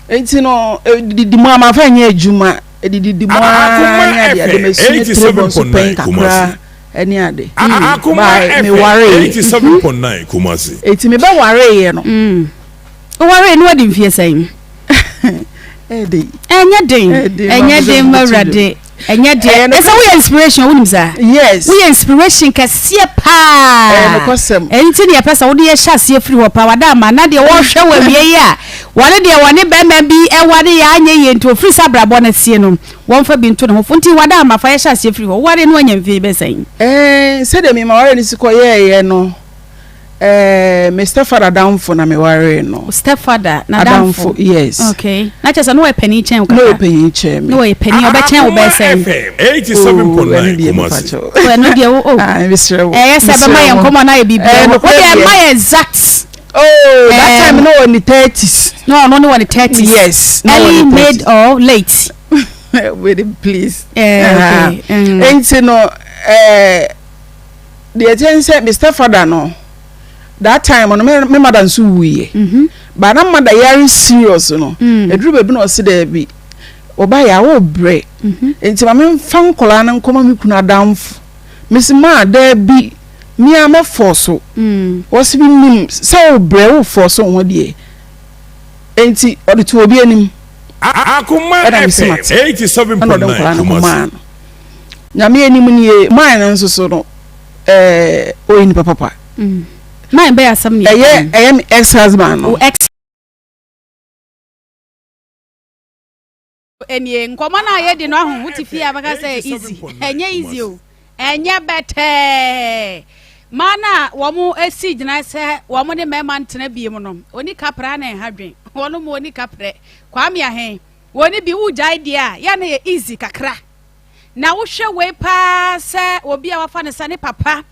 L: nti no didi mu a mafa nyɛ adwuma didi mu a ne adeɛ ade masua tire bɔ nso pɛn kakra ɛne ade
B: Akoma FM 87.9 Kumasi.
L: Eti me bɛ wareeɛ no.
F: Mm. Wowaree no wadi mfeɛ sɛn?
L: Ɛden.
F: Ɛnyɛ den. Ɛnyɛ den ma awurade. Ɛnyɛ den. Ɛsɛ woyɛ inspiration wonim saa?
L: Yes.
F: Woyɛ inspiration kɛseɛ paa.
L: Ɛyɛ nokwasɛm.
F: Ɛno nti na yɛpɛ sɛ wode yɛhyɛ aseɛ firi hɔ paa wada ama na deɛ wɔrehwɛ wɔ awie yi a wɔne deɛ wɔne bɛrima bi ɛware yɛ anyɛ yie nti ofiri sɛ abrabɔ no asie no Wɔmfa bi nto ne ho fo. Nti wada ama fa yɛhyɛ aseɛ firi hɔ. Wowaree no wanya mfie bɛyɛ sɛn?
L: Ɛɛ, sɛdeɛ me mawaree no si kɔyɛeɛ no, ɛɛ, me stepfather adamfo na mewaree no.
F: Wo stepfather n'adamfo?
L: Adamfo, yes.
F: Okay. Na kyerɛ sɛ na ɔyɛ panin kyɛn wo kakra?
L: Na ɔyɛ panin kyɛn me.
F: Na ɔyɛ panin, ɔbɛkyɛn wo bɛyɛ sɛn?
B: Akoma FM 87.9 Kumasi.
F: Oh, ɛno deɛ wo, oh.
L: Ah, mesrɛ wo.
F: Ɛyɛ sɛ ɛbɛma yɛn nkɔmmɔ no ayɛ biribiara.
L: Ɛɛ,
F: Wo deɛ ɛma yɛ exact.
L: Oh, that time no wɔ ne thirties.
F: No, ɔno ne wɔ ne thirties.
L: Yes.
F: Early, mid or late.
L: Wait, please.
F: Eh, okay. Mm.
L: Nti no, eh, deɛ ɛkyɛn sɛ Mr. Father no, that time no, me, me mother nso wuiɛ. Mm -hmm. But na mother yare serious no. Mm. Ɛduru baabi na ɔse daabi. Ɔba yɛ awo brɛ. Mm -hmm. Nti ma memfa nkɔlaa no nkɔma me kunu adamfo. Mese maa daabi me ara mɛ force wo. Ɔse me nim sɛ wo brɛ wo force wo ho deɛ. Enti ɔde too obi anim.
B: Akoma
L: Ɛna mesi
B: FM
L: mate. Ɛna ɔde
B: 87.9
L: nkwadaa no kɔmaa
B: Kumasi.
L: no. Nyame anim nie, man no nso so no, ɛɛ ɔyɛ nipa papa.
F: Man bɛyɛ asɛm ne
L: Ɛyɛ ɛyɛ me ex husband no.
F: Wo ex nie nkɔmmɔ no a yɛdi no aho wote fie a bɛka sɛ easy ɛnyɛ easy o ɛnyɛ bɛtɛɛ mmaa no a wɔn si gyina sɛ wɔn ne mmarima ntena bie mu no oni kapra na ɛha dwen wɔn mu oni kaprɛ Kwame Ahen wɔn bi wogyae deɛ a yɛ na yɛ easy kakra na wohwɛ wei paa sɛ obi a wafa ne sɛ ne papa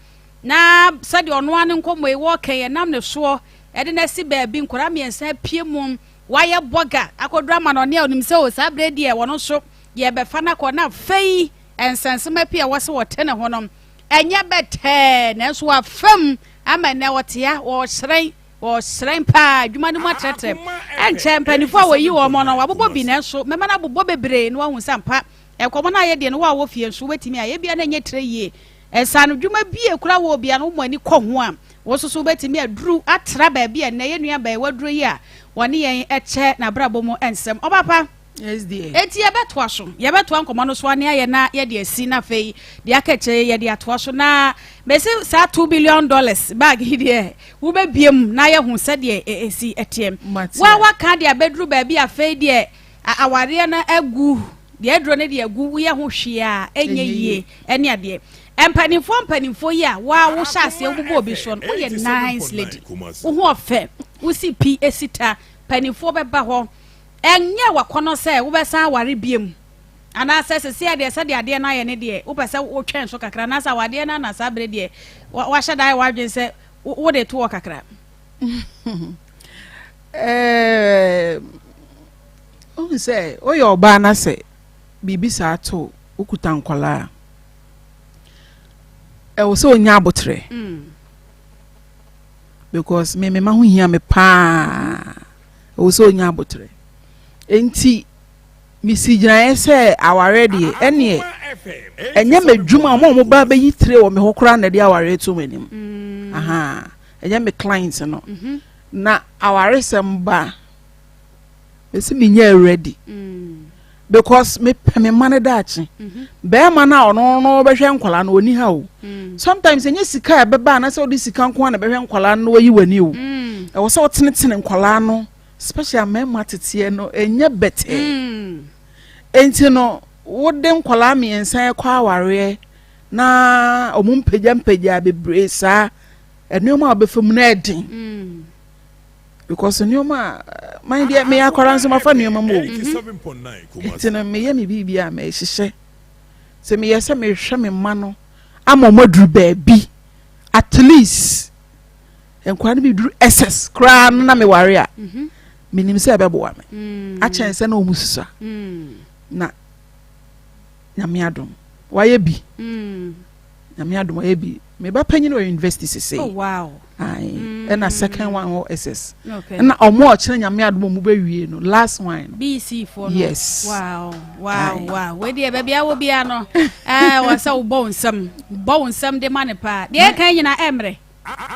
F: na sɛdeɛ ɔno ara ne nkɔmmɔ yi wɔɔkɛn yɛ nam ne soɔ ɛde no asi baabi nkwadaa mmiɛnsa apue mu Wayɛ bɔga akɔduru amanɔne a ɔnim sɛ o saa berɛ deɛ wɔn nso yɛrebɛfa no akɔ na afei nsɛnsɛm pii a ɛwɔ sɛ wɔte ne ho no ɛnyɛ bɛtɛɛ nanso wafam ama nnɛ ɔtea ɔrehyerɛn ɔrehyerɛn paa adwuma no mu atrɛtrɛ ɛnkyɛ mpanimfoɔ a wɔyi wɔn no wɔabobɔ bi nanso mɛma no abobɔ bebree na wahu sɛ ampa nkɔmmɔ no a yɛdeɛ no wo a wɔ fie nso wobɛtumi a ebia na ɛnyɛ tire yie Nsaanodwuma bi a ekura wɔ obi a na wɔn ani kɔ ho a, wo nso so wobɛtumi aduru atra baabi a nnɛ yɛn nua baa yi waduro yi a wɔne yɛn kyɛ n'abrabɔ mu nsɛm. Ɔba pa,
L: Yes dear.
F: Enti yɛbɛtoa so. Yɛbɛtoa nkɔmmɔ no so ane ayɛ na yɛde asi na afei deɛ aka akyire yɛde atoa so. Na mesi saa $2 billion bag yi deɛ wobɛbie mu na yɛhu sɛdeɛ ɛsi ɛteɛ.
L: Mate.
F: Wa waka deɛ abɛduru baabi afei deɛ Awareɛ no agu, deɛ aduro no deɛ agu, woyɛ ho hwee a ɛnyɛ yie ɛne adeɛ. Mpanimfoɔ mpanimfoɔ yi a waa wohyɛ aseɛ wobobɔ obi soɔ no, woyɛ nice lady, wo ho ɔfɛ, wosi pi esi ta, mpanimfoɔ bɛba hɔ. Ɛnyɛ wakɔnɔ sɛ wobɛsan aware biem anaasɛ seseɛ deɛ sɛdeɛ adeɛ no ayɛ ne deɛ wopɛ sɛ wotwɛn so kakra anaasɛ awadeɛ no ana saa berɛ deɛ wahyɛ da ayɛ w'adwene sɛ wode to hɔ kakra.
L: Ɛɛm, wohu sɛ woyɛ ɔbaa na sɛ biribi saa to wokuta nkwadaa a, ɛwɔ sɛ onya abotrɛ. Mm. Because me me ma ho hia me paa. Ɛwɔ sɛ onya abotrɛ. Enti mesi gyinaeɛ sɛ awareɛ deɛ ɛneɛ ɛnyɛ m'adwuma ɔmo a ɔmo ba bɛyi tire wɔ me hɔ koraa na ɛde awareɛ to m'anim. Mm. Aha, ɛnyɛ me client no. Mm -hmm. Na awaresɛm ba a, mesi menyɛɛ ready because mepɛ me mma no daakye. Bɛrima no a ɔno no bɛhwɛ nkwadaa no ɔni ha o. Sometimes ɛnyɛ sika a ɛbɛba anaasɛ wode sika nko ara na ɛbɛhwɛ nkwadaa no na wayi w'ani o. Ɛwɔ sɛ wotenetene nkwadaa no especially mmarima teteɛ no ɛnyɛ bɛtɛɛ. Enti no wode nkwadaa mmiɛnsa ɛkɔ awareɛ na wɔn mpagya mpagya bebree saa. Nneɛma a ɔbɛfa mu no yɛ den mm. because nneɛma a man deɛ meyɛ akwara nso mafa nneɛma mu o nti no meyɛ me biribi a mehyehyɛ sɛ meyɛ sɛ mehwɛ me mma no ama wɔn aduru baabi at least nkwadaa no bi duru ss koraa no na meware a mhm. menim sɛ ɛbɛboa me mm. akyɛn sɛ na wɔn susua mm. na nyame adom wayɛ bi. Mm. Nyame adom ɔyɛ bi. Me ba panyin wɔ university sesei.
F: Oh wow.
L: Aye. Mm. Ɛna second one wɔ SS. Okay. Ɛna ɔmo a ɔkyerɛ Nyame adom ɔmo bɛ wie no last one no.
F: BC for no.
L: Yes.
F: Wow. Wow. Aye. Wow. Wei deɛ baabi a wɔ bia no. Eh, wɔ sɛ wobɔ wo nsam. Bɔ wo nsam de ma ne paa. Deɛ ɛka nyina ɛmmerɛ.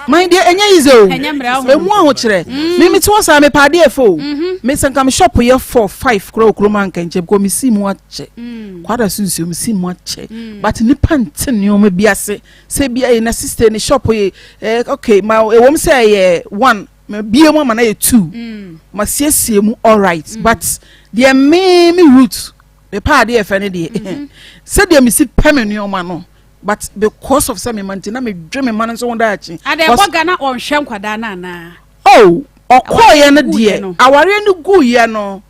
L: Man deɛ ɛnyɛ easy o.
F: Ɛnyɛ mmerɛ o.
L: Emu ahokyerɛ. Mm. Me me te hɔ saa me pa adeɛ fɛ o. Mm-hmm. Me sɛ nka me shop yɛ four five kora wɔ kurom anka nkyɛn because me si mu akyɛ. Mm. Kwada so nsuo me si mu akyɛ. Mm. But nipa nte nneɛma bi ase. Sɛ bi ayɛ na sister ne shop yɛ eh, okay ma ɛwɔ mu sɛ ɛyɛ one ma bie mu ama na yɛ two. Mm. Ma siesie mu alright mm. but deɛ me me root me pa adeɛ fɛ ne deɛ. Mm-hmm. Sɛdeɛ me si pɛ me nneɛma no. But because of sɛ me ma nti na me dwe me ma no nso ho daakye.
F: Ada ɛbɔ ga na ɔnhwɛ nkwadaa no anaa?
L: Oh, ɔkɔɔyɛ no deɛ, awareɛ no guiɛ no,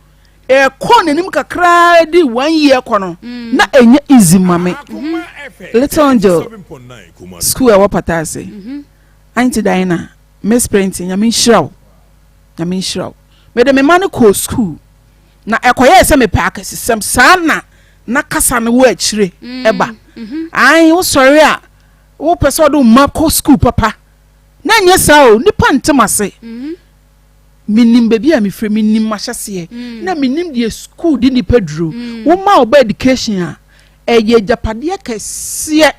L: ɛkɔɔ n'anim kakraa di one year kɔ no, mm. na ɛnyɛ easy ma me. Mm-hmm. Little Angel school ɛwɔ pata ase. Mm-hmm. Auntie Diana, Miss Printing, nyame nhyira wo. Nyame nhyira wo. Mede me ma no kɔɔ school. Na ɛkɔyɛɛ sɛ mepɛ akɛsesɛm. Saa na na kasa no wɔ akyire ɛba. Ae, wosɔre a, wopɛ sɛ ɔde wo mma kɔ sukuu papa. Na ɛnyɛ saa o, nnipa nte m'ase. Menim baabi a mefiri, menim m'ahyɛseɛ, na menim deɛ sukuu de nnipa duro. Woma wo ba education a, ɛyɛ agyapadeɛ kɛseɛ.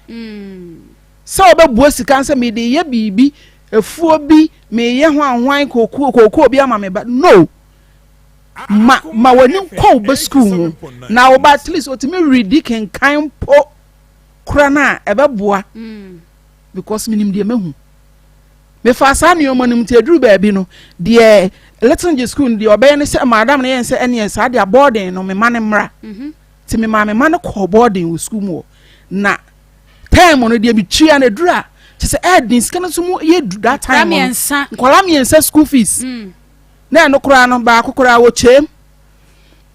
L: Sɛ wobɛboa sika no sɛ mede reyɛ biribi, afuo bi, mereyɛ hwanhwan, kookoo bi ama me ba. No!
D: Ma ma w'ani nkɔ wo ba sukuu ho na wo ba at least otumi redi kenkan mpo kora no a ɛbɛboa mm. because menim deɛ mahu. Mefaa saa nneɛma no mu nti aduru baabi no deɛ Little Angel school no deɛ ɔbɛyɛ ne sɛ madam no yɛn sɛ ɛneɛ saa deɛ boarding no mema no mmra mhm. nti memaa me ma no kɔɔ boarding wɔ school mu hɔ na term no deɛ metua no aduru a kyɛ sɛ ɛɛden sika no nso mu yɛ du that time no nkwadaa mmiɛnsa school fees mm. Na ɛno koraa no, baako koraa wɔkyeem.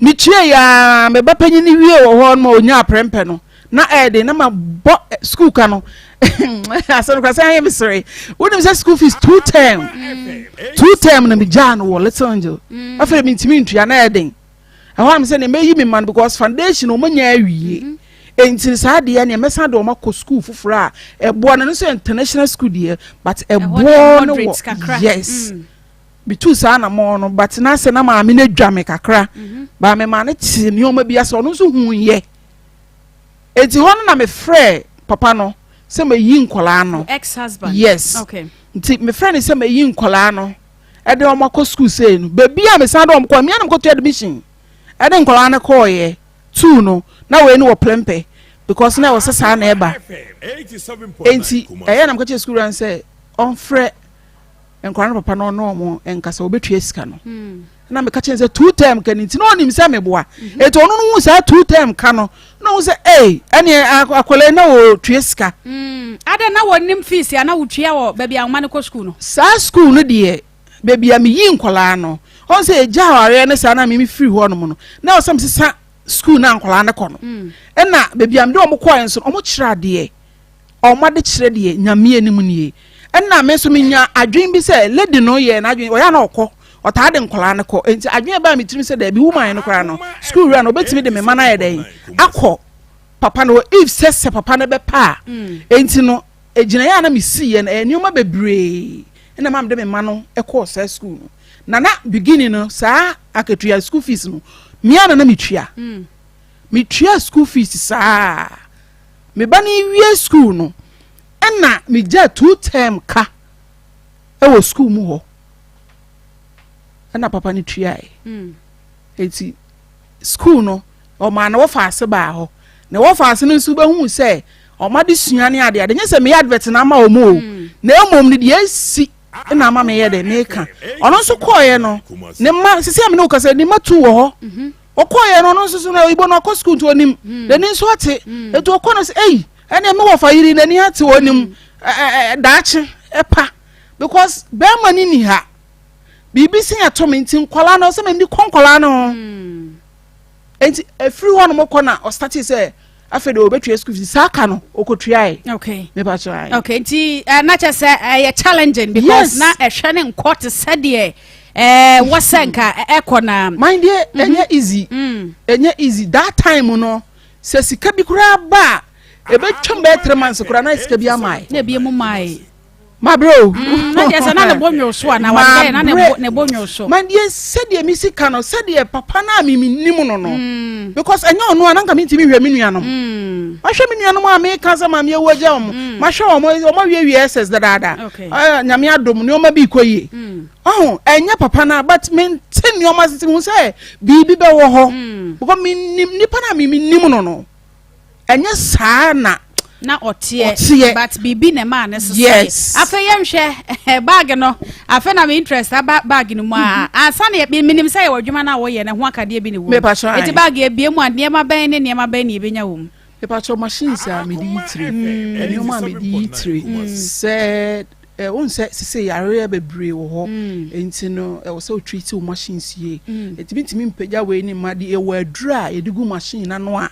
D: Metuae ara, me ba panyin no wie wɔ hɔ no ma ɔnyaa prɛmpɛ no, na ɛyɛ den na mabɔ sukuu ka no. Asɛm no koraa sɛ ayɛ me sere. Wonim sɛ school fees two term, two term na megyaa no wɔ Little Angel. Mm. Afei mentumi ntua na ɛyɛ den. Ɛhɔ a me sɛ nea mɛyi me ma no because foundation wɔn nyɛ awie. Mm-hmm. Enti saa deɛ nea mɛsan de wɔn akɔ sukuu foforɔ a ɛboɔ no no nso yɛ international school deɛ but ɛboɔ no wɔ yes. Mm. Metuu saa anamɔn no but na sɛ na maame no adwa me kakra mhm. ba me maa no te nneɛma bi ase ɔno nso hu yɛ eti hɔ no na mefrɛ papa no sɛ mayi nkɔlaa no
F: ex-husband
D: yes
F: okay.
D: nti mefrɛ no sɛ mayi nkɔlaa no ɛde wɔn akɔ sukuu sei no beebi a mesan de wɔn kɔ mmea na mekɔto admission ɛde nkɔlaa no kɔɔyɛ tuu no na wei no wɔ prempeh because na ɛwɔ sɛ saa na ɛba enti ɛyɛ na mekɔkyɛ sukuu wura no sɛ ɔmfrɛ Nkwadaa no papa no ɔne wɔn nkasa wɔbɛtua sika no hmm. na meka kyerɛ sɛ two term ka no nti na ɔnim sɛ meboa mhm. ɛti ɔno no hu saa two term ka no na ɔhu sɛ ei ɛneɛ akwadaa na wɔtua sika
F: hmm. adɛn na wɔnim fees a na wotua wɔ baabi a nwoma no kɔ sukuu no
D: saa sukuu no deɛ baabi a meyi nkwadaa no ɔn sɛ ɛgya awareɛ no saa na meme firi hɔ nom no na ɔsɛ mesesa sukuu no a nkwadaa no kɔ no hmm. ɛna baabi a mede wɔn kɔɛ nso wɔn kyerɛ adeɛ Wɔn adekyerɛ deɛ Nyame anim nie. Ɛna me nso menya adwene bi sɛ lady no yɛ n'adwene ɔyɛ a na ɔkɔ ɔtaa de nkwadaa no kɔ nti adwene ɛbaa me tirim sɛ daabi woman no koraa no sukuu wura no ɔbɛtumi de me ma no ayɛ dɛn akɔ papa no if sɛ sɛ papa no bɛpa a mm. nti no egyinaeɛ a na mesiiɛ no ɛyɛ nneɛma bebree ɛna maa mede me ma no kɔɔ saa sukuu no na na beginning no saa akatua school fees no mea na na metua mm. metua school fees saa Me ba no rewie sukuu no, ɛna megyaa two term ka wɔ sukuu mu hɔ. Ɛna papa no tuae. Mm. Eti sukuu no, ɔmaa na wɔfa ase baa hɔ. Na wɔfa ase no nso bɛhu sɛ wɔn adesua ne adeade. Nyɛ sɛ meyɛ advert na ama wɔn o. Mm. Na mmom no deɛ esi na ama meyɛ dɛ meka. Ɔno nso kɔɔeɛ no, ne mma sisi a me ne wo kasa ne mma tu wɔ hɔ. Mm-hmm. Ɔkɔeɛ no, ɔno nso so no, Igbo no ɔkɔ sukuu nti ɔnim. Hmm. N'ani nso ate. Hmm. Nti ɔkɔ no sɛ, ei, ɛnneɛ me wɔfa yiri n'ani ate ɔnim hmm. daakye ɛpa. Because bɛrima no ni ha. Biribi si ato me nti nkwadaa no sɛ m'ani kɔ nkwadaa no ho. Nti efiri hɔ nom kɔ na ɔstate sɛ afei de ɔbɛtua school fees saa ka no ɔkɔtuae.
F: Okay.
D: Mepa kyerɛ ayɛ.
F: Okay nti uh, na kyɛ sɛ ɛyɛ eh, challenging because yes. na ɛhwɛ ne nkɔ te sɛ deɛ ɛɛ eh, wɔsɛ nka ɛkɔ na.
D: Mind deɛ mhm. ɛnyɛ easy. Mm. Ɛnyɛ easy that time no sɛ sika bi koraa ba a ebɛtwam bɛyɛ 3 months koraa na sika bi ama yɛ.
F: Na ebi mu maa yɛ.
D: Mabrɛ o.
F: Mm, na deɛ sɛ na ne bɔ nwo so a na wadɛ na ne bɔ ne bɔ nwo so.
D: Ma deɛ sɛdeɛ mi si ka no sɛdeɛ papa no a mi mi nim no no. Mm. Because ɛnyɛ ɔno a na nka mi ntumi hwɛ mi nuanom. Mm. Mahwɛ mi nuanom a mi ka sɛ maame ewu agya wɔn. Mm. Mahwɛ wɔn wɔn awie wie SS dadaada.
F: Okay.
D: Uh, nyame adom nneɛma bi kɔ yie. Mm. Ɔho ɛnyɛ papa no but mi nte nneɛma sisi hu sɛ biribi bɛwɔ hɔ. Mm. Because mi nim nipa no a mi mi nim no no. Ɛnyɛ saa na
F: na ɔteɛ
D: ɔteɛ
F: but biribi na ɛmaa ne sesa
D: yes
F: afei yɛnhwɛ bag no afei na me interest aba bag no mu a mhm. ansa na menim sɛ yɛwɔ adwuma no a wɔyɛ no ho akadeɛ bi ne wɔ mu eti bag ebie mu a nneɛma bɛn ne nneɛma bɛn na yɛbɛnya wɔ mu
D: mepakyɛ machines a mede yi tire mm. nneɛma a mede yi tire mm. sɛ eh, wohu sɛ sese yareɛ bebree wɔ hɔ mm. nti no ɛwɔ sɛ wotreat wo machines yie ɛtumi ntumi mpagya wei ne ma de ɛwɔ aduru a yɛde gu machine no ano a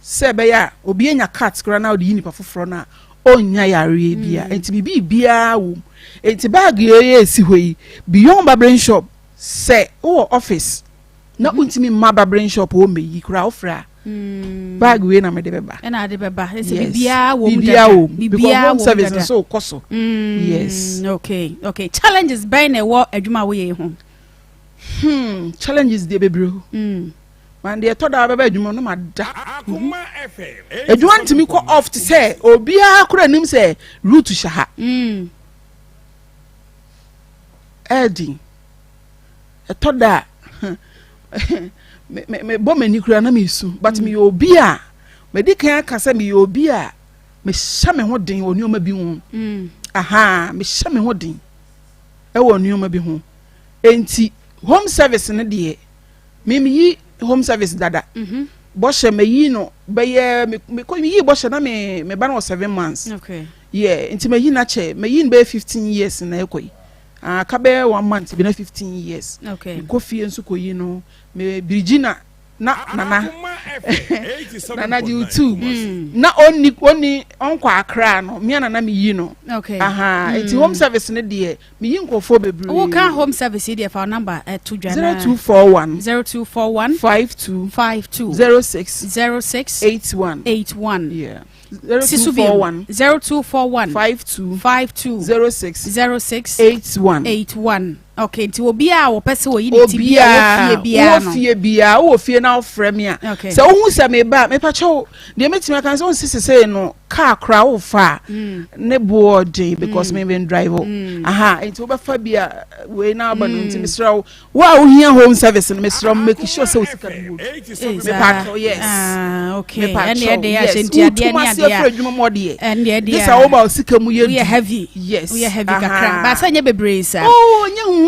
D: sɛ ɛbɛyɛ a obi anya cut koraa na ɔde yi nipa foforɔ no a ɔnnya yareɛ bia mm. nti biribi biara wɔ mu nti bag yɛ yɛ esi hɔ yi beyond barbering shop sɛ wowɔ office na mhm. wontumi mma barbering shop wɔ mmɛyi koraa wofrɛ a mm. bag wei na mede bɛba
F: ɛna ade bɛba ɛsɛ biribiara wɔ mu
D: dada biribiara wɔ mu because home service nso kɔ so
F: mm,
D: yes
F: okay okay challenges bɛn na ɛwɔ adwuma a woyɛ yi ho
D: hmm challenges deɛ bebree o. Mm. Man deɛ ɛtɔ da bɛba adwuma no ma da. Adwuma ntumi kɔ off te sɛ obiara kora nim sɛ root hyɛ ha. Mm. Ɛɛdin. Ɛtɔ da a.
L: Mebɔ m'ani koraa na mesu but meyɛ obi a madi kan aka sɛ meyɛ obi a mehyɛ me ho den wɔ nneɛma bi ho. Mm. Aha, mehyɛ me ho den wɔ nneɛma bi ho. Enti home service no deɛ me meyi home service dada. Mm -hmm. Bɔhyɛ meyi no bɛyɛ me me meyi bɔhyɛ na me me ba no wɔ 7 months.
F: Okay.
L: Yeah, nti meyi no akyɛ meyi no bɛyɛ 15 years na ɛkɔ yi. Aka bɛyɛ one month bi na 15 years.
F: Okay.
L: Mekɔ fie nso kɔyi no me birigyi na na nana nana gye tu na ɔnni ɔnni ɔnkɔ akra no mmea nana meyi no.
F: Okay.
L: Aha, nti home service no deɛ meyi nkurɔfoɔ bebree.
F: Woka home service yi deɛ, fa number ɛto dwa.
L: 0241
F: 0241
L: 52
F: 52
L: 06
F: 06
L: 81.
F: 81.
L: Yeah.
F: Sisu bi
L: 0241
F: 0241
L: 52
F: 52
L: 06
F: 06
L: 81.
F: 81. Okay, nti obi a wɔpɛ sɛ wɔyi ne ti bi a wɔ fie biara
L: wɔ
F: no.
L: Fie biara, wowɔ fie na wofrɛ me a, sɛ wohu sɛ meba a, mepakyɛw, deɛ mɛtumi aka sɛ wonsi sesei no kaa koraa wofa a ne boɔ den because me ben drive o. Aha, nti wobɛfa bi a wei na aba no. Nti mesrɛ wo, wo a wohia home service no, mesrɛ wo, make sure sɛ wo sika no wɔ. Mepakyɛw, yes.
F: Ah, okay.
L: Mepakyɛw,
F: ɛne ɛde
L: yes.
F: ahyɛ nti adeɛ
L: wotum
F: ne
L: ase
F: adeɛ
L: afiri adwuma mu ɔdeɛ
F: ɛne ɛde
L: gye sɛ woba wo sika mu yɛ
F: woyɛ
L: du.
F: Heavy.
L: Yes.
F: Woyɛ heavy
L: Aha.
F: kakra baasa nyɛ bebree saa.
L: Oh, nyɛ huhuhu.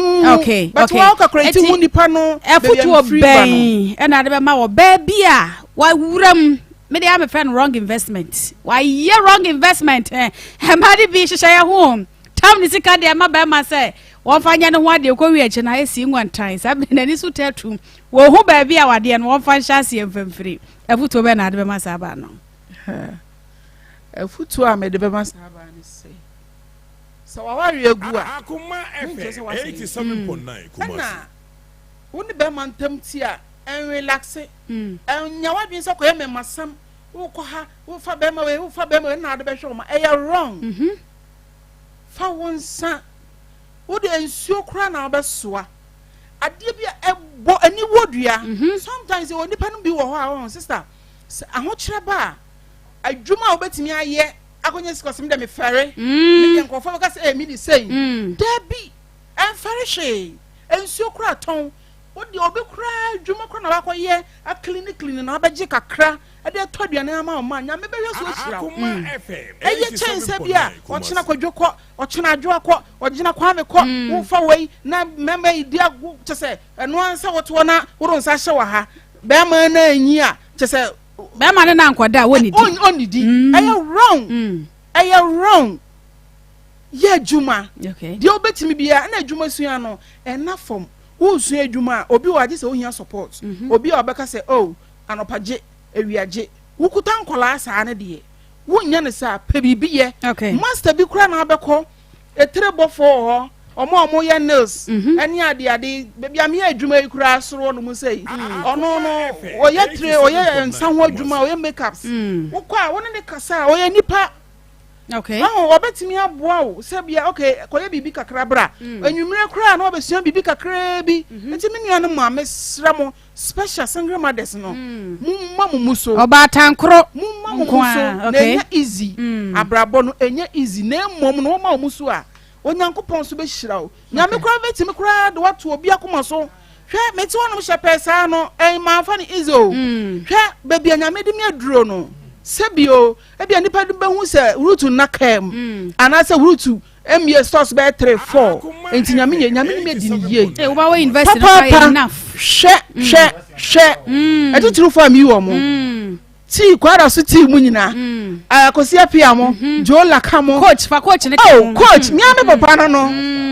L: But wɔn kakra nti
F: Enti,
L: hu nipa no baabi a
F: ɛfotoɔ
L: mfiri ba no.
F: bɛn ɛna ade bɛma wɔ baa bi a wawura mu? Mede a mefrɛ no wrong investment, wayɛ wrong investment. Ɛma de bi hyehyɛ yɛ ho tam ne sika deɛ ma bɛrima sɛ wɔmfa nyɛ ne ho adeɛ kɔ wie akyi no ayɛ si nwantan saa bere n'ani so tatu wɔn ho baabi a wadeɛ no wɔmfa nhyɛ aseɛ mfamfiri. Ɛfotoɔ bɛn na ade bɛma saa baa no?
L: Afutuo a mede bɛma saa baa no sɛ sɛ waware agu a,
B: Akoma
L: menkyerɛ sɛ
B: FM
L: wasɛe.
B: 87.9 Kumasi.
L: Ɛna wo ne bɛrima ntam ti a ɛnrelaxe, ɛnya w'adwene sɛ kɔyɛ mɛmasɛm, wokɔ ha wofa bɛrima wei, wofa bɛrima wei na ade bɛhwɛ wo ma ɛyɛ wrong. Fa wo nsa wode nsuo koraa na wobɛsoa adeɛ bi a ɛbɔ ani wɔ dua. Sometimes wɔ nipa no bi wɔ hɔ a ɔn sister sɛ ahokyerɛ ba a, adwuma a wobɛtumi ayɛ akɔnya sika sɛm dɛ mefɛre medeɛ nkurɔfoɔ bɛka sɛ ɛmi de sei. Daabi, ɛmfɛre hwee. Nsuo koraa tɔn wode obi koraa adwuma koraa na wakɔyɛ aclean clean na wabɛgye kakra ɛde ɛtɔ aduane ama wo ma Nyame bɛhwɛ so ahyira wo.
B: Akoma FM
L: Ɛyɛ kyɛn sɛ bi a
B: 87.9
L: ɔkyena
B: Kumasi.
L: Kwadwo kɔ, ɔkyena Adwoa kɔ, ɔgyina Kwame kɔ, wofa wei na mmarima yi di ago kyɛ sɛ ɛno ara sɛ wotoɔ na wode wo nsa hyɛ wɔ ha bɛrima no anyi a kyɛ sɛ
F: Bɛrima no na nkɔda a wɔnnidi.
L: Ɔnnidi. Ɛyɛ wrong, ɛyɛ wrong. Yɛ adwuma deɛ wobɛtumi biara ɛna adwuma sua no ɛna fam. Wosua adwuma a, obi wɔ agye sɛ wohia support, obi a ɔbɛka sɛ oh anɔpa gye, awia gye, wokuta nkɔlaa saa no deɛ wonnya no saa. Pɛ biribi yɛ. Master bi koraa na wabɛkɔ etire bɔfoɔ wɔ hɔ, ɔmo a ɔmo yɛ nails ɛne ade ade. Baabi a meyɛ adwuma yi koraa soro hɔ nom sɛ yi ɔno no ɔyɛ tire, ɔyɛ nsa ho adwuma, ɔyɛ makeups. Wokɔ a wɔne ne kasa a, ɔyɛ nipa. Ɔho ɔbɛtumi aboa wo sɛ bia okay kɔyɛ biribi kakra bra anwummerɛ koraa na wabɛsua biribi kakraa bi. Nti me nua no mu a mesrɛ mo, special single mothers no, momma mo mu so.
F: Ɔbaatankoro
L: momma mo mu
F: nko
L: so
F: ara,
L: na ɛnyɛ easy. Abrabɔ no ɛnyɛ easy, na mmom no woma wo mu so a, Onyankopɔn nso bɛhyira wo. Nyame koraa bɛtumi koraa de woato obi akoma so. Hwɛ, mete hɔnom hyɛ pɛɛ saa no, ɛn mamfa no easy o. Hwɛ baabi a Nyame de me aduro no, sɛbio ebia nipa de bɛhu sɛ route nna kaa mu anaasɛ route mmie stores bɛyɛ three four nti Nyame nyɛ Nyame ne me adi ne yie.
F: Eh, woba wɔ university no koraa yɛ enough.
L: Hwɛ, hwɛ, hwɛ, atitirifoɔ a meyi wɔ mo tii kwara so tii mu nyinaa, Akosi Apia mo, Joe Laka mo.
F: Coach fa coach ne ka
L: oh
F: ho.
L: Coach mia me papa no no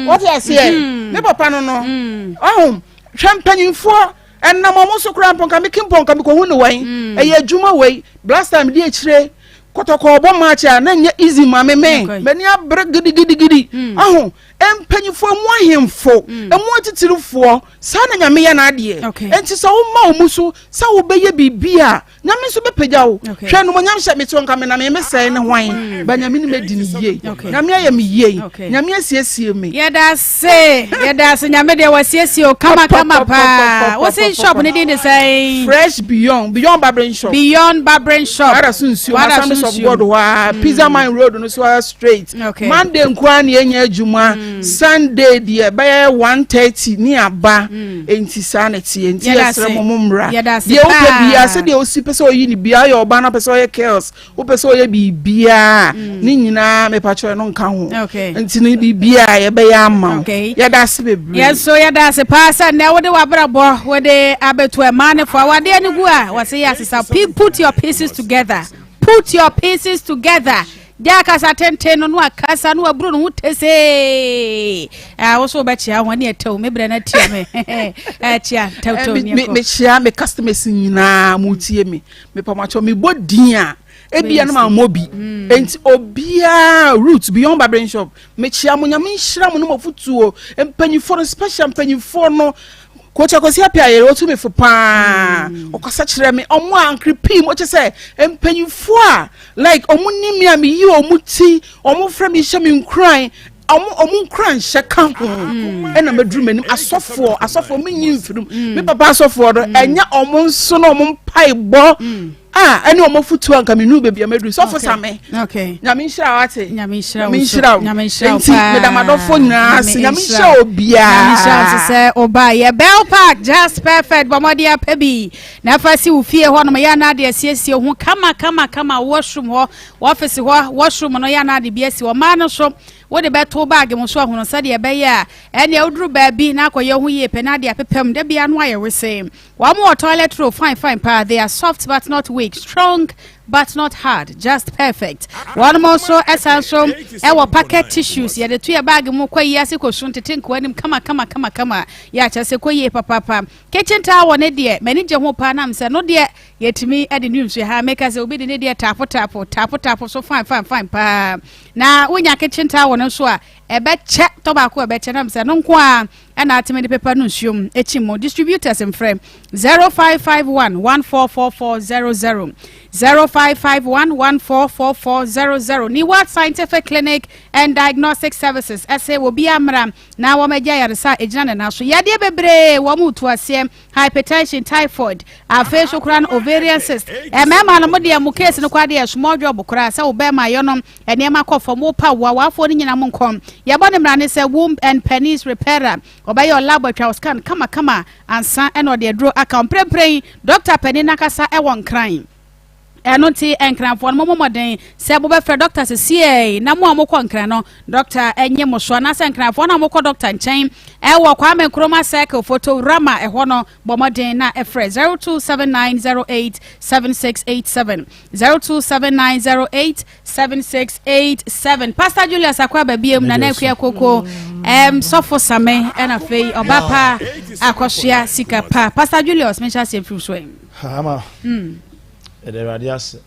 L: wɔte aseɛ, me papa no no ɔho. Hwɛ, mpanyinfoɔ ɛnam ɔmo so koraa mpo nka me kimpɔ nka mekɔhu ne wɔn ɛyɛ adwuma wei. Last time di akyire Kɔtɔkɔ ɔbɔ match a na nyɛ easy ma me me m'ani abere gidigidigidi. Ɔho mpanyinfoɔ mu, ahemfo emu atitirifoɔ saa na Nyame yɛ n'adeɛ. Nti sɛ woma wɔn mu so sɛ wobɛyɛ biribi a, Nyame nso bɛpagya wo. Hwɛ nomonyam hyɛ mete nka me na me mesɛe ne hwan ba. Nyame ne mɛdi ne yie. Nyame ayɛ me yie. Nyame asiesie me.
F: Yɛda se, yɛda se. Nyame deɛ wasiesie o kama kama paa. Wosi shop ne din de sɛn?
L: Fresh Beyond, Beyond Barbering Shop.
F: Beyond Barbering Shop.
L: Wada so nsuo.
F: Wada so
L: Assemblies of
F: nsuo.
L: God hɔ a, Pizza Man road no so a straight. Monday nkoa ne ɛnyɛ adwuma. Sunday deɛ bɛyɛ 1:30 ne aba. Enti saa na ɛteɛ. Nti yɛsrɛ mo mo mmra. Deɛ wopɛ biara, sɛdeɛ wosi pɛ sɛ ɔyi ne biara, ɔyɛ ɔbaa na pɛ sɛ ɔyɛ curls, wopɛ sɛ ɔyɛ biribiara, ne nyinaa mepakyɛ ɛno nka ho. Nti no biribiara yɛbɛyɛ ama wo. Yɛda ase bebree.
F: Yɛn nso yɛda ase paa sɛ nnɛ wode w'abrabɔ wode abɛto ɛmaa ne fo awadeɛ no gu a wɔse yɛ asesa. Put your pieces together. Put your pieces together. Gya akasa tenten no no akasa no aburo no ho tesee. Ah, wo so wobɛkyea ho ne ɛtɛw me brɛ no atia me. Ɛkyea tɛwtɛw ne ɛkɔ.
L: Mekyea me customers nyinaa mo tie me. Mepamakyɛ mebɔ din a ebia no ma mmɔ bi. Enti obiara root beyond barbering shop. Mekyea mo nyame nhyira mo ne mo afutuo. Mpanyinfoɔ no special mpanyinfoɔ no Coach Akwasi Appiah yɛrɛ otu me fo paa. Ɔkasa kyerɛ me ɔmo a ankere pii mo kyɛ sɛ mpanyinfoɔ a like ɔmo ni me a me yi ɔmo ti ɔmo frɛ me hyɛ me nkuran ɔmo ɔmo nkuran hyɛ ka ho ɛna mɛduru m'anim asɔfoɔ asɔfoɔ me nyi mfirim me papa asɔfoɔ no ɛnyɛ ɔmo nso na ɔmo mpaebɔ a ɛne ɔmo afutuo anka me nu baabi a mɛduru sɔfo same nyame nhyira wo ate
F: nyame nhyira wo
L: nyame nhyira wo nti meda m'adɔfo nyinaa ase nyame nhyira obiara
F: nyame nhyira wo sɛ ɔba yɛ Bell Park just perfect bɔ mmɔden apɛ bi na afa si wo fie hɔ nom yɛ anaa de asiesie ho kama kama kama washroom hɔ wɔfisi hɔ washroom no yɛ anaa de bi asi hɔ mmaa no so wode bɛto baage mu so ahono sɛdeɛ ɛbɛyɛ a ɛnea woduru baabi na akɔyɛ ho yie pɛ na ade apepam da bia no ayɛ wese. Wɔn wɔ toilet roll fine fine paa, they are soft but not weak, strong but not hard, just perfect. Wɔn nso ɛsan so ɛwɔ packet tissues, yɛde to yɛ baage mu kɔ yi ase kɔ su ntete nkoa anim kama kama kama kama, yɛ akyɛ sɛ kɔ yie papaapa. Kitchen towel ne deɛ, m'ani gye ho paa nam sɛ no deɛ yɛtumi de ne nsuo ha meka sɛ obi de ne deɛ taapo taapo taapo taapo so fine fine fine paa. Na wonya kitchen towel no nso a ɛbɛkyɛ tɔ baako ɛbɛkyɛ nam sɛ no nko a ɛna atumi de pepa no nsuom akyi mu. Distributors mfrɛ 0551 144400 0551 144400. Niwat Scientific Clinic and Diagnostic Services ɛsɛ obi amra na wɔn agya ayaresa a egyina ne nan so. Yadeɛ bebree wɔn retu aseɛ, hypertension, typhoid, afei so koraa no ovarian cyst. Mmarima no mo deɛ mo case no koraa deɛ small job koraa sɛ wo bɛrima yɛ no nneɛma kɔ fam wopa wo awafoɔ no nyina mo nkɔm. Yɛbɔ ne mmara ne sɛ womb and penis repairer ɔbɛyɛ ɔlab atwa wo scan kamakama ansa ɛna ɔde aduro aka mprempren. Dɔkta panin n'ankasa ɛwɔ Nkran. Ɛno nti Nkranfoɔ no mommɔ mmɔden sɛ mobɛfrɛ dɔkta sesiei na mo a mokɔ Nkran no dɔkta nye mo so anaasɛ Nkranfoɔ no a mokɔ dɔkta nkyɛn ɛwɔ Kwame Nkrumah Circle Photo Rama ɛhɔ no bɔ mmɔden na ɛfrɛ 0279087687 0279087687. Pastor Julius akɔ aba biem na na akua koko sɔfo same ɛna afei ɔba pa akɔsoa sika pa. Pastor Julius menhyɛ aseɛ mfiri so ɛ.
H: Ama yɛde Awurade ase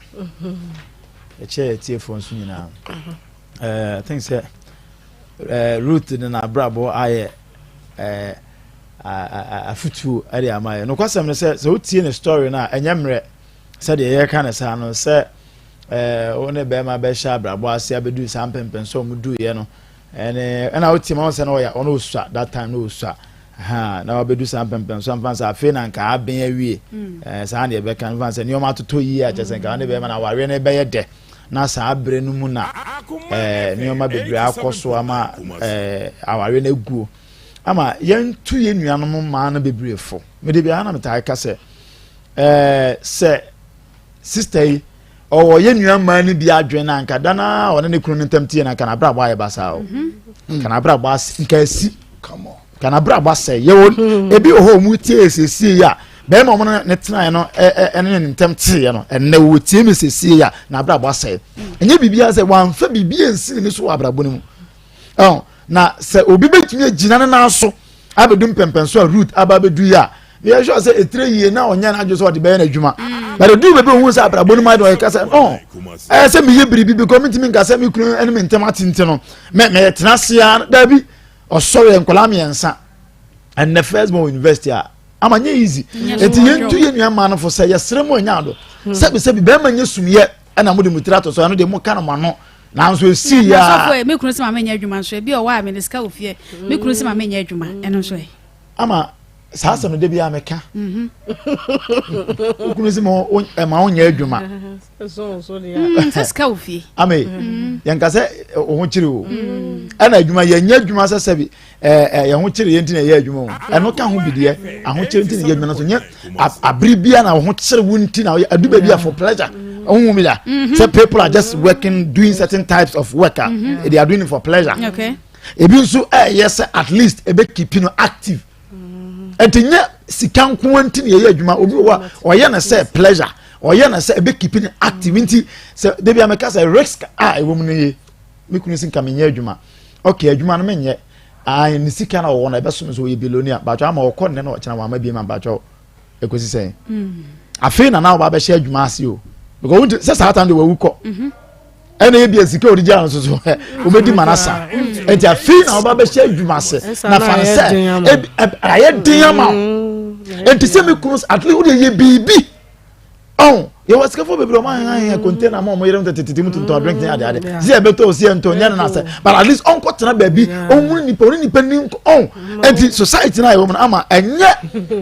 H: ɛkyɛ yɛ tiefoɔ nso nyinaa. I think sɛ Ruth de n'abrabɔ ayɛ afutuo de ama yɛ. Nokwasɛm no sɛ sɛ wotie ne story no a ɛnyɛ mmerɛ sɛdeɛ yɛreka no saa no sɛ wo ne bɛrima bɛhyɛ abrabɔ ase abɛduru saa mpɛmpɛn sɛ ɔmo duiɛ no ɛne ɛna wotie ma wo sɛ na ɔyɛ ɔno ɔsua that time na ɔsua ha na wabɛdu saa mpɛmpɛn so amfa sɛ afei na nka aben awie saa deɛ ɛbɛka no fa sɛ nneɛma atotɔ yie a kyɛ sɛ nka ne bɛrima na awareɛ no bɛyɛ dɛ na saa berɛ no mu na nneɛma bebree akɔ so ama awareɛ no aguo ama yɛntu yɛn nuanom mmaa no bebree fo. Mede biara na metaa ka sɛ sɛ sister yi ɔwɔ yɛn nua mmaa no bi adwene na nka da na ɔne ne kunu no ntam tie na nka n'abrabɔ ayɛ basaa o, nka n'abrabɔ ase nka asi nka n'abrabɔ asɛe. Yɛwɔ ebi wɔ hɔ a wɔn tie esiesie yi a bɛrima wɔn ne tenaeɛ no ɛne ne ntam teeɛ no ɛnɛ wɔ tie mi esiesie yi a n'abrabɔ asɛe. Ɛnyɛ biribi asɛ wɔamfa biribi ansi ne so wɔ abrabɔ no mu ɛn na sɛ obi bɛtumi agyina ne nan so abɛdu mpɛmpɛnso a Ruth aba abɛdu yi a yɛ sure sɛ etire yie na ɔnyɛ n'adwo sɛ ɔde bɛyɛ n'adwuma but edu baabi ohun sɛ abrabɔ no mu ayɛ ɔyɛ kasa ɔn ɛyɛ sɛ meyɛ biribi bi kɔ mi ntumi nka sɛ mi kunu ɛne mi ntɛm atente no mɛ mɛ tena ase ara daabi. Ɔsɔre yɛ nkwadaa mmiɛnsa ɛnɛ first born university a ama nye easy. Eti yɛn tu yɛn nua maa no fo sɛ yɛsrɛ mu anya do sɛbi sɛbi bɛrima nye sumyɛ ɛna mo de mo tiri ato so ɛno deɛ mo ka no mo ano nanso esi ya.
F: Sɔfo mi kunu sɛ ma menyɛ adwuma nso ebi ɔwɔ a mi de sika wɔ fie mi kunu sɛ ma menyɛ adwuma ɛno nso ɛ.
H: Ama saa asɛm no de bi a meka wo kunu sɛ ma wonyɛ adwuma.
F: Sɛ sika wɔ fie.
H: Ame yɛnka sɛ wo ho kyere o. Ɛna adwuma yɛnyɛ adwuma sɛ sɛbi ɛɛ ɛɛ yɛn ho kyerɛ yɛn ti na ɛyɛ adwuma o. Ɛno ka ho bi deɛ ahokyere nti na ɛyɛ adwuma no so nyɛ abere bia na ho kyerɛ wo nti na adu baabi a for pleasure. Ohun mi da. Sɛ people are just working doing certain types of work a mm-hmm. they are doing it for pleasure.
F: Okay.
H: Ebi nso ɛyɛ sɛ at least ebe keep no active. Nti nyɛ sika nko nti na ɛyɛ adwuma obi wɔ hɔ a ɔyɛ no sɛ pleasure ɔyɛ no sɛ ebe keep no active nti sɛ debi ameka sɛ risk a ɛwɔ mu no ye. Me kunu si nka menyɛ adwuma. Okay, adwuma no menyɛ. Ae, ne sika na ɔwɔ no ɛbɛso me so ɔyɛ billionaire. Baatwa ama ɔkɔ nnɛ na ɔkyena wama bi ma baatwa ɛkɔsi sɛn. Mm. Afei na na ɔba abɛhyɛ adwuma ase o. Because wonti sɛ saa time de wawu kɔ. Mhm. Ɛna ebi sika ɔde gyaa no so so obɛdi ma n'asa. Nti afei na ɔba abɛhyɛ adwuma ase. Na fa no sɛ ayɛ den ama wo. Mm. Nti sɛ me kunu at least wode yɛ biribi. ɔn yɛwɔ sikafo bebree ɔmo aheha mm. container ma ɔmo yere tete mu tontɔn drink ne ade ade mm. si ɛbɛtɔ o si ɛntɔ nyɛ no n'asɛ but at least ɔnkɔ tena baabi ɔnwuru nipa ɔne nipa ni ɔn nti society na yɛwɔ mu no ama ɛnyɛ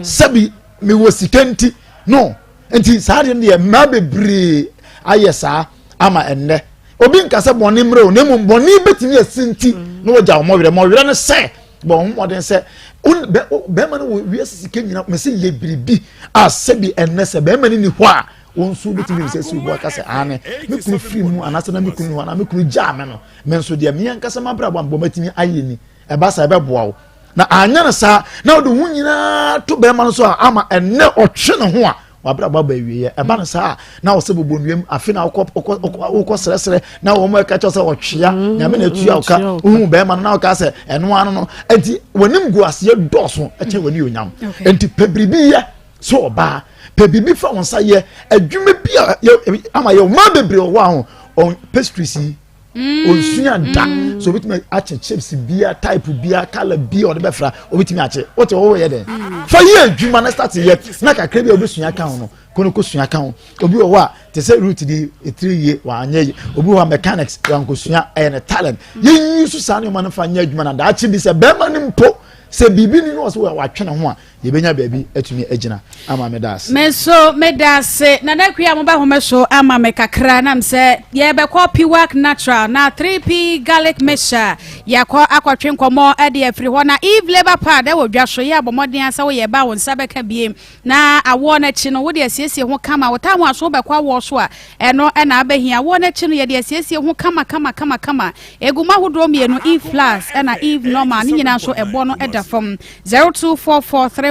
H: sɛbi mewɔ sika nti no nti saa deɛ no deɛ mmaa bebree ayɛ saa ama ɛnnɛ obi nka sɛ bɔnne mmerɛ o na mmom bɔnne bɛtumi asi nti na wɔgya wɔn werɛ ma ɔwerɛ no sɛ bɔ wɔn mmɔden sɛ bɛrima no wɔ wiase sika nyina mɛ sɛ yɛ biribi a sɛbi ɛnnɛ sɛ bɛrima no ni hɔ a wɔn nso bɛtumi sɛ si obu aka sɛ aane me kunu firi mu anaasɛ na me kunu ni hɔ anaa me kunu gyaa me no me nso deɛ me ankasa m'abrabɔ a mebɔ matumi ayɛ ni ɛba saa ɛbɛboa wo na anyɛ no saa na wode ho nyinaa to bɛrima no so a ama ɛnnɛ ɔtwe ne ho a wabrabɔ aba awieɛ ɛba no saa na wɔsɛ bobɔ nnuam afe na wokɔ wokɔ wokɔ srɛsrɛ na wɔn ɛka kyerɛ sɛ ɔtwea mm, nyame na atua wo ka wohu bɛrima no na woka sɛ ɛno ano no nti w'anim gu aseɛ dɔɔso ɛkyɛn w'ani onyam nti pɛ biribi yɛ sɛ ɔbaa pɛ biribi fa wɔn nsa yɛ adwuma bi a ama yɛ ɔmaa bebree wɔ hɔ a ɔn pastries yi Mm. onsua da mm. so obetumi akye chips bia type bia colour bia ɔde bɛfra obetumi akye wote ɔwɔ yɛ dɛ mm. fa yɛ adwuma na start yɛ na kakra bi a obesua ka ho no kono ko sua ka ho obi wɔ hɔ a te sɛ root di etiri yie wanyɛ yie obi wɔ hɔ a mechanics wankosua ɛyɛ ne talent yɛn yi so saa nneɛma no fa nyɛ adwuma na daakye bi sɛ bɛrima no mpo sɛ biribi ni no ɔsɛ watwe ne ho a Yɛbɛnya baabi atumi agyina ama meda ase.
F: Me nso meda ase. Nana Akua a moba home so ama me kakra nam sɛ yɛbɛkɔ Piwak Natural na 3P Garlic Mixture yɛakɔ akɔtwe nkɔmmɔ de afiri hɔ na Eve Labour Pad ɛwɔ dwa so yɛ abɔ mmɔden sɛ woyɛ ba wo nsa bɛka bie na awoɔ no akyi no wode asiesie ho kama wo tam aso wobɛkɔ awoɔ so a ɛno ɛna abɛhia awoɔ no akyi no yɛde asiesie ho kama kama kama kama egu mu ahodoɔ mmienu Eve Plus ɛna Eve Normal ne nyinaa nso ɛboɔ no ɛda fam 0244310620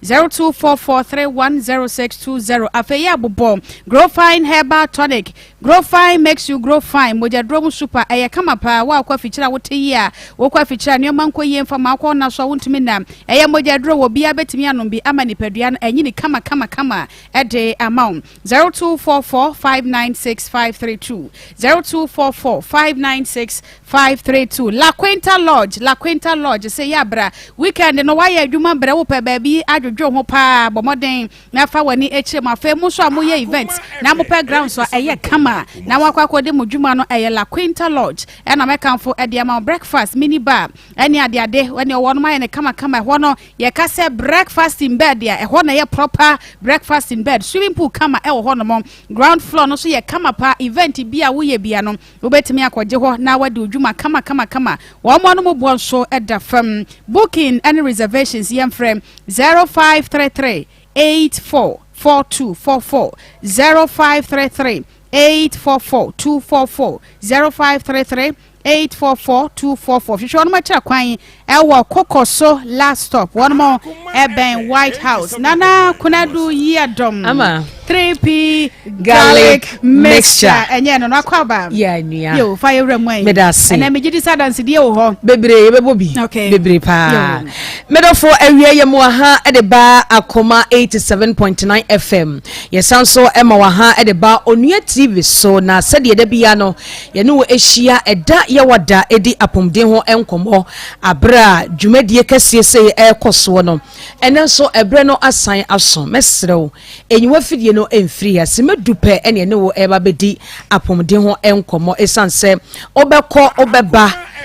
F: 0244310620 Afei yɛ abobɔ Growfine Herbal Tonic Growfine makes you grow fine Mogyaduro mu super ɛyɛ kama paa Wo a wokɔ afikyire a wote yie a wokɔ afikyire a nneɛma nkɔ yie mfa ma wokɔ nna so a wontumi nna ɛyɛ mogyaduro wɔ obiara bɛtumi anom bi ama nipadua no anyini kama kama kama ɛde ama wo 0244596532 02445965 532 La Quinta Lodge La Quinta Lodge se yɛ abra weekend no woayɛ adwuma brɛ wopɛ baabi adwodwo ho paa bɔ mmɔden na fa w'ani kyerɛ mu afei mo nso a moyɛ event na mopɛ grounds a ɛyɛ kama na moakɔ akɔdi mo dwuma no ɛyɛ La Quinta Lodge ɛna mɛkamfo ɛde ama wo breakfast mini bar ɛne adeade ɛne ɔwɔ no mayɛ ne kama kama ɛhɔ no yɛka sɛ breakfast in bed a ɛhɔ na ɛyɛ proper breakfast in bed swimming pool kama ɛwɔ hɔ nom ground floor no so yɛ kama paa event bi a woyɛ bia no Wobɛtumi akɔgye hɔ na woadi wo dwuma kama kama kama. Wɔn anom boɔ nso da fam. Booking ne reservations yɛmfrɛ 0533 84 4244, 0533 844 244, 0533 844 244. Hwehwɛ wɔn akyira kwan ɛwɔ Kokoso last stop. Wɔn ɛbɛn White House. Nana Konadu Yiadom.
N: Ama.
F: 3P garlic mixture. Ɛnyɛ no no akɔ aba.
N: Yɛ nua.
F: Yo fa yɛ wura mu ayi.
N: Meda ase.
F: Ɛnna megye di sɛ adansedie wɔ hɔ.
N: Bebree yɛbɛbɔ bi.
F: Okay.
N: Bebree paa. Medɔfo awia yɛ mu aha de ba Akoma 87.9 FM. Yɛsan so ma wɔ ha de ba Onua TV so na sɛdeɛ da bia no Yɛne wo ahyia ɛda Yawada di apomuden ho nkɔmmɔ aberɛ a dwumadie kɛseɛ sei ɛrekɔ soɔ no. Ɛnnɛ nso ɛberɛ no asan aso. Mɛsrɛ wo, nyi w'afidie no mfiri ha. Simma du pɛ ɛne yɛne wo ɛreba abɛdi apomuden ho nkɔmmɔ. Ɛsiane sɛ wobɛkɔ wobɛba.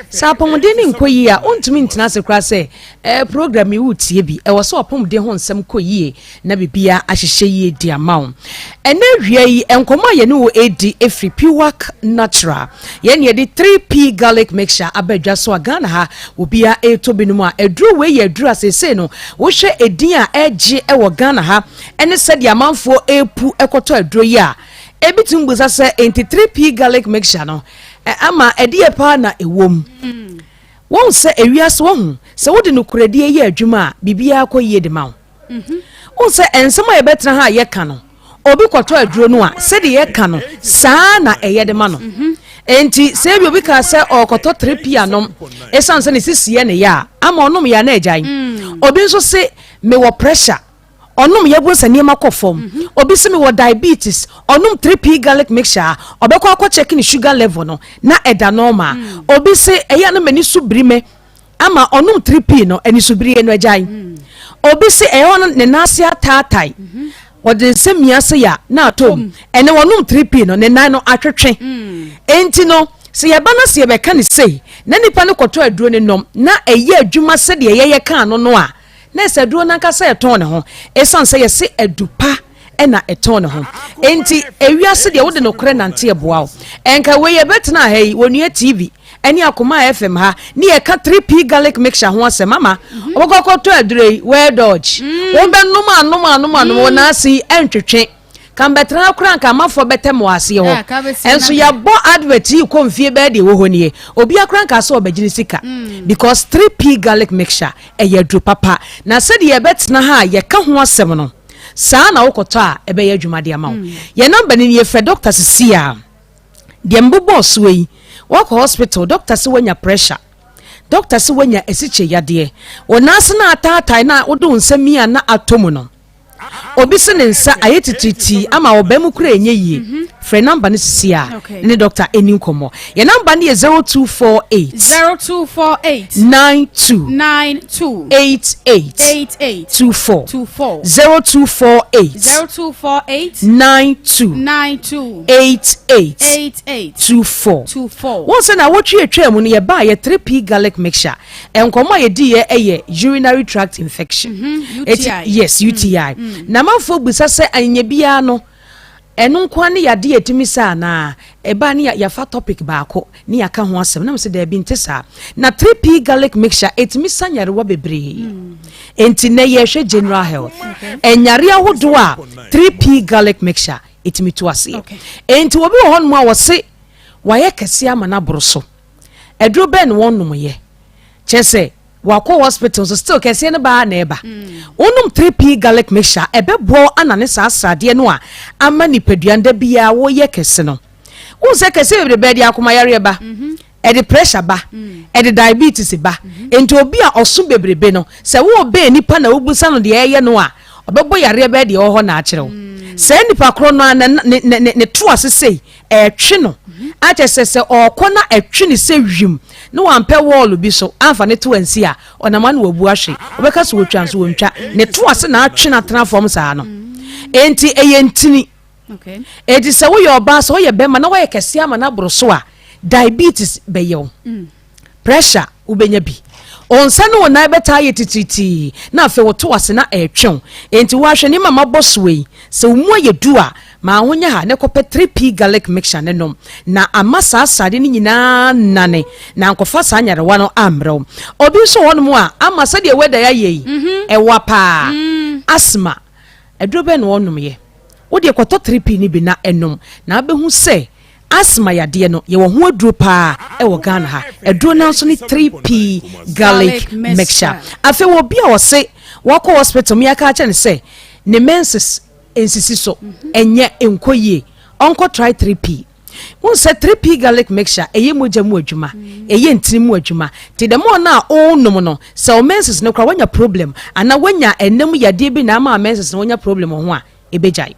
N: Sɛ apɔmuden no nkɔ yie a, wontumi ntena ase koraa sɛ eh, program yi woretie bi. Ɛwɔ sɛ w'apɔmuden ho nsɛm kɔ yie na biribiara ahyehyɛ yie de ama wo. Ɛnnɛ awia yi, nkɔmmɔ a yɛne wo redi firi Piwak Natural. Yɛn na yɛde 3P Garlic Mixture aba dwa so a Ghana ha obiara retɔ binom a aduro wei yɛ aduro a seesei no wohwɛ edin a ɛregye wɔ Ghana ha ne sɛdeɛ amanfoɔ repu kɔtɔ aduro yi a, ebi tumi bisa sɛ enti 3P Garlic Mixture no ama ɛdeɛ paa na ɛwɔ mu? Wohu sɛ ewiase wahu sɛ wode nokorɛdie yɛ adwuma a biribiara kɔ yie de ma wo. Wohu sɛ nsɛm a yɛbɛtena ha a yɛka no, obi kɔtɔ aduro no a, sɛdeɛ yɛka no, saa na ɛyɛ de ma no. Enti sɛ ebi obi kaa sɛ ɔrekɔtɔ 3P anom, ɛsiane sɛ ne sisi yɛ ne ya a, ama ɔnom yɛ a na agyae. Obi nso se mewɔ pressure, ɔnom yɛ bo sɛ nneɛma kɔ fam. Obi se mewɔ diabetes, ɔnom 3P garlic mixture a, ɔbɛkɔ akɔ check ne sugar level no, na ɛda normal. Obi se ɛyɛ a na m'ani so biri me, ama ɔnom 3P no anisobirie no agyae. Obi se ɛyɛ hɔ no ne nan ase ataatae, ɔde ne nsa mia ase ya na atɔ mu. Ɛnɛ ɔnom 3P no ne nan no atwetwe. Enti no sɛ yɛba na sɛ yɛbɛka no sei na nipa no kɔtɔ aduro no nom na ɛyɛ adwuma sɛdeɛ yɛyɛ kaa no no a, na ɛsɛ aduro no ankasa ɛtɔn ne ho. Ɛsiane sɛ yɛse adu pa na ɛtɔn ne ho. Enti ewiase deɛ wode nokorɛ nante ɛboa wo. Ɛnka wei yɛbɛtena ha yi wɔnua TV ɛne Akoma FM ha ne yɛka 3P garlic mixture ho asɛm ama wobɛkɔ akɔtɔ aduro yi well dodge wobɛnom anom anom anom wɔ n'ase yi ɛntwetwe ka mbɛtena ha koraa nka amafoɔ bɛtɛ mo aseɛ hɔ ɛnso yɛabɔ advert yi kɔ mfie bɛyɛ deɛ ɛwɔ hɔ nie obia koraa nka sɛ ɔbɛgye ne sika because 3P garlic mixture ɛyɛ aduro papa na sɛdeɛ yɛbɛtena ha a yɛka ho asɛm no saa na wokɔtɔ a ɛbɛyɛ adwuma de ama wo yɛn namba no nie frɛ doctor sisi a Deɛ mebobɔɔ soɔ yi, woakɔ hospital, doctor se woanya pressure, doctor se woanya asikyire yadeɛ, wo nan ase no ataatae na wode wo nsa mia na atɔ mu no, obi se ne nsa ayɛ titiritii ama ɔbaa mu koraa ɛnyɛ yie, mhm. frɛ number no sisi a ne doctor ɛni nkɔmmɔ. Yɛ number no yɛ 0248
F: 0248
N: 92
F: 92
N: 88
F: 88
N: 24
F: 24
N: 0248
F: 0248
N: 92
F: 92
N: 88
F: 88
N: 24.
F: 24.
N: Wohu sɛ naawɔtwe a ɛtwaa mu no yɛbaa yɛ 3P garlic mixture. Nkɔmmɔ a yɛdiiɛ yɛ urinary tract infection.
F: Mm -hmm.
N: Eti,
F: UTI.
N: yes, UTI.
F: Mm.
N: Na amanfoɔ bisa sɛ anyɛ biara no ɛno nko ara ne yadeɛ a ɛtumi sa anaa? Ɛbaa ne yɛafa topic baako ne yɛaka ho asɛm. Na mesɛ daabi nte saa. Na 3P garlic mixture ɛtumi sa nyarewa bebree. Enti nɛ yɛhwɛ general health. Ɛnyare ahodoɔ a 3P garlic mixture ɛtumi tu aseɛ. Enti obi wɔ hɔnom a wɔse wayɛ kɛseɛ ama no aboro so. Aduro bɛn na wɔnomyɛ? Kyerɛ sɛ wakɔ hospital nso still kɛseɛ no baa na ɛba. Wonom 3P garlic mixture a ɛbɛboa wo anane saa sradeɛ no a ama nipadua no da biara woyɛ kɛse no. Wohu sɛ kɛseɛ bebrebe ɛde akomayareɛ ba. Ɛde pressure ba, ɛde diabetes ba. Enti obi a ɔso bebrebe no, sɛ worebɛn nipa na wobisa no deɛ ɛyɛ no a, ɔbɛbɔ yareɛ bɛyɛ deɛ ɛwɔ hɔ na akyerɛ wo. Saa nipa korɔ no ara na ne ne ne ne to ase sei, ɛretwe no. Akyɛ sɛ sɛ ɔrekɔ na ɛtwe no sɛ wim na wampɛ wɔɔlo bi so amfa ne to ansi a, ɔnam ano wabu ahwe. Wobɛka sɛ ɔtwa nso ɔntwa. Ne to ase na atwe no atena fam saa no. Enti ɛyɛ ntini. Enti sɛ woyɛ ɔbaa, sɛ woyɛ bɛrima na woayɛ kɛseɛ ama no aboro so a, diabetes bɛyɛ wo. Mm. Pressure wobɛnya bi. Wo nsa ne wo nan bɛtaa yɛ titiritii na afei woto ase na ɛretwe wo. Enti woahwɛ nneɛma a mabɔ soɔ yi, sɛ wo mu ayɛ du a, ma ho nyɛ ha na kɔpɛ 3P garlic mixture ne nom na ama saa srade no nyinaa nane na ankɔfa saa nyarewa no ammrɛ wo. Obi nso wɔ hɔnom a, ama sɛdeɛ wɛda yɛ ayɛ yi, mhm. ɛwa paa, mm. asthma. Aduro bɛn na wɔnom yɛ? Wo deɛ kɔtɔ 3P no bi na nom na wobɛhu sɛ asthma yadeɛ no yɛwɔ ho aduro paa wɔ Ghana ha. Aduro no ara nso ne 3P garlic mixture. Afei wɔ obi a ɔse wakɔ hospital ma yɛaka akyerɛ no sɛ ne menses nsisi so, ɛnyɛ, ɛnkɔ yie, ɔnkɔ try 3P. Wohu sɛ 3P garlic mixture ɛyɛ mogya mu adwuma, ɛyɛ ntini mu adwuma. Nti the more no a wonom no, sɛ wo menses no koraa woanya problem anaa woanya ɛna mu yadeɛ bi na ama menses no woanya problem wɔ ho a, ɛbɛgyae.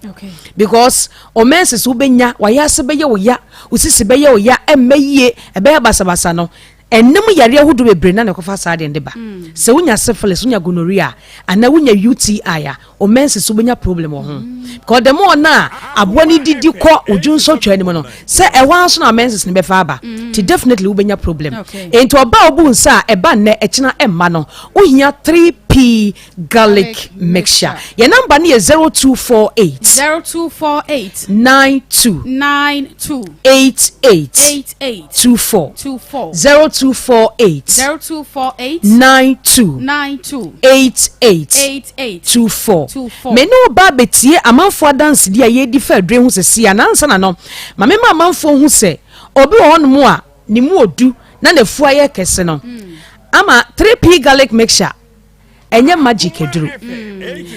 N: Because wo menses wobɛnya, wayɛ ase bɛyɛ wo ya, wo sisi bɛyɛ wo ya, ɛmmɛ yie, ɛbɛyɛ basabasa no. Ɛnna mu yareɛ ahodoɔ bebree na na ɛkɔfa saa adeɛ no de ba. Sɛ wonya syphilis, wonya gonorrhea, anaa wonya UTI a, wo menses wobɛnya problem wɔ ho. Because the more na aboa no didi kɔ wo dwonsɔtwaa no mu no, sɛ ɛhɔ ara nso na menses no bɛfa aba. Nti definitely wobɛnya problem. Enti ɔbaa a wobu nsa a ɛba nnɛ, ɛkyena ɛmma no, wohia 3P garlic mixture. Yɛn number no yɛ 0248.
F: 0248.
N: 92.
F: 92.
N: 88.
F: 88.
N: 24.
F: 24.
N: 0248.
F: 0248.
N: 92.
F: 92.
N: 88.
F: 88.
N: 24.
F: 24.
N: Me ne wo ba abɛtie amanfoɔ adansedie a yɛredi fa aduro ho sɛsi a, na ansa na no, ma mema amanfoɔ hu sɛ obi wɔ hɔnom a ne mu odu na n'afu ayɛ kɛse no ama 3P garlic mixture ɛnyɛ magic aduro.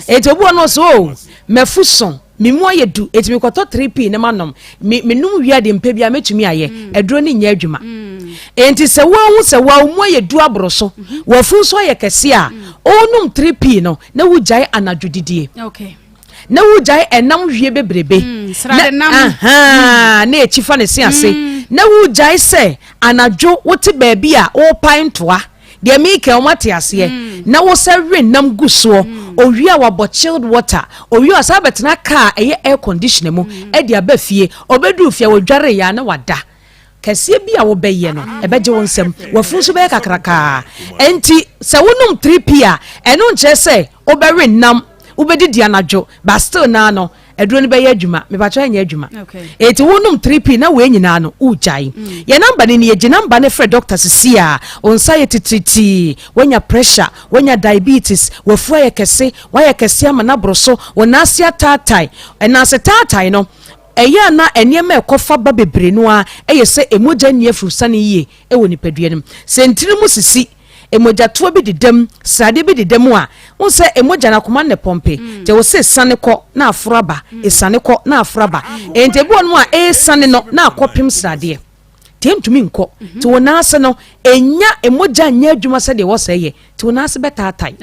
N: Eti obi wɔ no ɔsɛ o oh, mafu so me mu ayɛ du eti mekɔtɔ 3P na manom me menum wie a deɛ mpɛ biara mɛtumi ayɛ mm. aduro no nyɛ adwuma mm. enti sɛ woahu sɛ woa mu ayɛ du aboro so mm-hmm. wafu nso ayɛ kɛse a ɔnum 3P no na wogyae anadwo didie
F: okay.
N: na wogyae ɛnam wie bebrebe mm, na ahaa na ekyi fa ne se ase na wogyae sɛ anadwo wote baabi a worepae ntoa Deɛ meeka yi wɔate aseɛ. Na wosɛ we nam gu soɔ. Owie a wabɔ chilled water. Owie a wasan abɛtena car a ɛyɛ air conditioner mu de aba fie. Ɔbɛduru fie a ɔdwareeɛ a na wada. Kɛseɛ bi a wobɛyɛ no ɛbɛgye wo nsam. W'afunu nso bɛyɛ kakrakaa. Enti sɛ wonom 3P a, ɛno nkyerɛ sɛ wobɛwe nam, wobɛdidi anadwo but still naa no Aduro no bɛyɛ adwuma mepakyɛw ɛnyɛ adwuma eti wo nom 3p na wei nyinaa no wogyae mm. Yɛ namba no nie gye namba no frɛ doctor sisi a wo nsa yɛ titiritii wanya pressure wanya diabetes wafu ayɛ kɛse wayɛ kɛse ama no aboro so wo nan ase ataatae ɛnan ase taatae no ɛyɛ a na nneɛma ɛkɔfa ba bebree no a ɛyɛ sɛ emogya nni afurusane yie ɛwɔ nipadua no mu sɛ ntini mu sisi Mogyatoa bi deda mu, sradeɛ bi deda mu a, wohu sɛ mogya no akoma no na ɛpɔmpe. Nti ɛwɔ sɛ ɛsiane kɔ na aforo aba, ɛsiane kɔ na aforo aba. Nti ebi wɔ nom a ɛresiane no na akɔpem sradeɛ. Nti ɛntumi nkɔ. Nti wo nan ase no, ɛnya mogya nyɛ adwuma sɛdeɛ ɛwɔ sɛ ɛyɛ. Nti wo nan ase bɛtaatae.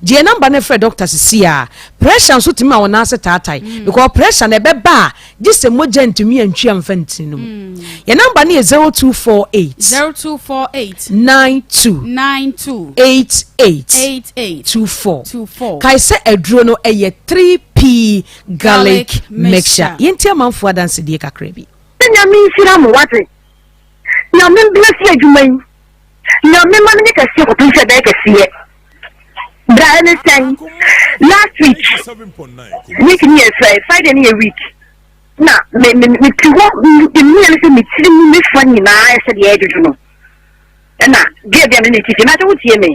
N: Gye yɛn namba no frɛ dɔkta sisi a. Pressure nso tumi ma wo nan ase taatae. Mm. Because pressure no ɛbɛba a, gye sɛ mogya ntumi antwi amfa ntini no mu. Mm. Yɛn namba no yɛ 0248.
F: 0248.
N: 92.
F: 92.
N: 88.
F: 88.
N: 24.
F: 24.
N: Kae sɛ aduro no ɛyɛ 3P garlic mixture. Yɛnti amanfoɔ adansedie kakra bi.
O: Nyame nhyira mo wate. Nyame mbless adwuma yi. Nyame ma no nyɛ kɛseɛ kɔpem sɛ ɛbɛyɛ kɛseɛ. Bra ɛne sɛn? Last week, week ne yɛ sɛ Friday ne yɛ week. Na me me me ti hɔ me me ne sɛ me tiri mu me fa nyinaa ayɛ sɛ deɛ ɛdwodwo no. Ɛna gɛɛ bi a me ne ne ti fie, na sɛ wotie me.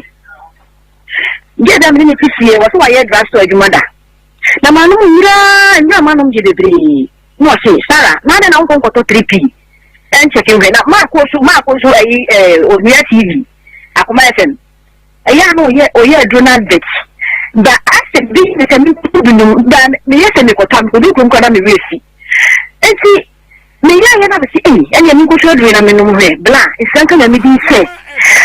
O: Gɛɛ bi a me ne ne ti fie, wɔ sɛ wayɛ drugstore adwuma da. Na manom nwura nwura manom gye bebree. Na ɔse Sarah na adɛn na wonkɔ nkɔtɔ 3P ɛnkyɛke nhwɛ na maako nso maako nso ɛyi ɛɛ Onua TV Akoma FM ɛyɛ a na ɔyɛ ɔyɛ aduro no advert ba asɛ bi ne sɛ menkɔtɔ bi nom ba meyɛ sɛ mekɔtɔ a mekɔdu kurom koraa na me werɛ fi nti meyɛ yɛ na mese ei ɛneɛ menkɔtɔ aduro na menom hwɛ bla nhyira nka Nyame din sɛ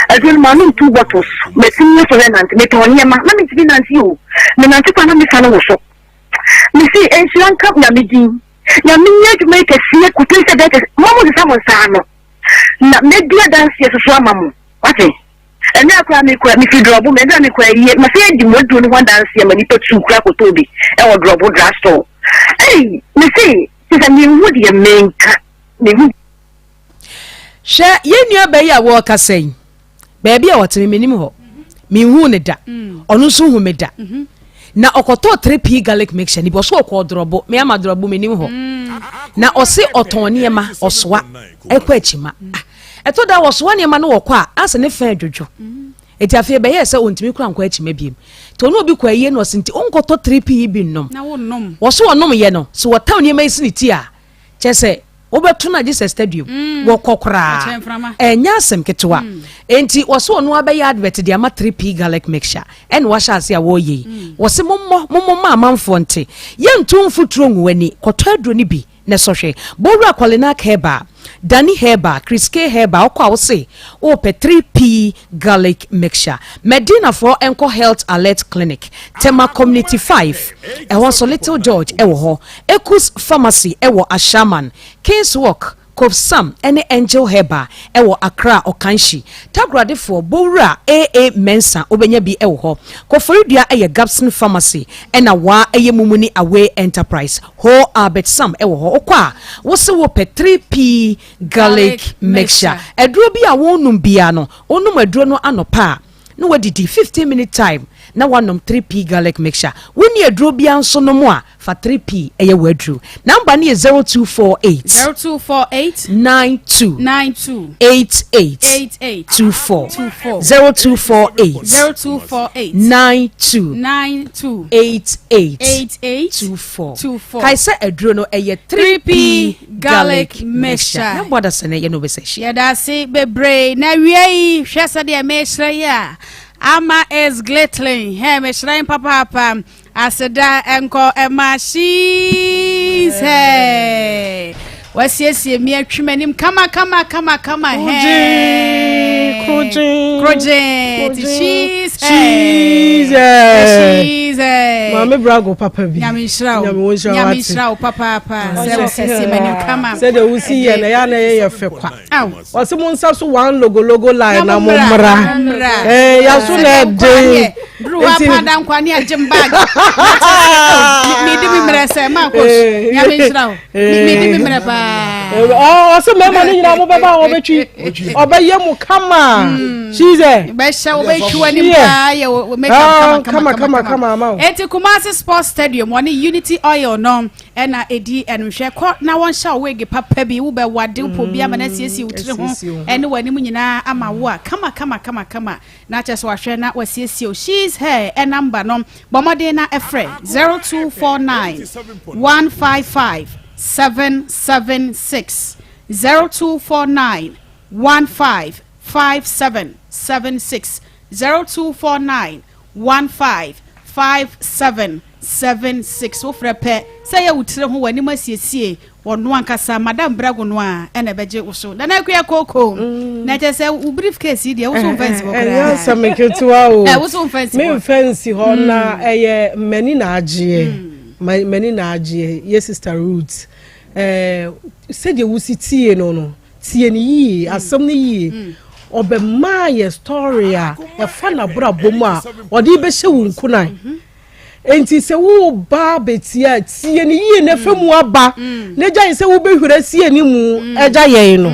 O: aduro no manom two bottles matumi asɔre anante metɔn nneɛma na mentumi nante o menante koraa na mefa no wo so Mese nhyira nka Nyame din. Nyame nyɛ adwuma yi kɛseɛ kɔpem sɛ ɛbɛyɛ kɛse. Mo a mosesa mo nsa ano na mɛdi adanseɛ soso ama mo. Wate? Ɛnɛ koraa mekɔ mefiri drɔbo mɛ ɛnɛ mekɔ ayie masɛ adi mo aduro no ho adanseɛ ma nipa tuu koraa kɔtɔɔ bi ɛwɔ drɔbo drugstore. Ei mese te sɛ menhu deɛ menka mehu.
N: Hwɛ yɛn nua baa yi a wɔrekasa yi. Baabi a ɔte me menim hɔ. Menhuu no da. Ɔno nso hu me da. Na ɔkɔtɔɔ 3P garlic mixture no bi. Ɔso ɔkɔɔ dorɔbo. Me ama dorɔbo menim hɔ. Na ɔse ɔtɔn nneɛma ɔsoa ɛkɔ akyima. Ah, ɛtɔ da wɔsoa nneɛma no wɔkɔ a asɛ ne fɛn dwodwo. Eti afei ɛbɛyɛɛ sɛ ɔntumi kora nkɔ akyima biem. Nti ɔne obi kɔ ayie na ɔse nti wonkɔtɔ 3P yi bi nnom. Wɔso ɔnom yɛ no, sɛ wɔtaw nneɛma yi si ne ti a, kyɛ sɛ wobɛto no a gye sɛ stadium mm. wɔkɔ koraa ɛnyɛ asɛm ketewa mm. enti wɔsɛ ɔno abɛyɛ advert de ama 3p garlic mixture ɛna wahyɛ ase a wɔreyɛ yi mm. wɔsɛ mommɔ mommɔ ma amanfoɔ nte yɛnto mfuturo ngu ani kɔtɔ aduro no bi na sɔhwɛ bɔwura kɔlenak herbal Danny Herbal, Chris K Herbal, wokɔ a wose wopɛ 3P garlic mixture. Medinafoɔ nkɔ Health Alert Clinic, Tema Community 5, ɛhɔ nso Little George wɔ hɔ. Ekus Pharmacy wɔ Ashaiman, Kings Walk, Kofsam ne Angel Herbal wɔ Accra Ɔkanhyi. Takoradefoɔ, Bowura AA Mensah wobɛnya bi wɔ hɔ. Koforidua yɛ Gabson Pharmacy ɛna Waa yɛ Mumuni Away Enterprise. Hoo Albert Sam wɔ hɔ. Wokɔ a, wose wopɛ 3P Garlic Mixture. Aduro bi a wonom biara no, wonom aduro no anɔpa a, na wadidi 15 minute time na wanom 3P garlic mixture. Wonni aduro biara nso nom a, fa 3P ɛyɛ w'aduro. Number no yɛ 0248.
F: 0248.
N: 92.
F: 92.
N: 88.
F: 88.
N: 24.
F: 24.
N: 0248.
F: 0248.
N: 92.
F: 92.
N: 88.
F: 88.
N: 24.
F: 24.
N: Kae sɛ aduro no ɛyɛ
F: 3P garlic mixture.
N: Yɛn bɔ adasɛ no yɛne wo bɛsa ahyia.
F: Yɛda ase bebree. Na awia yi, hwɛ sɛdeɛ mehyerɛn yi a, Ama is glittering. Hɛ, mehyerɛn papaapa. Aseda nkɔ ɛma she's hair. Wasiesie mi atwi m'anim kama kama kama kama. Hɛ.
I: Krogyen.
F: Krogyen. Ti she's hair.
I: She's hair.
F: She's hair.
I: Maame Brago papa bi.
F: Nyame nhyira wo.
I: Nyame wo nhyira
F: Nyame
I: wate.
F: nhyira wo papaapa. Sɛ wosiesie m'anim kama.
I: Sɛdeɛ wosi yɛ no ɛyɛ a na ɛyɛ yɛ fɛ kwa.
F: Aw.
I: Ɔse mo nsa so one logologo line na mo
F: mmra.
I: mmra.
F: Mmra.
I: Eh, yaso na ɛden.
F: Duru wa
I: Nti-
F: pa da nkwa ne agye bag. Medi mi mmerɛ sɛ ma kɔ Nyame nhyira wo. Medi mi mmerɛ paa.
I: Ɔsɛ mmarima no nyinaa mobɛba a wɔbɛtwi ɔbɛyɛ mo kama kyisɛ
F: Bɛhyɛ wo bɛtwi w'anim paa yɛ wo makeup kama kama kama
I: kama ama wo.
F: Eti Kumasi Sports Stadium wɔne Unity Oil no ɛna edi ɛnhwɛ kɔ na wɔnhyɛ wo wig papa bi wobɛwade wopɔ bi ama no asiesie wo tiri ho
I: asiesie wo ho.
F: ɛne w'anim nyinaa ama wo a kama kama kama kama na kyerɛ sɛ wahwɛ na wasiesie wo. She's Hair ɛnamba no bɔ mmɔden na ɛfrɛ 0249 155 776 0249 15 5776 0249 15 5776 wofrɛ pɛ sɛ yɛ wo tiri ho w'anim asiesie wɔno ankasa Madam Brago no a ɛna ɛbɛgye wo so. Nana Akua Koko, na kyerɛ sɛ wo brief case yi deɛ wo so mfa nsi hɔ
I: Ɛnyɛ
F: koraa.
I: asɛm ketewa o.
F: Wo so mfa nsi hɔ.
I: Memfa nsi hɔ na ɛyɛ m'ani na agyeɛ. M'ani na agyeɛ yɛ Sister Ruth, sɛdeɛ wosi tie no, tie no yie, asɛm no yie. Ɔbɛmaa yɛ story a ɛfa n'abrabɔ mu a ɔde bɛhyɛ wo nkunan. Nti sɛ woba bɛtie a, tie no yie na ɛfa mu aba na gya sɛ wobɛhwere sie ne mu ɛgya yɛn no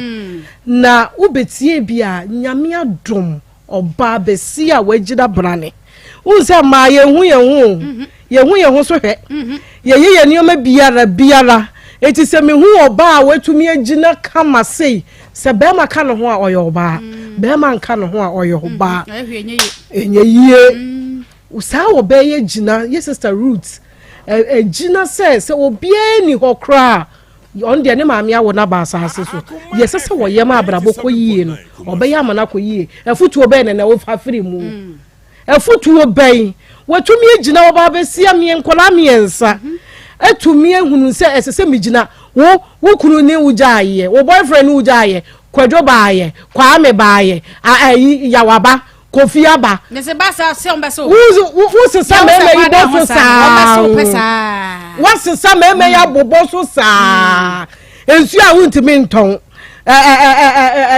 I: na wobɛtie bi a. Nyame adom, ɔbaa bɛsi a wagyina brane. Wohu sɛ maa yɛhu yɛn ho, yɛhu yɛn ho so hwɛ, yɛyɛ yɛn nneɛma biara biara. Eti sɛ mehu ɔbaa a watumi agyina kama sei sɛ bɛrima ka ne ho a, ɔyɛ ɔbaa. Bɛrima nka ne ho a, ɔyɛ ɔbaa.
F: Ɛhwɛ ɛnyɛ yie.
I: Ɛnyɛ yie saa. Ɔbɛyɛ gyina yɛ Sister Ruth ɛgyina sɛ obiara ni hɔ koraa, ɔno deɛ ne maame awo n'aba asase so deɛ ɛsɛ sɛ wɔyɛ ma abrabɔ kɔ yie no, ɔbɛyɛ ama no akɔ yie. Ɛfotuo bɛyɛ nana wofa firi mu, ɛfotuo bɛn watumi agyina ɔba abɛsia mmiɛ nkɔla mmiɛnsa atumi ehunu sɛ ɛsɛ sɛ megyina. Wo kunu ne wo gyaayɛ, wo boyfriend ne wo gyaayɛ, Kwadwo baayɛ, Kwame baayɛ, ayi Yawaba, Kofi aba.
F: Ne se ba sa sɛ ɔmbɛ so.
I: Wo sesa mmarima yi bɔ so saa, wasesa mmarima yi abobɔ so saa. Nsuo a wontumi ntɔn,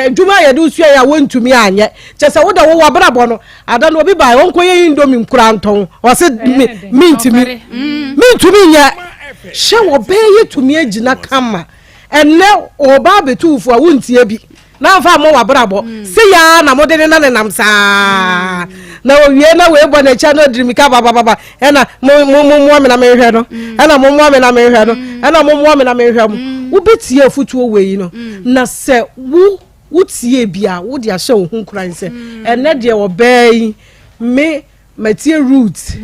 I: adwuma a yɛde sua yi a wontumi anyɛ, kyɛ sɛ wode wowɔ abrabɔ no ada no obi baa ɔnkɔyɛ Indomie nkura ntɔn, ɔse mentumi mentumi nyɛ. Hyɛ wɔbɛyɛ tumi agyina kama. Ɛnɛ ɔba abɛtu a wontie bi na nfa mo wabrabɔ se yaa na mode ne na nenam saa na owie na wei bɔ n'akyi na ɔdiri mika babababa. Ɛna mo mo mo mmoa me na menhwɛ no, ɛna mo mmoa me na menhwɛ no, ɛna mo mmoa me na menhwɛ mo. Wobɛtie afutuo wei no na sɛ wo wotie bi a, wode ahyɛ wo ho nkuran sɛ ɛnɛ deɛ ɔbaa yi me matie Ruth,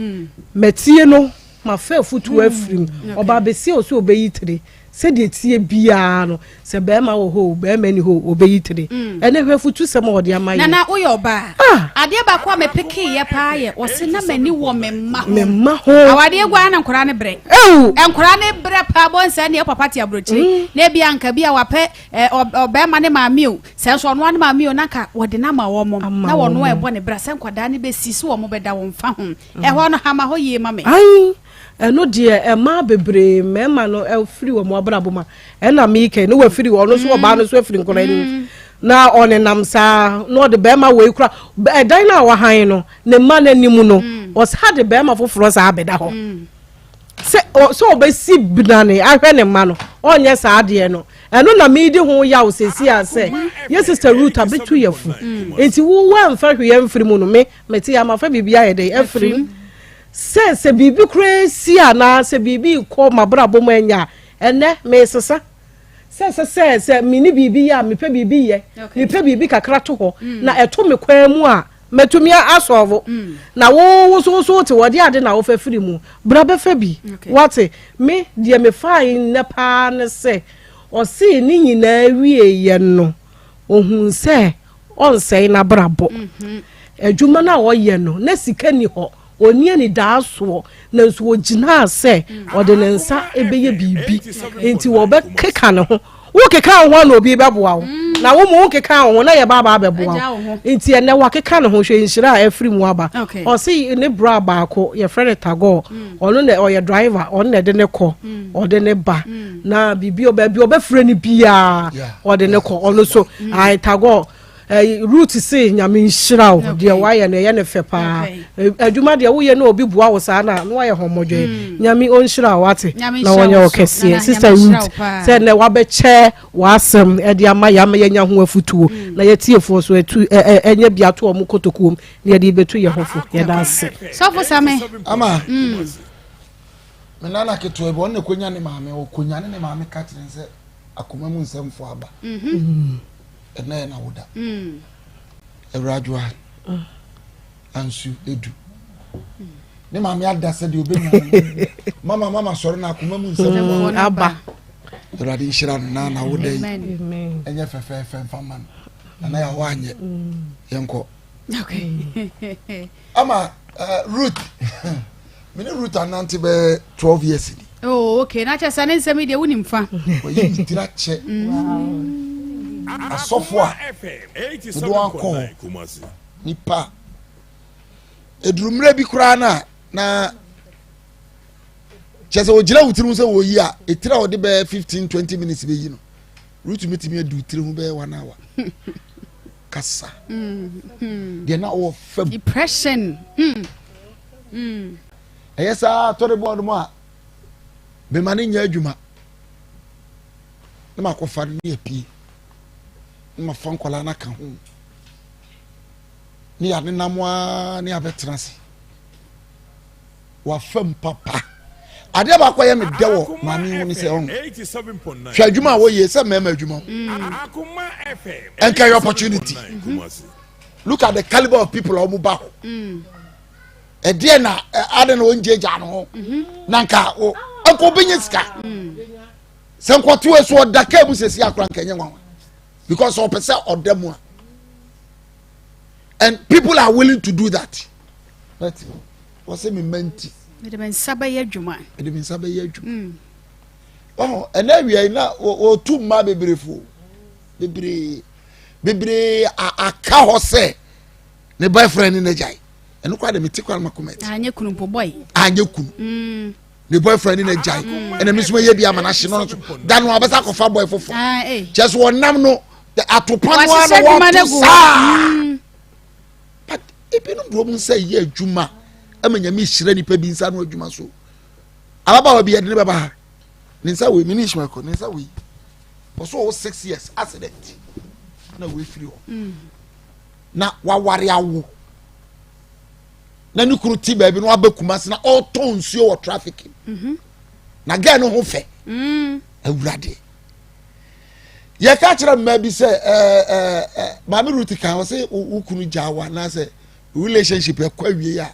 I: matie no, mafa afutuo afiri mu. Ɔbaa bɛsi a ɔsɛ ɔbɛyi tiri sɛdeɛ tie biara no sɛ bɛrima wɔ hɔ o, bɛrima ni hɔ o, ɔbɛyi tiri. Ɛnɛ hwɛ afutu sɛm a ɔde ama yɛ.
F: Nana, woyɛ ɔbaa. Adeɛ baako a mepekeyɛ paa yɛ ɔse na m'ani wɔ me mma ho.
I: Me mma ho.
F: Awadeɛ gu a na nkwaraa ne brɛ.
I: Ew!
F: Nkwaraa ne brɛ paa bɔ nsɛ ne papa te aburokyire na ebi anka bi a wapɛ ɔbɛrima ne maame o, sɛ nso ɔnoa ne maame o, na nka wɔde no ama wɔn
I: Ama
F: na wɔn
I: wɔn.
F: a ɛbɔ ne bra sɛ nkwadaa ne bɛsi so wɔn bɛda wɔn fa ho ɛhɔ no hama hɔ yie ma me.
I: Ayi. Ɛno deɛ mmaa bebree mmarima no afiri wɔn abrabɔ mu a ɛna meka ne wafiri ɔno nso ɔbaa no nso afiri nkɔla no mm. na ɔnenam saa na ɔde bɛrima wei kora ɛdan no a wahan no ne mma no anim no mm. ɔsa de bɛrima foforɔ saa abɛda hɔ mm. sɛ sɛ ɔbɛsi binane ahwɛ ne mma no ɔnyɛ saa adeɛ no ɛno na medi ho yaw sɛsi a sɛ yɛ sister Ruth abɛtu yɛ fo nti wo wamfa hwee amfiri mu no me mete amafa biribi ayɛ dɛn afiri mu Sɛ sɛ biribi koraa si anaa sɛ biribi rekɔ m'abrabɔ mu ɛnyɛ a, ɛnnɛ meresesa. Sɛ ɛsɛ sɛ sɛ menni biribi yɛ a, mepɛ biribi yɛ. Mepɛ biribi kakra to hɔ mm. na ɛto me kwan mu a, mɛtumi asɔɔvo. Mm. Na wo wo so wo so wote hɔ, deɛ ade na wofa firi mu. Bra bɛfa bi. Wate, me deɛ mefae nnɛ paa ne sɛ, ɔsee ne nyinaa wieeɛ no, ohun sɛ ɔnsɛe n'abrabɔ. Adwuma no a ɔyɛ no, na sika nni hɔ, ɔnni anidaasoɔ, nanso ɔgyinaa sɛ ɔde ne nsa bɛyɛ biribi. Nti wɔbɛkeka ne ho. Wokeka wo ho a na obi bɛboa wo. Na wo mu wonkeka wo ho na yɛba aba abɛboa wo. Nti ɛnɛ wakeka ne ho hwɛ nhyira a afiri mu aba. Ɔse ne bra baako yɛfrɛ no Tagore. Ɔno na ɔyɛ driver, ɔno na ɛde ne kɔ, ɔde ne ba. Na biribi baabi ɔbɛfrɛ no biara ɔde ne kɔ. Ɔno so ae Tagore Eh, Ruth se nyame nhyira wo deɛ woayɛ no ɛyɛ ne fɛ paa adwuma deɛ woyɛ na obi boa wo saa na na woayɛ hɔmmɔdwɛn hmm. nyame ɔnhyira wo ate na wɔnyɛ wo kɛseɛ sister Ruth sɛ nnɛ wabɛkyɛ w'asɛm ɛde ama yɛ ama yɛanya ho afutuo hmm. na yɛtiefoɔ so ɛtu ɛnyɛ bi ato ɔmo kotokuom na yɛde bɛtu yɛ ho fo yɛda ase.
F: Sɔfo Same.
A: Ama hmm. me nana ketewa bi ɔno na ɛkɔnya ne maame ɔkɔnya ne ne maame ka kyerɛ sɛ akoma mu nsɛmfo aba. Mhm. Ɛnɛ yɛ na woda. Mm. Awuradwoa mm. ansu edu. Mm. Ne maame ada sɛ deɛ ɔbɛnya no. Mama mama sɔre na akoma mu nsɛmfo
I: aba.
A: Awurade nhyira no na na woda yi. Ɛnyɛ fɛfɛɛfɛ mfa ma no. Nana yɛ hɔ anyɛ. Yɛnkɔ.
F: Okay.
A: Ama uh, Ruth me ne Ruth anante bɛyɛ 12 years ni.
F: Oh, okay. Na kyerɛ sɛ ne nsɛm yi deɛ wonim fa.
A: Wɔyi ne tiri akyɛ. Mm. Asɔfo a mede wɔn akɔ hɔ nipa eduru mmerɛ bi koraa na na kyerɛ sɛ wɔgyina wo tiri ho sɛ wɔyi a etiri a wɔde bɛyɛ 15 20 minutes bɛyi no Ruth metumi adu tiri ho bɛyɛ one hour. kasa mm-hmm. deɛ na ɔwɔ fam
F: depression hmm. Hmm.
A: ɛyɛ saa atɔre bɔɔl mu a mema ne nyɛ adwuma na makɔfa no ne apue na mafa nkwadaa no aka ho ne yɛanenam a ne yɛabɛtena ase wafam papa adeɛ baako a ɛyɛ me dɛ wɔ maame ho ne sɛ ɔho hwɛ adwuma a wɔyɛ sɛ mmarima adwuma ɛnka yɛ opportunity look at the caliber of people a wɔn ba hɔ ɛdeɛ na ade na wɔn gyegya no ho na nka o nka ɔbɛnya sika sɛ nkɔto esu ɔda kaa mu sɛsi akora nka ɛnyɛ nwanwa because ɔpɛ sɛ ɔda mu a and people are willing to do that. But wɔsɛ me mma nti.
F: Mede me nsa bɛyɛ adwuma.
A: Mede me nsa bɛyɛ adwuma. Mm. Ɔhɔ ɛnna awia yi na wɔtu mmaa bebree fo bebree bebree aka hɔ sɛ ne boyfriend ne n'agyae ɛno koraa de mete koraa ma comment.
F: Anyɛ kunu mpo boy.
A: Anyɛ kunu. Mm. Ne boyfriend ne n'agyae ɛna mi nso ma yɛ bi ama n'ahye no nso da no abɛsa akɔfa boy foforɔ. Ah, eh. Kyɛ so wɔnam no atopa no ara na wɔto saa. Mm. But ebinom de wɔn nsa yɛ adwuma ama nyame hyira nipa bi nsa ano adwuma so ababaawa bi yɛde ne bɛba ha ne nsa wei mene nhyima kɔ ne nsa wei ɔso ɔwɔ six years accident na wei firi hɔ mm. na waware awo na ne kunu ti baabi na waba kumase na ɔtɔn nsuo wɔ traffic mhm. na gɛɛ no ho fɛ mm. awurade yɛka kyerɛ mmaa bi sɛ ɛɛ ɛɛ maame ruth kan ɔsɛ wo kunu gyaa wo anaasɛ relationship ɛkɔ awie a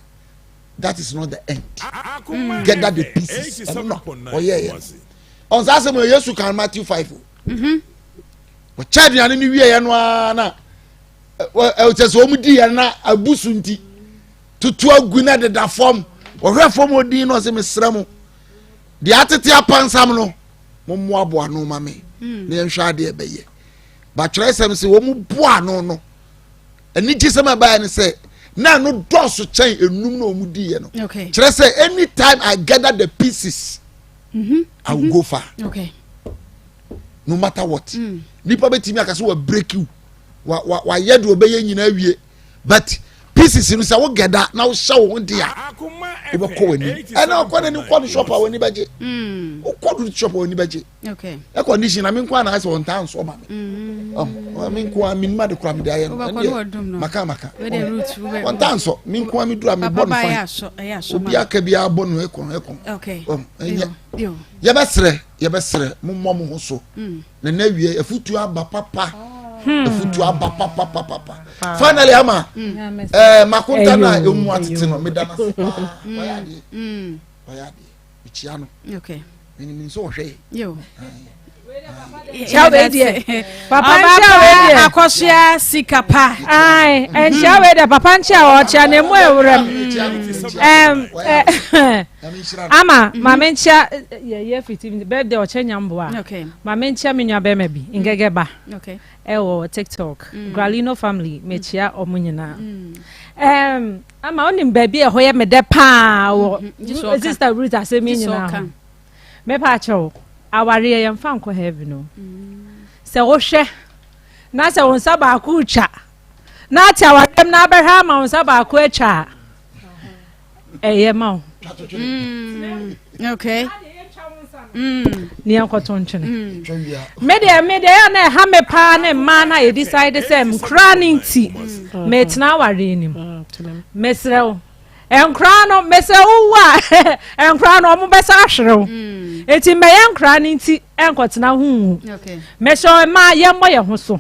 A: that is not the end mm. gather the pieces ɛno na ɔyɛ yɛ ɔnsa asɛm yɛ yesu kan matthew 5 o mhm. ɔkyɛ aduane no wie yɛ no ara na ɛkyɛ sɛ wɔn di yɛ na abusu nti tutu agu na deda fam ɔhwɛ fam odin na ɔsɛ mesrɛ mo deɛ atete apansam no. mommoaboa ano ma me hmm. na yɛnhwɛ adeɛ ɛbɛyɛ batwerɛsɛm sɛ wɔn boa ano no anigyesɛm a ɛbaeɛ no sɛ Na ɛno dɔɔso kyɛn enum na wɔn di yɛ no. Kyerɛ sɛ anytime I gather the pieces, mm -hmm. I will mm -hmm. go far.
F: Okay.
A: No matter what. Mm. Nipa bɛtumi aka sɛ wa break you, wa wa wa yɛ deɛ ɔbɛyɛ nyinaa wie but pieces no sɛ wo gɛda na wohyɛ wo ho de a wobɛkɔ w'anim ɛna ɔkɔ n'anim kɔ no shop a w'ani bɛgye mm. wokɔ no shop a w'ani bɛgye air condition na me nko a na ayɛ sɛ ɔntaa nsɔ ma me mm. me nko a menim ade kora mede ayɛ no ɛndeɛ maka maka ɔntaa nsɔ me nko a meduru a mebɔ no fan obi aka biara bɔ no ɛkɔn ɛkɔn ɛnyɛ yɛbɛsrɛ yɛbɛsrɛ mommɔ mo ho so mm. na na wie afutuo aba papa hmm. afutuo aba papa papa finally ama hmm. ɛɛ eh, makonta na emu atete no meda na se paa hmm. wayɛ adeɛ wayɛ adeɛ mekyia no menim sɛ ɔhwɛ
F: yɛ. Papa nkyia wei deɛ. Akɔsoa sika pa.
P: Ayi nkyia wei deɛ papa nkyia ɔkyia na emu ewuram. Ɛm ɛ. Ama mhm. maame nkyia yɛ yɛ fiti birthday ɔkyɛ nyamboa. Maame nkyia me nua bɛrima bi mm. ngɛgɛ ba. Ɛwɔ TikTok. Mm. Gralino family mekyia ɔmo nyinaa. Mm. Ɛm ama onim baabi a ɛhɔ yɛ me dɛ paa wɔ mm-hmm. sister Ruth asɛm yi nyinaa ho. Mepa akyɛw awareɛ yɛn fa nkɔ heaven o. Sɛ wohwɛ na sɛ wo nsa baako retwa na ate awareɛ mu na abɛhwɛ ama wo nsa baako atwa a. ɛyɛ ma wo.
F: Mm, okay. Mm.
P: Ne yɛnkɔto ntwene. Mm. Me deɛ me deɛ yɛ na ɛha me paa ne mmaa no a yɛdi side sɛ nkora ne nti mm. metena awareɛ nim. Mm, Mesrɛ wo. Nkora no mesrɛ wo wu a nkora no ɔmo bɛsa ahwere wo. Mm. Eti mmɛyɛ nkora no nti ɛnkɔtena ho nwu. Mesrɛ mmaa yɛmmɔ yɛn ho so.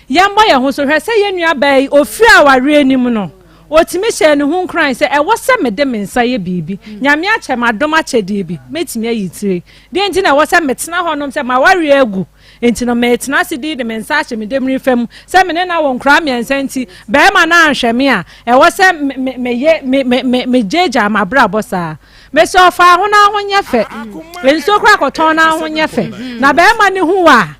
P: Yɛmmɔ yɛn ho so hwɛ sɛ yɛn nuabaa yi, ɔfiri awareɛ no mu no, ɔtumi hyɛɛ ne ho nkuran sɛ, ɛwɔ sɛ mede me nsa yɛ biribi. Nyame akyɛ me adom akyɛdeɛ bi, mɛtumi ayi tire. Deɛn nti na ɛwɔ sɛ metena hɔnom sɛ m'awareɛ agu, enti no meretena ase dinn de me nsa ahyɛ me demmire mu sɛ me ne no awo nkwadaa mmiɛnsa nti, barima no anhwɛ me a, ɛwɔ sɛ me, me, me, me, me, megyaagyaa m'abrabɔ saa? Mese ɔfaa ho no ara ho nyɛ fɛ. Nsuo koraa kɔtɔn no ara ho nyɛ fɛ. Na barima no hu wo a,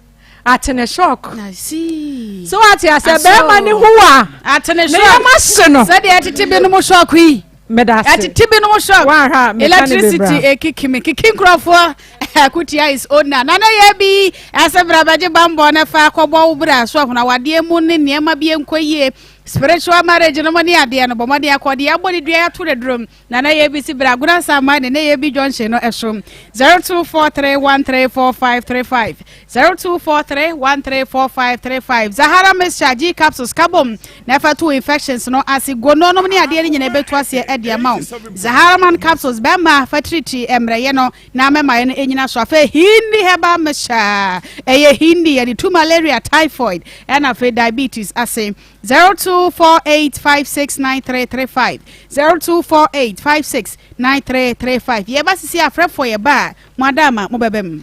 P: Atene shock. So wate asɛ bɛrima ne hu a.
F: Atene shock.
P: Ne yam ahye no.
F: Sɛdeɛ ɛtete binom shock yi.
P: Meda ase.
F: Ɛtete binom shock.
P: Wahwɛ a meka ne bebree.
F: Electricity ekiki me kiki nkurɔfoɔ akutia is owner. Nana yɛ bi ɛsɛ bra bɛgye bambɔ ne fa kɔbɔ wo bra so ahono awadeɛ mu ne nneɛma bi nkɔ yie. Spiritual marriage no mo ne adeɛ no bɔ mmɔden akɔ deɛ abɔ ne dua ato ne durom. Nana Yebi si bra Agona Nsaman ne ne Yebi Junction no ɛso 0243134535 0243134535 Zahara mixture G capsules ka bom na ɛfa to infections no ase gono nom ne adeɛ no nyina ɛbɛtu aseɛ ɛde ama wo Zahara man capsules bɛma fa tiritiri mmerɛyɛ no na mɛma no ɛnyina so afei Hindi herbal mixture ɛyɛ Hindi yɛde tu malaria typhoid ɛna afei diabetes ase 0248569335 0248569335 Yɛba sisi afrɛfoɔ yɛba a mo ada ama mo bɛba mu.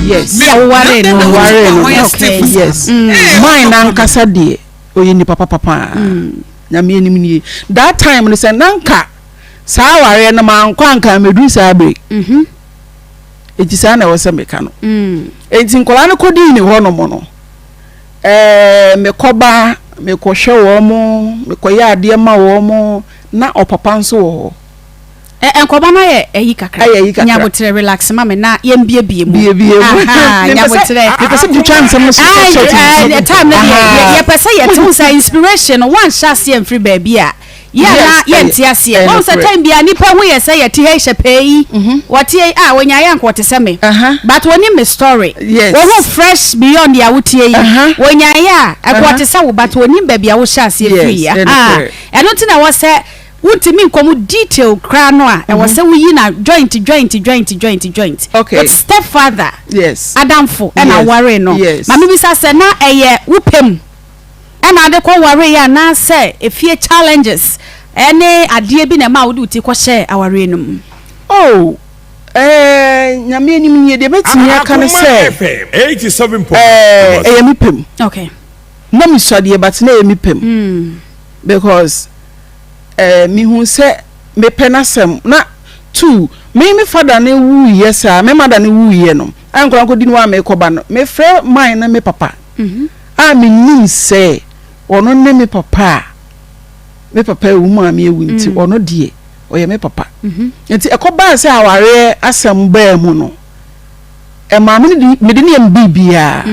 D: Yes.
F: Bi a wowaree no.
D: Wowaree no.
F: Okay.
D: Yes. Mm. Mine ankasa deɛ ɔyɛ nipa papa paa. Mm. Nyame anim nie. That time no sɛ nanka saa awareɛ no mankɔ anka mɛduru saa bere. Mm-hmm. Enti saa na ɛwɔ sɛ meka no. Mm. Enti nkwadaa no kɔdii ne hɔ nom no. Ɛɛ, mekɔba, mekɔhwɛ wɔn, mekɔyɛ adeɛ ma wɔn, na ɔpapa nso wɔ hɔ.
F: Ɛ nkɔba no ayɛ ayi kakra.
D: Ayɛ ayi kakra.
F: Nyabotrɛ relax ma me na yɛn biebie mu.
D: Biebie mu.
F: Aha, nyabotrɛ.
D: Mepɛ sɛ metwa nsɛm no so short short.
F: Ayi, time no deɛ yɛpɛ sɛ yɛte wo sɛ inspiration no wanhyɛ aseɛ mfiri baabi a. Yɛ a na yɛnte aseɛ. Wahu sɛ time biara nnipa hu yɛ sɛ yɛte ha yi hyɛ pɛɛ yi. Mhm. Wɔte yi a wɔnya yɛ anka wɔte sɛ me. But wɔnim me story. Wɔhu fresh beyond deɛ wotie yi. Wɔnya yɛ a ɛka wɔte sɛ wo but wɔnim baabi a wohyɛ aseɛ firi. Ɛno nti na ɛwɔ sɛ wontumi nkɔ mu detail koraa no a ɛwɔ mhm. sɛ woyi na joint joint joint joint joint.
D: Okay.
F: With stepfather.
D: Yes.
F: Adamfo ɛna aware no.
D: Yes.
F: Maame bisa sɛ na ɛyɛ wo pɛ mu. Ɛna ade kɔ wareeɛ anaasɛ efie challenges ɛne adeɛ bi na ɛmaa wode wo ti kɔhyɛɛ awareɛ no mu?
D: Oh eh, Nyame anim nie, deɛ mɛtumi aka ne sɛ eh, ɛyɛ me pɛ mu.
F: Okay.
D: Na mesua deɛ but na ɛyɛ me pɛ mu.
F: Mm.
D: Because eh, mehu sɛ mepɛ n'asɛm na two me me fada no wuiɛ saa me mada no wuiɛ no a nkora nkɔdi no a mekɔba no mefrɛ mine ne me papa. Mm -hmm. a menim sɛ ɔno ne me papa a. Me papa awu, me maame awu nti ɔno deɛ ɔyɛ me papa. Nti ɛkɔbaa sɛ awareɛ asɛm baa mu no, ɛmaa me ne mede no yɛ me biribiara.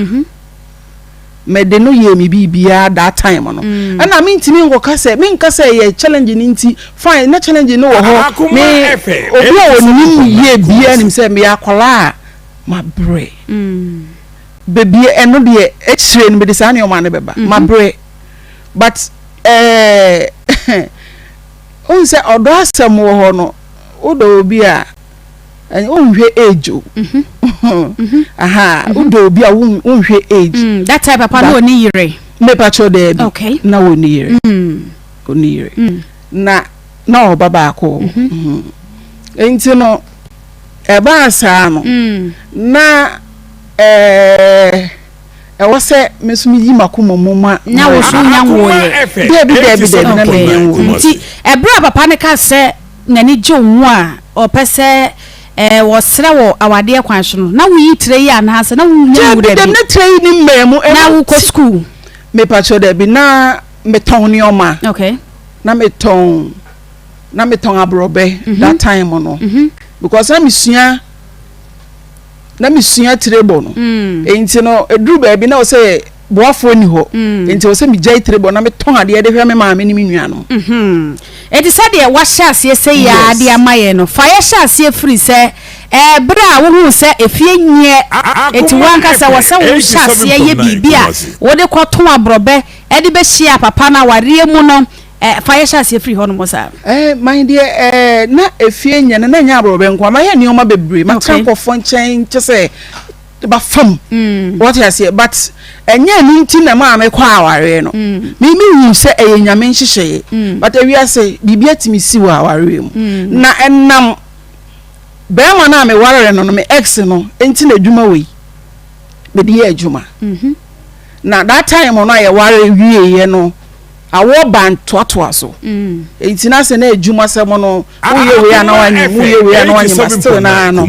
D: Mede no yɛɛ me biribiara that time no. Ɛna mentumi nkɔka sɛ, menka sɛ ɛyɛ challenge no nti, fine, na challenge no wɔ hɔ. Me, obi a ɔnim me yie biara nim sɛ meyɛ akwadaa a mabrɛ. Baabi ɛno deɛ akyire no mede saa nneɛma no bɛba. Mabrɛ. But ɛɛ wohu sɛ ɔdɔ asɛm wɔ hɔ no, wodɔ obi a wonhwɛ age o. Mhm. Mhm. Aha, mhm. wodɔ obi a wonhwɛ age.
F: Mm, that type papa na oni yere.
D: Mepa kyɛw daabi. Okay. Na oni yere. Mm. Oni yere. Mm. Na na ɔba baako. Mm -hmm. Nti no ɛbaa saa no. Mm. Na ɛɛ Ɛwɔ sɛ me nso meyi m'akoma mu ma.
F: Na wo nso wonya nwoeɛ?
D: Dabi, dabi, dabi, na mennya nwoeɛ.
F: Nti ɛberɛ a papa no ka sɛ n'ani gye wo ho a ɔpɛ sɛ ɛɛ wɔsrɛ wɔ awadeɛ kwan so no, na woyi tire yi anaasɛ na wonya nwu
D: dabi? Dabi, na tire yi ni mmaa mu.
F: Na wokɔ sukuu?
D: Mepakyɛw dabi, na metɔn nneɛma.
F: Okay.
D: Na metɔn, na metɔn aborɔbɛ mhm. that time no. Mhm. Because na mesua. na mesua tire bɔ no mm. nti no ɛduru baabi na ɔsɛ boafoɔ ni hɔ mm. nti ɔsɛ megyae tire bɔ na metɔn adeɛ de hwɛ me maame ne me nuanom
F: mm-hmm. ɛti sɛdeɛ wahyɛ aseɛ sɛ yɛa de ama yɛn no fa yɛhyɛ aseɛ firi sɛ ɛberɛ a wohuu sɛ efie nyeɛ ɛti wankasa wɔ sɛ wohyɛ aseɛ yɛ biribi a wode kɔto aborɔbɛ ɛde bɛhyia papa no awareɛ mu no Eh, fa yɛhyɛ aseɛ firi hɔ nom saa.
D: Eh, man deɛ eh, na efie nyɛ no na ɛnyɛ aborɔbɛ nko a mayɛ nneɛma bebree matena okay. nkurɔfoɔ nkyɛn kyɛ sɛ ba fam mm. wɔte aseɛ but ɛnyɛ ɛno nti na maa mekɔ awareɛ no mm. me mehu sɛ ɛyɛ nyame nhyehyɛeɛ mm. but awiase biribi atumi si wɔ awareɛ mu mm. na ɛnam bɛrima no a mewaree no no me ex no nti na adwuma wei mede yɛ adwuma mm -hmm. na that time no a yɛware wieeɛ no Awoɔ ba ntoatoa so. Nti na sɛ na adwuma sɛm no woyɛ wei a na wanyem woyɛ wei a na wanyem a still naa no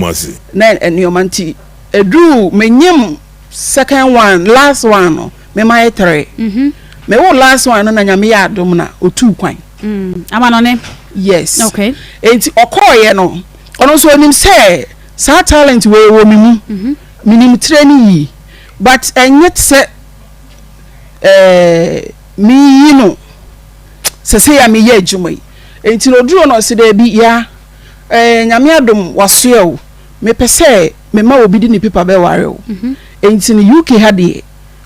D: na nneɛma nti eduru menyem second one last one no mema yɛ tere mhm. me wo last one no na nyame yɛ adom na otuu kwan.
F: Mm, amanɔne.
D: Yes.
F: Okay.
D: Nti ɔkɔɔyɛ no ɔno nso onim sɛ saa talent wei wɔ me mu. Mhm. Menim tire no yie but ɛnyɛ te sɛ ɛɛ meyi no sɛsɛi a meyɛ adwuma yi nti no oduru hɔ no ɔse daabi ya ɛɛ nyame adom wasoɛ o mepɛ sɛ mema obi de ne paper bɛware o mhm. nti no UK ha deɛ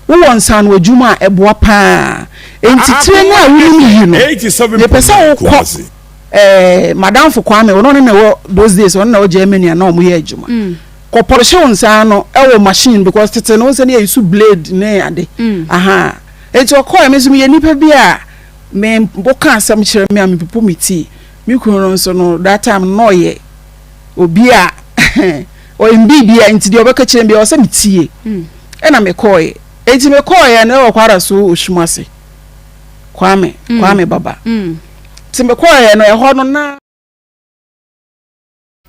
D: wowɔ nsaano adwuma a ɛboa paa nti tire no a wonim yi no mepɛ sɛ wokɔ ɛɛ madamfo Kwame ɔno ne na ɛwɔ those days ɔno na ɛwɔ Germany a na wɔn yɛ adwuma. Mm. Kɔ pɔlehye wo nsa ano wɔ machine because tete no wo nsa no yɛ use blade ne ade ahaa nti ɔkɔɛ me nso meyɛ nipa bi a me woka asɛm kyerɛ me a me popo me ti me kunu no nso no that time no na ɔyɛ obi a ɔyɛ biribi a nti deɛ ɔbɛka kyerɛ me bi ɔsɛ me tie ɛna me kɔɛ nti me kɔɛ no ɛwɔ kwara so osum ase Kwame Kwame baba nti me kɔɛ no ɛhɔ no na.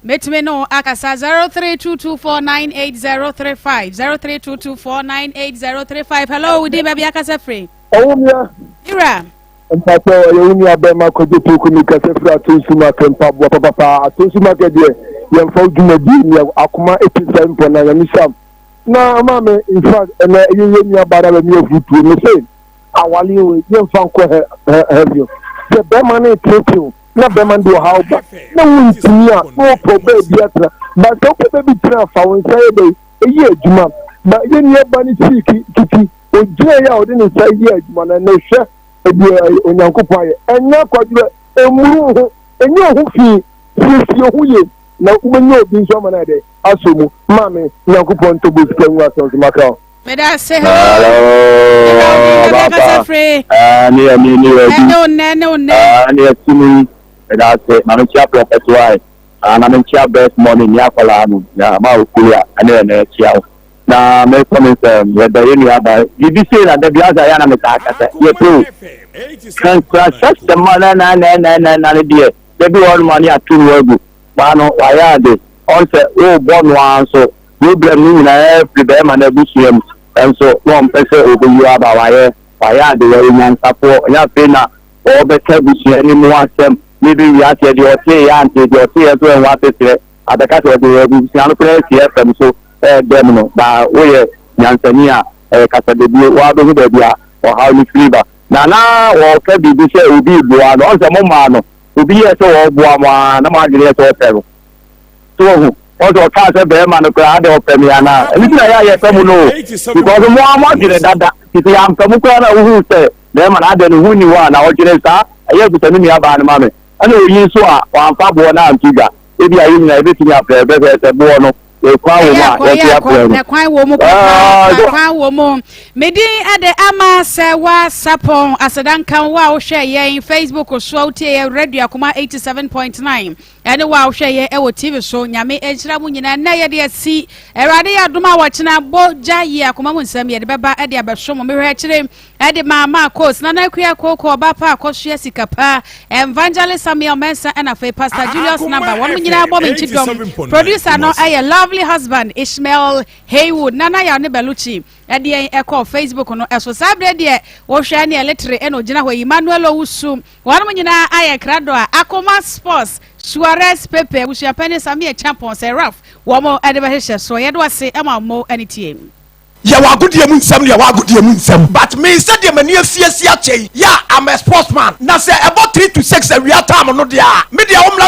F: Mɛtumi ne wo akasa 0322498035 0322498035 Hello, wo din baabi akasa firi?
Q: Ɔwomia.
F: Ira.
Q: Mpakyɛ ɔyɛ wo nua bɛrima Kwadwo Poku mi kasa firi Atonsu Market mpaboa papapa Atonsu Market deɛ yɛmfa wo dwumadie ni akoma 87.9 nyame hyira na ama me in fact ɛnɛ ɛyɛ yɛ nua baa na bɛmi afutuo me se awale o yɛmfa nkɔ heaven sɛ bɛrima no tetew na bɛrima no de ɔhaw ba na wontumi a na wɔpɛ baabi atena ba sɛ wopɛ baabi tena fa wo nsa yɛ dɛ ɛyɛ adwuma ba yɛ nua ba no sii kiti ogyina yɛ a ɔde ne nsa yɛ adwuma na na hwɛ ɛdeɛ onyankopɔn ayɛ ɛnyɛ akwadwerɛ ɛmmuru ho ɛnyɛ ho fi siesie ho yie na wobɛnya obi nso ama no ayɛ dɛ asɔ mu maame nyankopɔn ntɔbɔ sika ngu asɛm so makra
F: Meda ase hello. Hello,
J: Hello,
F: baba. Free.
J: Eh, ne yɛ ne ne yɛ bi.
F: Ɛne wo nnɛ, ne wo nnɛ.
J: Eh, ne yɛ tumi. Meda ase. Ma me kyia prɔfɛt wae. Ah, na me kyia best morning ne akwadaa no. Na ma okuli a, ɛne yɛ na ɛkyia wo. Na me kɔ me nsɛm, yɛda yɛ nua ba. Biribi sei na da bi asa yɛ na me taa kasa. Yɛ pɛ o. Kankrasɛsɛm a na na na na na na ne deɛ. Da bi wɔ hɔ nom a ne ato no agu. Baa no, wayɛ ade. Ɔn sɛ, wo bɔ no ara nso. Problem no nyinaa firi bɛɛma no abusua mu nso na ɔmpɛ sɛ ɔbɛyi aba wayɛ wayɛ ade wayɛ nyansafoɔ ɛnyɛ afei na Ɔrebɛka abusua no mu asɛm ne bi wiase deɛ ɔtee yɛ ante deɛ ɔtee yɛ nso ɛho asekyerɛ abɛka sɛ ɔde abusua no koraa asi FM so ɛɛdɛm no ba woyɛ nyansani a ɛyɛ kasadebie woabɛhu baabi a ɔhaw no firi ba na na wɔka biribi sɛ obi reboa no ɔn sɛ mo maa no obi yɛ sɛ ɔreboa mo a na mo adwene yɛ sɛ ɔpɛ no so wahu ɔn sɛ ɔkaa sɛ bɛrima no koraa adɛ ɔpɛ me anaa ɛno ti na yɛ a yɛpɛ mo no o because mo a mo adwene dada nti sɛ yɛampɛ mo koraa na wohu sɛ Bɛɛma no adɛn ne ho nni hɔ a na ɔdwene saa? Ɛyɛ a bisa me nua baa no ma me. Ɛna oyi nso a wamfa boɔ no anto dwa. Ebia yɛn nyinaa yɛbɛtumi afrɛ bɛhwɛ sɛ boɔ no kwan wɔ mu a yɛnso yɛafrɛ no.
F: Kwan wɔ mu papa, kwan wɔ mu. Me din de Ama Sɛwa Sapɔn. Aseda nka wo a wohwɛ yɛn Facebook so a wotie yɛn Radio Akoma 87.9 ɛne wo a wohwɛ yɛn ɛwɔ TV so. Nyame nhyira mo nyinaa. Nnɛ yɛde asi Awurade yɛ adom a wɔkyena bɔ gya yi akoma mu nsɛm yɛde bɛba ɛde abɛso mo. Mehwɛ akyire Ɛde maa Marcos, Nana Akua Kooko, Ɔba Pa, Akosua Sika Pa, Evangelist Samuel Mensah ɛna afei Pastor Julius Naba. Wɔn nyinaa bɔ me nkyi dɔm. Producer no ɛyɛ lovely husband Ishmael Haywood. Nana Yaw ne Belucci ɛde yɛn ɛkɔɔ Facebook no ɛso. Saa berɛ deɛ wohwɛ ne ɛletere ɛna ogyina hɔ yi Emmanuel Owusu. Wɔn nyinaa ayɛ krado a Akoma Sports, Suarez Pepe, Abusuapɛni Sammy Acheampong, Sir Ralph wɔn ɛde bɛhyehyɛ soɔ. Yɛde wase ɛma mo ɛne tie.
R: Yɛwɔ agodie mu nsɛm ne yɛwɔ agodie mu nsɛm but me sɛdeɛ m'ani afiasi akyɛ yi yeah I'm a sportsman na sɛ ɛbɔ 3 to 6 awia time no deɛ a me deɛ wo mmra na.